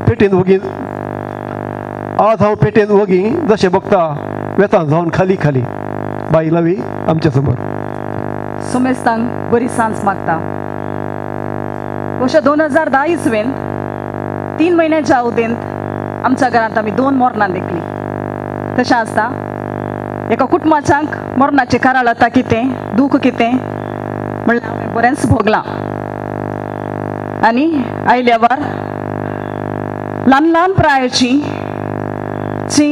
पेटेंत वगी, आज हांव पेटेंत वगी जशें बगता वेतान जावन खाली खाली. बाई लवी आमच्या समोर. सुमेस्तांक बरी सांज मागता. वर्ष 2010 इसवेन 3 म्हयन्याच्या अवधेंत आमच्या घरांत आमी 2 मरणां देखली. तशें आसता एका कुटुंबाच्यांक मरणाचें काराळ आतां कितें दूख कितें म्हणल्यार हांवें बरेंच भोगलां. आनी आयल्या वार ल्हान ल्हान प्रायेची जी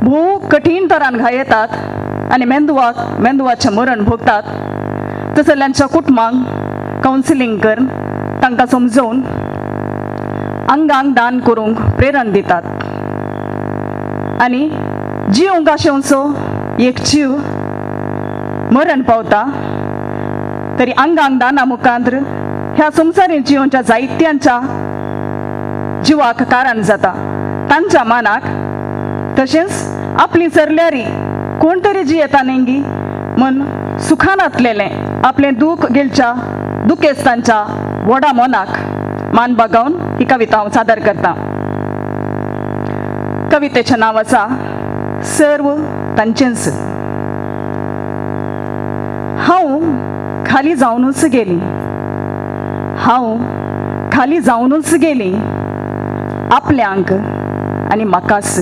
भोव कठीण तरान घायेतात आनी मेंदवाचें मरण भोगतात तसल्यांच्या कुटुंबांक कावन्सिलींग करून तांकां समजोवन आंगांक दान करूंक प्रेरण दितात. आनी जिवंक आशेवचो एक जीव मरण पावता तरी आंगांक दाना मुखांत्र ह्या संवसारीत जिवनच्या जायत्यांच्या जिवाक कारण जाता तांच्या मानाक. तशेंच आपली सरल्यारी कोण तरी जियेता नेंगी मन सुखान आतलेलें आपलें दूख गेलच्या दुखेस्तांच्या व्हडा मनाक मान बागावन ही कविता हांव सादर करता. कवितेचें नांव आसा सर्व तांचेंच. हांव खाली जावनूच गेली, हांव खाली जावनूच गेली आपल्यांक आनी म्हाकाच.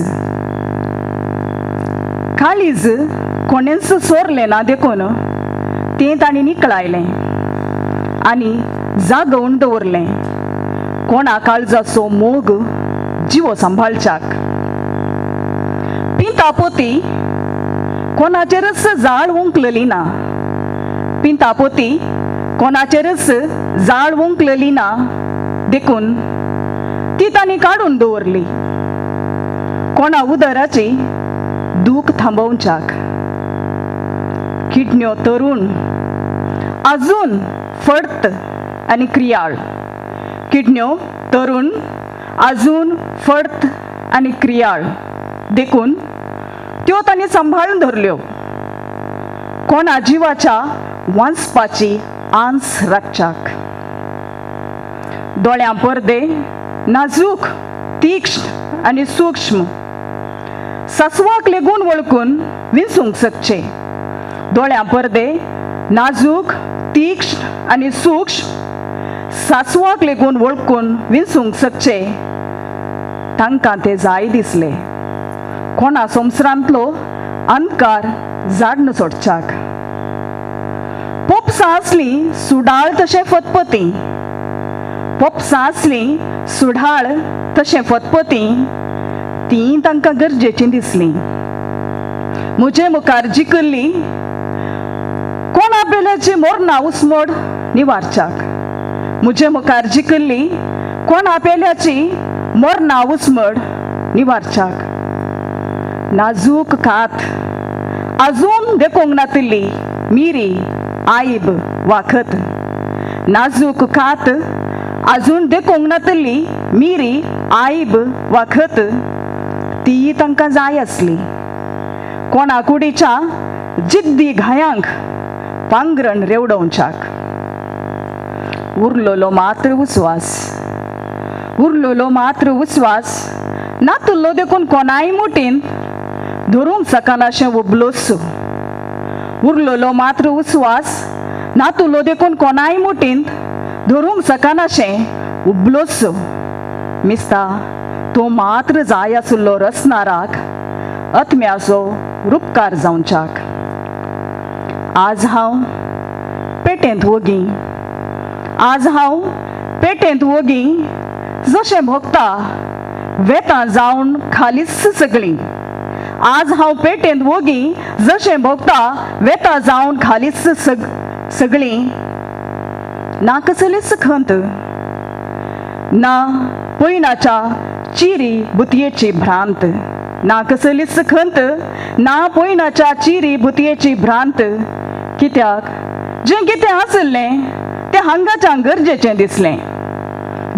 काळीज कोणेंच सोरलें ना देखून तें तांणी निकळायलें आनी जागोवन दवरलें कोणा काळजाचो मोग जिवो सांबाळच्याक. पिंता पोती कोणाचेरच जाळ उंकलली ना, पिंता पोती कोणाचेरच जाळ उंकलली ना देखून ती तांणी काडून दवरली कोणा उदराची दूख थांबोवच्याक. किडण्यो तरुण आजून फर्त आनी क्रियाळ, किडण्यो तरुण आजून फर्त आनी क्रियाळ देखून त्यो तांणी सांबाळून धरल्यो कोणा जिवाच्या वांचपाची आंस राखच्याक. दोळ्यां परदे नाजूक तीक्ष्ण आनी सूक्ष्म सासवाक लेगून वळखून विंचूंक शकचे. दोळ्यां परदे नाजूक तीक्ष्ण आनी सूक्ष्म सासवाक लेगून वळखून विंचूंक शकचे. तांकां ते जाय दिसले कोणा संवसारांतलो अंधकार जाडन सोडच्याक. पोपसां आसलीं सुडाळ तशें फतफती, पोपसां आसलीं सुडाळ तशें फतफती तीं तांकां गरजेचीं दिसलीं. म्हजे मुखार जिखल्ली कोणा बेल्याची मोरना उस्मोड निवारच्याक, म्हजे मुखार जिखल्ली कोणा पेल्याची मरना उस्मड निवारच्याक. नाजूक कात अजून देखूंक नातिल्ली मिरी आईब वाखत. नाजूक कात अजून देखूंक नातिल्ली मिरी आईब वाखत. ती तांकां जाय आसली. कोणा कुडीच्या जिद्दी घायांक पांगरण रेवडोवच्याक. उरलेलो मात्र उस्वास, उरलेलो मात्र उस्वास नातुल्लो देखून कोणाय मुठीन धरूंक सकानाशें उबलोसो. उरलेलो मात्र उस्वास नातुल्लो देखून कोणाय मुठीन धरूंक सकानाशें उबलोसो. मिस्ता तो मात्र जाय आसलो रसनाराक आत्म्याचो रुपकार जावच्याक. आज हांव पेटेंत वोगी, आज हांव पेटेंत वोगी जशें भोगता वेतां जावन खालीच सगळीं. आज हांव पेटेंत वोगी जशें भोगता वेतां जावन खालीच सगळीं. ना कसलीच खंत ना पयणाच्या चिरी बुतयेची भ्रांत. ना कसलीच खंत ना पयणाच्या चिरी बुतयेची भ्रांत. कित्याक जें कितें आसलें तें हांगाच्या गरजेचें दिसलें.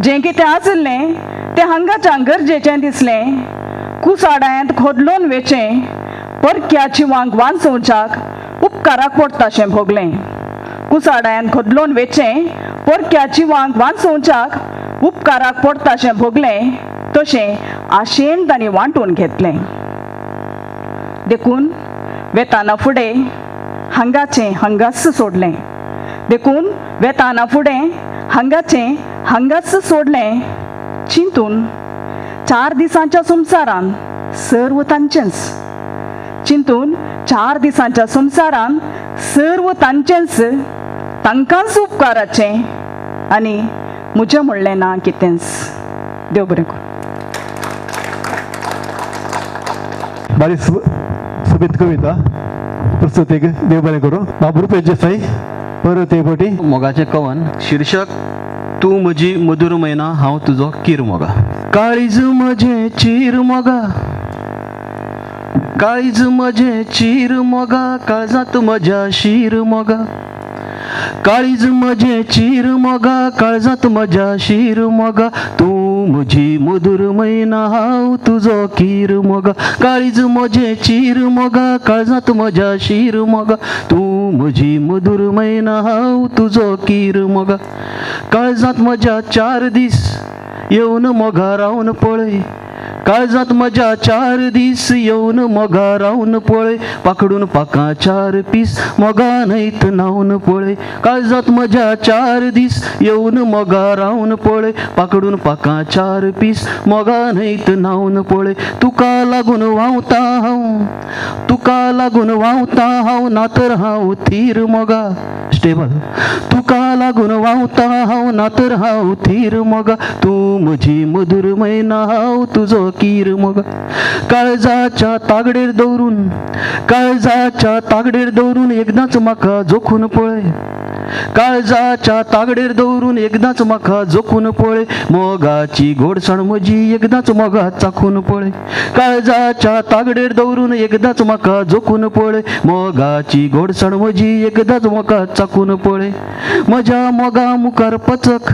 जें कितें आसलें तें हांगाच्या गरजेचें दिसलें. कुसाडांत खोदलोन वेचें परक्या जिवांक वांचोवच्याक उपकाराक पडटाशें भोगलें. कुसाडांत खोदलोन वेचें परक्या जिवांक वांचोवच्याक उपकाराक पडटाशें भोगलें. तशें आशेन तांणी वांटून घेतलें. देखून वेताना फुडें हांगाचें हांगाच सोडलें. देखून वेताना फुडें हांगाचें हांगाच सोडलें. चिंतून 4 दिसांच्या संवसारान सर्व तांचेंच. चिंतून 4 दिसांच्या संवसारान सर्व तांचेंच. तांकांच उपकाराचें आनी म्हजें म्हणलें ना कितेंच. देव बरें करूं. बारी सोबीत कविता प्रस्तुतीक देव बरें करूं. बाबू रुपेश देसाई परत एक फावटी. मोगाचें कवन, शीर्षक तूं म्हजी मधूर मैना हांव तुजो कीर मोगा. काळीज म्हजें चीर मोगा, काळीज म्हजें चीर मोगा, काळजांत म्हज्या शीर मोगा. काळीज म्हजें चीर मोगा, काळजांत म्हज्या शीर मोगा. तूं म्हजी मधूर मैना हांव तुजो कीर मोगा. काळीज म्हजें चीर मोगा, काळजांत म्हज्या शीर मोगा. तूं म्हजी मधूर मैना हांव तुजो कीर मोगा. काळजांत म्हज्या 4 दीस येवन मोगा रावन पळय. काळजांत म्हज्या 4 दीस येवन मोगा रावन पळय. पाकडून पाकां 4 पीस मोगा न्हयत न्हावन पळय. काळजांत म्हज्या 4 दीस येवन मोगा रावन पळय. पाकडून पाकां 4 पीस मोगा न्हयत न्हावन पळय. तुका लागून व्हांवता हांव, तुका लागून व्हांवता हांव, ना तर हांव थीर मोगा. स्टेबल. तुका लागून व्हांवता हांव, ना तर हांव थीर मोगा. तूं म्हजी मधूर मैना हांव तुजो कीर मोगा. काळजाच्या तागडेर दवरून, काळजाच्या तागडेर दवरून एकदांच म्हाका जोखून पळय. काळजाच्या तागडेर दवरून एकदांच म्हाका जोखून पळय. मोगाची गोडसाण म्हजी एकदांच मोगा चाखून पळय. काळजाच्या तागडेर दवरून एकदांच म्हाका जोखून पळय. मोगाची गोडसाण म्हजी एकदांच म्हाका चाखून पळय. म्हज्या मोगा मुखार पचक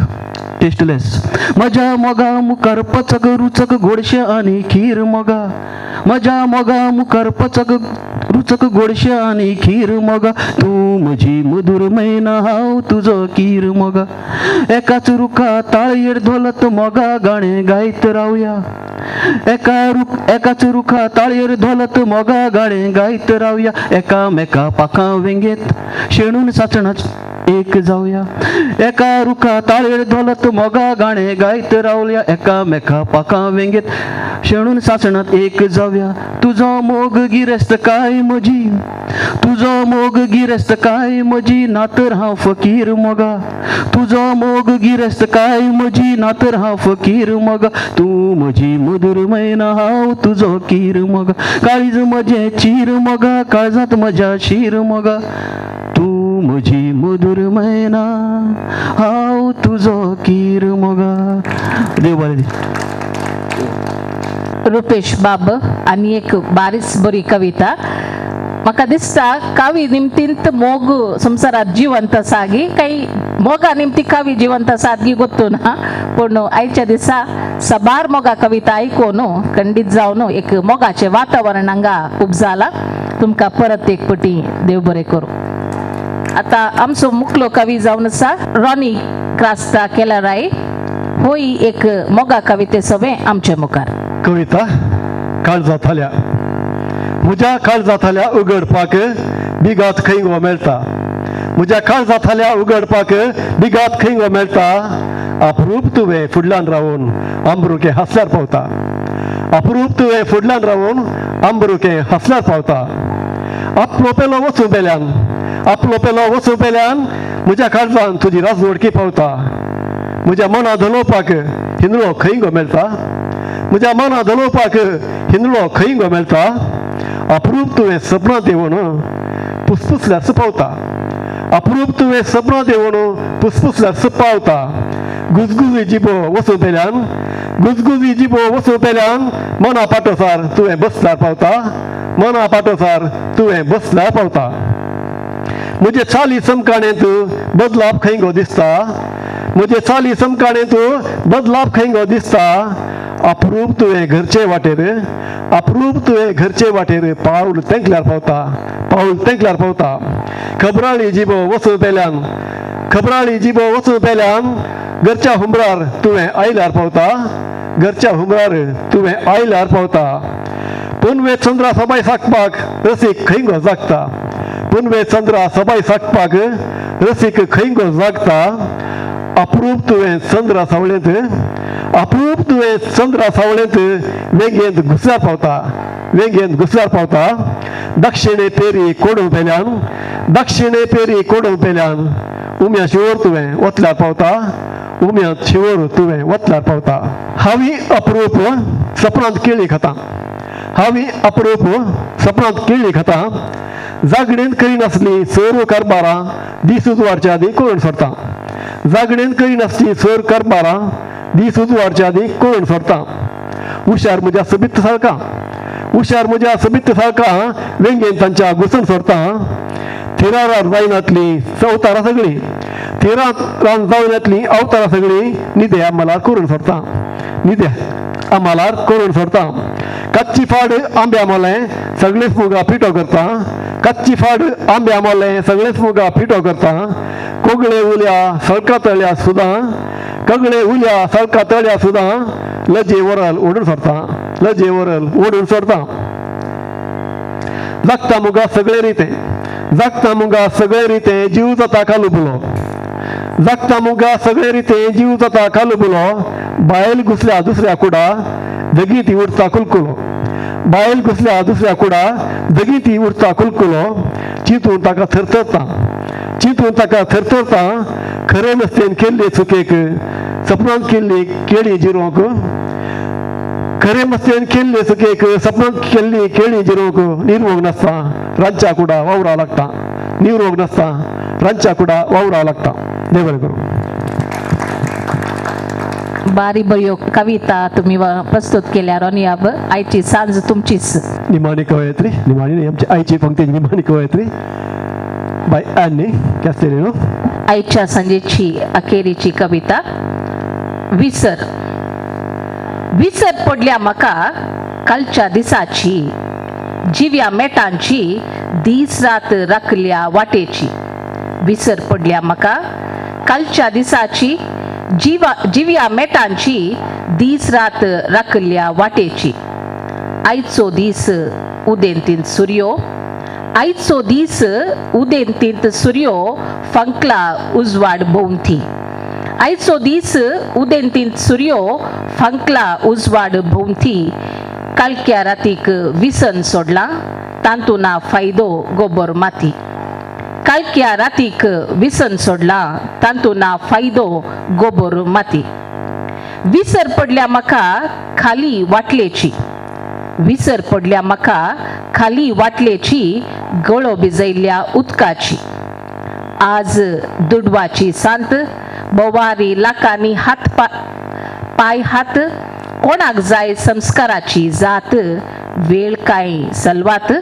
टेस्टलेस. म्हज्या मोगा मुखार पचक रुचक गोडशें आनी खीर मोगा. म्हज्या मोगा मुखार पचक रुचक गोडशें आनी खीर मोगा. तूं म्हजी मधूर मैना हांव तुजो कीर मोगा. एकाच रुखा ताळयेर धोलत मोगा गाणें गायत रावया. एकाच रुखा ताळयेर धोलत मोगा गाणें गायत रावया. एकामेका पाखां वेंगेत शेणून सासणाच एक जावया. एका रुखा ताळयेर धोलत मोगा गाणें गायत रावया. एकामेका पाखां वेंगेत शेणून सासणात एक जावया. तुजो मोग गिरेस्त काय म्हजी, तुजो मोग गिरेस्त काय म्हजी, ना तर हांव फकीर मोगा. तुजो मोग गिरेस्त काय म्हजी, ना तर हांव फकीर मोगा. तूं म्हजी मधूर मैना हांव तुजो कीर मोगा. काळीज म्हजें चीर मोगा, काळजांत म्हज्या शीर मोगा. तूं म्हजी मधूर मैना हांव तुजो कीर मोगा. देव बरें दी. Thank you. Rupesh बाब आनी एक बारीच बरी कविता. म्हाका दिसता कावी निमतींत मोग संवसारात जिवंत आसा गी काही मोगा निमती कावी जिवंत आसा गी गोत्तू ना, पूण आयच्या दिसा सबार मोगा कविता आयकून खंडीत जावन एक मोगाचें वातावरण हांगा उपजालां. तुमकां परत एक पटी देव बरें करूं. आतां आमचो मुखलो कवी जावन आसा रॉनी क्रास्ता केलाराय, होय एक मोगा कविते सवें आमचे मुखार. कविता काळजा थाल्या. म्हज्या काळजा थाल्या उगडपाक बिगात खंय गो मेळटा, म्हज्या काळजा थाल्या उगडपाक बिगात खंय गो मेळटा. अप्रूप तुवें फुडल्यान रावून आंबरुके हांसल्यार पावता, अप्रूप तुवें फुडल्यान रावून आंबरुके हांसल्यार पावता. आपलो पेलो वचूं पेल्यान, आपलो पेलो वचूं पेल्यान म्हज्या काळजान तुजी राजवडकी पावता. म्हज्या मना धलोवपाक हिंदळो खंय गो मेळटा, म्हज्या मना धलोवपाक हिंदळो खंय गो मेळटा. अप्रूप तुवें सपनांत येवन पुसपुसल्यार पावता, अप्रूप तुवें सपनांत येवन पुसपुसल्यार पावता. गुजगुजी जिबो वचूं पेल्यान, गुजगुजी जिबो वचूं पेल्यान मना पाटोसार तुवें बसल्यार पावता, मना पाटोसार तुवें बसल्यार पावता. म्हजे चाली चमकाणेंत बदलाप खंय गो दिसता, म्हजे चाली चमकाणेंत बदलाप खंय गो दिसता. अप्रूप तुवें घरचे वाटेर, अप्रूप तुवें घरचे वाटेर पावल तेंकल्यार पावता, पावल तेंकल्यार पावता. खबराळी जिबो वचूं पेल्यान, खबराळी जिबो वचूं पेल्यान घरच्या हुमरार तुवें आयल्यार पावता, घरच्या हुमरार तुवें आयल्यार पावता. पुनवे चंद्रा सबाय साकपाक रसीक खंय गो जागता, पुनवे चंद्रा सबाय साकपाक रसीक खंय गो जागता. अप्रूप तुवें चंद्रा सावळेंत, अप्रूप तुवें चंद्रा सावळेंत वेंगेंत घुसल्यार पावता, वेंगेंत घुसल्यार पावता. दक्षिणे पेरी कोडू पेल्यान, दक्षिणे पेरी कोडू पेल्यान उम्या शिवर तुवें वतल्यार पावता, उम्या शिवर तुवें वतल्यार पावता. हांवी अप्रूप सपनांत केळी खाता, हांवी अप्रूप सपनांत केळी खाता. जागणेन करिनासली सर्व कारबारां दीस उजवाडच्या आदी करून सोडटा, जागणेन करिनासली सर्व कारबारां दीस उजवाडच्या आदी करून सोडटा. हुशार म्हज्या सोबीत साळकां, हुशार म्हज्या सोबीत साळकां वेंगेन तांच्या घुसून सोडटा. थिरार जायनातली चवतारां सगळीं, थिरान जायनातली अवतारां सगळीं निदे आम्हालार करून सोडटा, निदे आम्हालार करून सोडटा. कच्ची फाड आंब्या मोलें सगळेच मुगा पिठो करता, कच्ची फाड आंब्या मोलें सगळेच मुगा पिठो करता. कोगळे उल्या सळका तळ्या सुदां, कगळे उल्या सळका तळ्या सुदां लजे वरल ओडून सोडता, लजे वरल ओडून सोडता. जागता मुगा सगळे रिते, जागता मुगा सगळे रिते जीव जाता कालुबुलो, जागता मुगा सगळे रिते जीव जाता कालुबुलो. बायल घुसल्या दुसऱ्या कुडा दगी ती उरता कुलकुलो, बायल घुसल्या दुसऱ्या कुडा दगी ती उरता कुलकुलो. चिंतून ताका थरथरता, चिंतून ताका थरथरता. खरें नसतेन केल्ले चुकेक सपनांत केल्ली केळी जिरोवंक, खरें मस्तेन केल्ले चुकेक सपनांत केल्ली केळी जिरोवंक. निरोग नासता रांदच्या कुडा वावरा लागता, निरोग नासता रांदच्या कुडा वावरा लागता. देव बरें करूं. बारी बऱ्यो कविता तुमी प्रस्तुत केल्या रोनी आब, आयची सांज तुमचीच. निमाणी कवयत्री, निमाणी आमची आयची पंक्ती निमाणी कवयत्री बाय ॲनी कॅस्टेलिनो. आयच्या सांजेची अखेरीची कविता विसर. विसर पडल्या म्हाका कालच्या दिसाची, जिव्या मेटांची दीस रात राखल्या वाटेची. विसर पडल्या म्हाका कालच्या दिसाची, जिव्या मेटांची दीस रात राखल्या वाटेची. आयचो दीस उदेंतींत सुर्यो, आयचो दीस उदेंतींत सुर्यो फांकला उजवाड भोंवती. आयचो दीस उदेंतींत सुर्यो फांकला उजवाड भोंवती. कालक्या रातीक विसन सोडला तांतू ना फायदो गोबर माती. कालक्या रातीक विसन सोडला तांतू ना फायदो गोबर माती. विसर पडल्या म्हाका खाली वाटलेची, विसर पडल्या म्हाका खाली वाटलेची गळो भिजयल्ल्या उदकाची. आज दुडवाची सांत बोवारी लाखांनी हात पाय हात कोणाक जाय संस्काराची जात वेळ काय सलवात.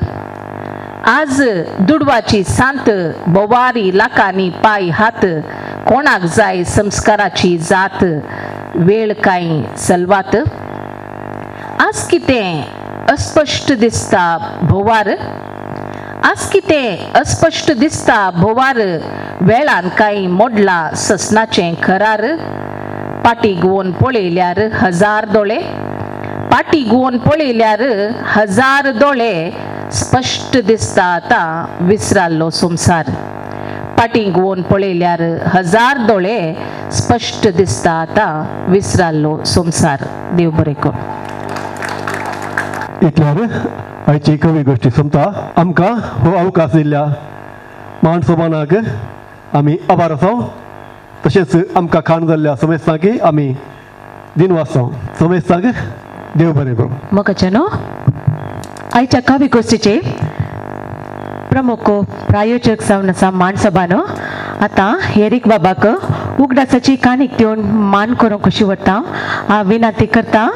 आज दुडवाची सांत बोवारी लाखांनी पाय हात कोणाक जाय संस्काराची जात वेळ काय सलवात. आज कितें अस्पश्ट दिसता भोवार, आज कितें अस्पश्ट दिसता भोवार, वेळान कांय मोडला ससनाचें खरार. पाटी गोवन पळयल्यार हजार दोळे, पाटी गोवन पळयल्यार हजार दोळे, स्पश्ट दिसता आतां विसराल्लो संवसार. पाटी गोवन पळयल्यार हजार दोळे, स्पश्ट दिसता आतां विसराल्लो संवसार. देव बरें करूं. इतल्यार आयची कवी गोश्टी सोंपता. आमकां हो अवकाश दिल्ल्या मान सोमानाक आमी आभार आसा. तशेंच आमकां खाण जाल्ल्या समेस्तांक आमी दिनवासां. समेस्तांक देव बरें करूं. मोगाच्यानो आयच्या कवी गोश्टीचे प्रमुख प्रायोजक जावन आसा मानसभानो. आतां हेरीक बाबाक उगडासाची काणीक दिवन मान करूंक कशी व्हरता हांव विनंती करता.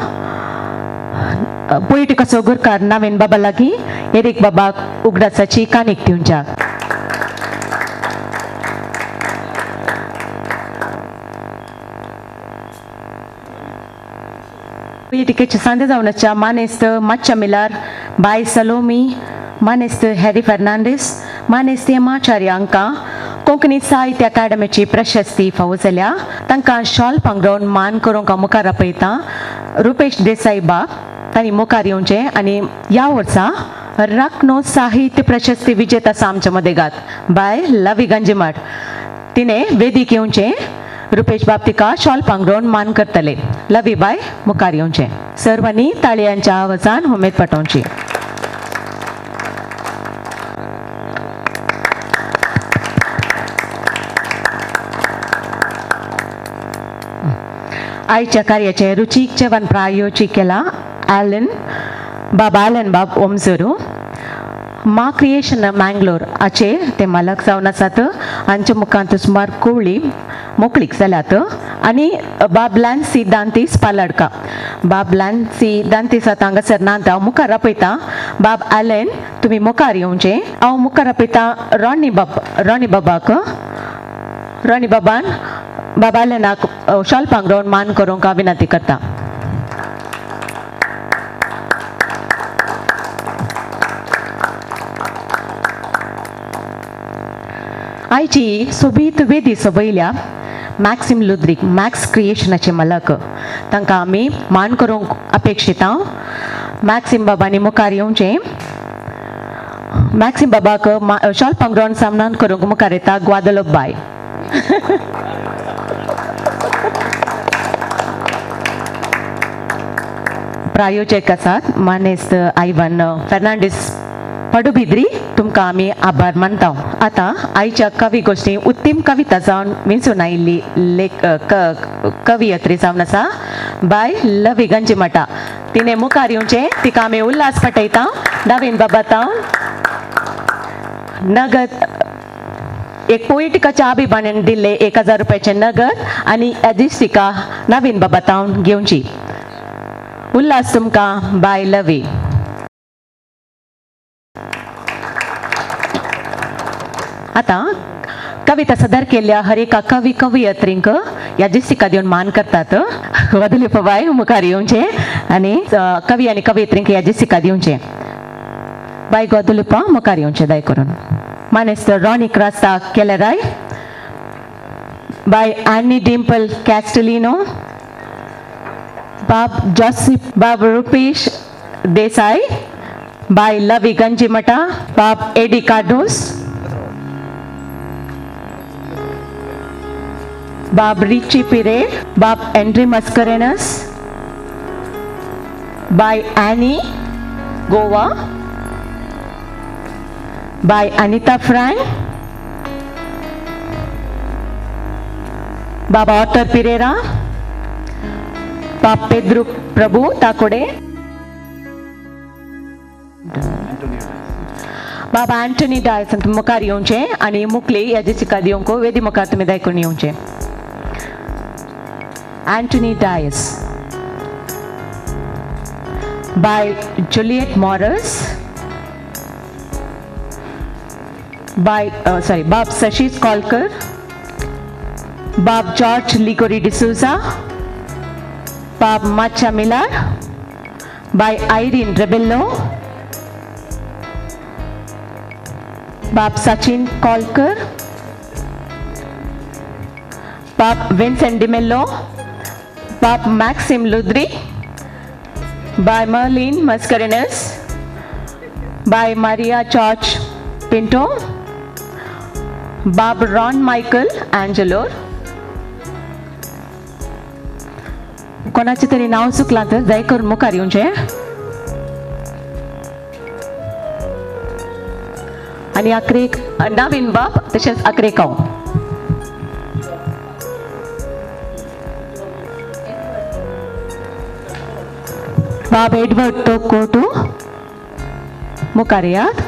पोयटिकाचो गुरकार नवीन बाबा लागीं एरीक बाबाक उगडासाची काणीक दिवच्या. पोयटिकेचे सांदे जावनाच्या मानेस्त मातशा मिलार, बाय सलोमी, मानेस्त हॅरी फर्नांडीस, मानेस्त हेमाचार्य हांकां कोंकणी साहित्य अकादमीची प्रशस्ती फावो जाल्या. तांकां शॉल पांगरोवन मान करूंक हांव मुखार आपयतां. रुपेश देसाई बाब तांणी मुखार येवचें आनी ह्या वर्सा राखणो साहित्य प्रशस्ती विजेता आसा आमच्या मदेगात बाय लवी गंजिमाट, तिणें वेदीक येवचें. रुपेश बाब तिका शॉल पांगरोवन मान करतले. लवी बाय मुखार येवचें. सर्वांनी ताळयांच्या आवाजान उमेद पटोवची. आयच्या कार्याचें रुचीक जेवण प्रायोजीक केलां ॲलन बाब, ॲलन बाब ओमजरू, मा क्रिएशन मँगलोर हाचे ते मालक जावन आसात. हांच्या मुखांत सुमार कोवळी मोकळीक जाल्यात. आनी बाब लॅन्सी दांतीस पालडका, बाब लॅन्सी दांतीस आतां हांगासर नात. हांव मुखार आपयतां बाब ॲलन, तुमी मुखार येवचें. हांव मुखार आपयतां रॉनी बाब, रॉनी बाबाक. रॉनी बाबान बाब ॲलनाक शॉल पांगरोवन मान करूंक हांव विनंती करता. आयची सोबीत वेदी सोबयल्या मॅक्सिम लुद्रीक, मॅक्स क्रिएशनाचे मालक, तांकां आमी मान करूंक अपेक्षिता. मॅक्सिम बाबांनी मुखार येवचें. मॅक्सिम बाबाक शॉल पांगरोवन सामनान करूंक मुखार येता ग्वादलोप बाय. प्रायोजक आसात मानेस्त आयवन फर्नांडीस पडुबिद्री, तुमकां आमी आभार मानता. आतां आयच्या कवी गोश्टी उत्तम कविता जावन वेंचून आयिल्ली लेख कवियत्री जावन आसा बाय लवी गंजिमठा. तिणें मुखार येवचें, तिका आमी उल्हास पटयता. नवीन बाबा तावन नगद एक पोएटिकाच्या अभिमानान दिल्ले 1000 रुपयाचे नगद आनी यादिस्तिका नवीन बाबा तावन घेवची. उल्हास तुमकां बाय लवी. आतां कविता सदर केल्ल्या हर एका कवी कवयित्रींक यादिस्तिका दिवन मान करतात. वदली बाय मुखार येवचें आनी कवी आनी कवयित्रींक यादिस्तिका दिवचें. बाय गोदुलिपा मुखार येवचें दय करून. मानेस्त रॉनी क्रास्ता केलराय, बाय आनी डिम्पल कॅस्टलिनो, बाब जॉसिप, बाब रुपेश देसाई, बाय लवी गंजिमठा, बाब एडी कार्डोस, बाब रिची पिरेर, बाब एंड्री मस्करेनस, बाय एनी गोवा, बाय अनिता फ्रँक, बाब ऑथर पिरेरा, बाब पेद्रू प्रभू ताकोडे, बाबा अँटनी डायस मुखार येवचें आनी मुकली यादिस्तिका दिवंक वेदी मुखार तुमी दायकून येवचें. Antony Dias. By Juliet Morris, by sorry Bob Sashish Kolkar, Bob George Ligori D'Souza, Bob Macha Miller, by Irene Rebello, Bob Sachin Kolkar, Bob Vincent D'Mello, Bob Maxim Ludri, by Merlin Mascarenhas, by Maria George Pinto, Bob Ron Michael Angelor. कोणाचें तरी नांव चुकलां तर दया करून मुखार येवचें. आनी आखरेक नवीन बाब तशेंच आखरेक हांव. बाब एडवर्ड टोकोटू मुखार येयात.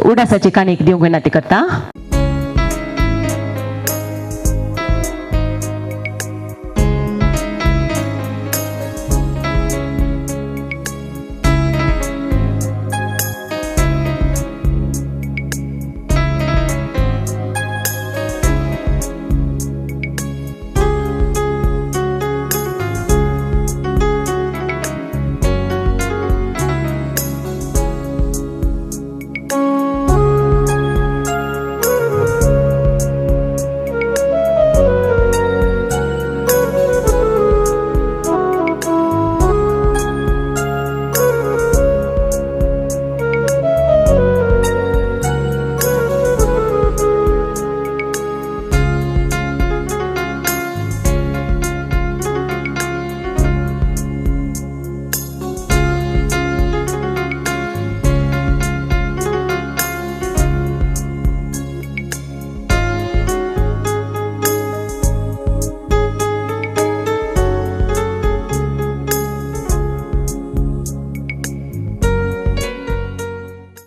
उडासाची काणीक दिवंक विनंती करता.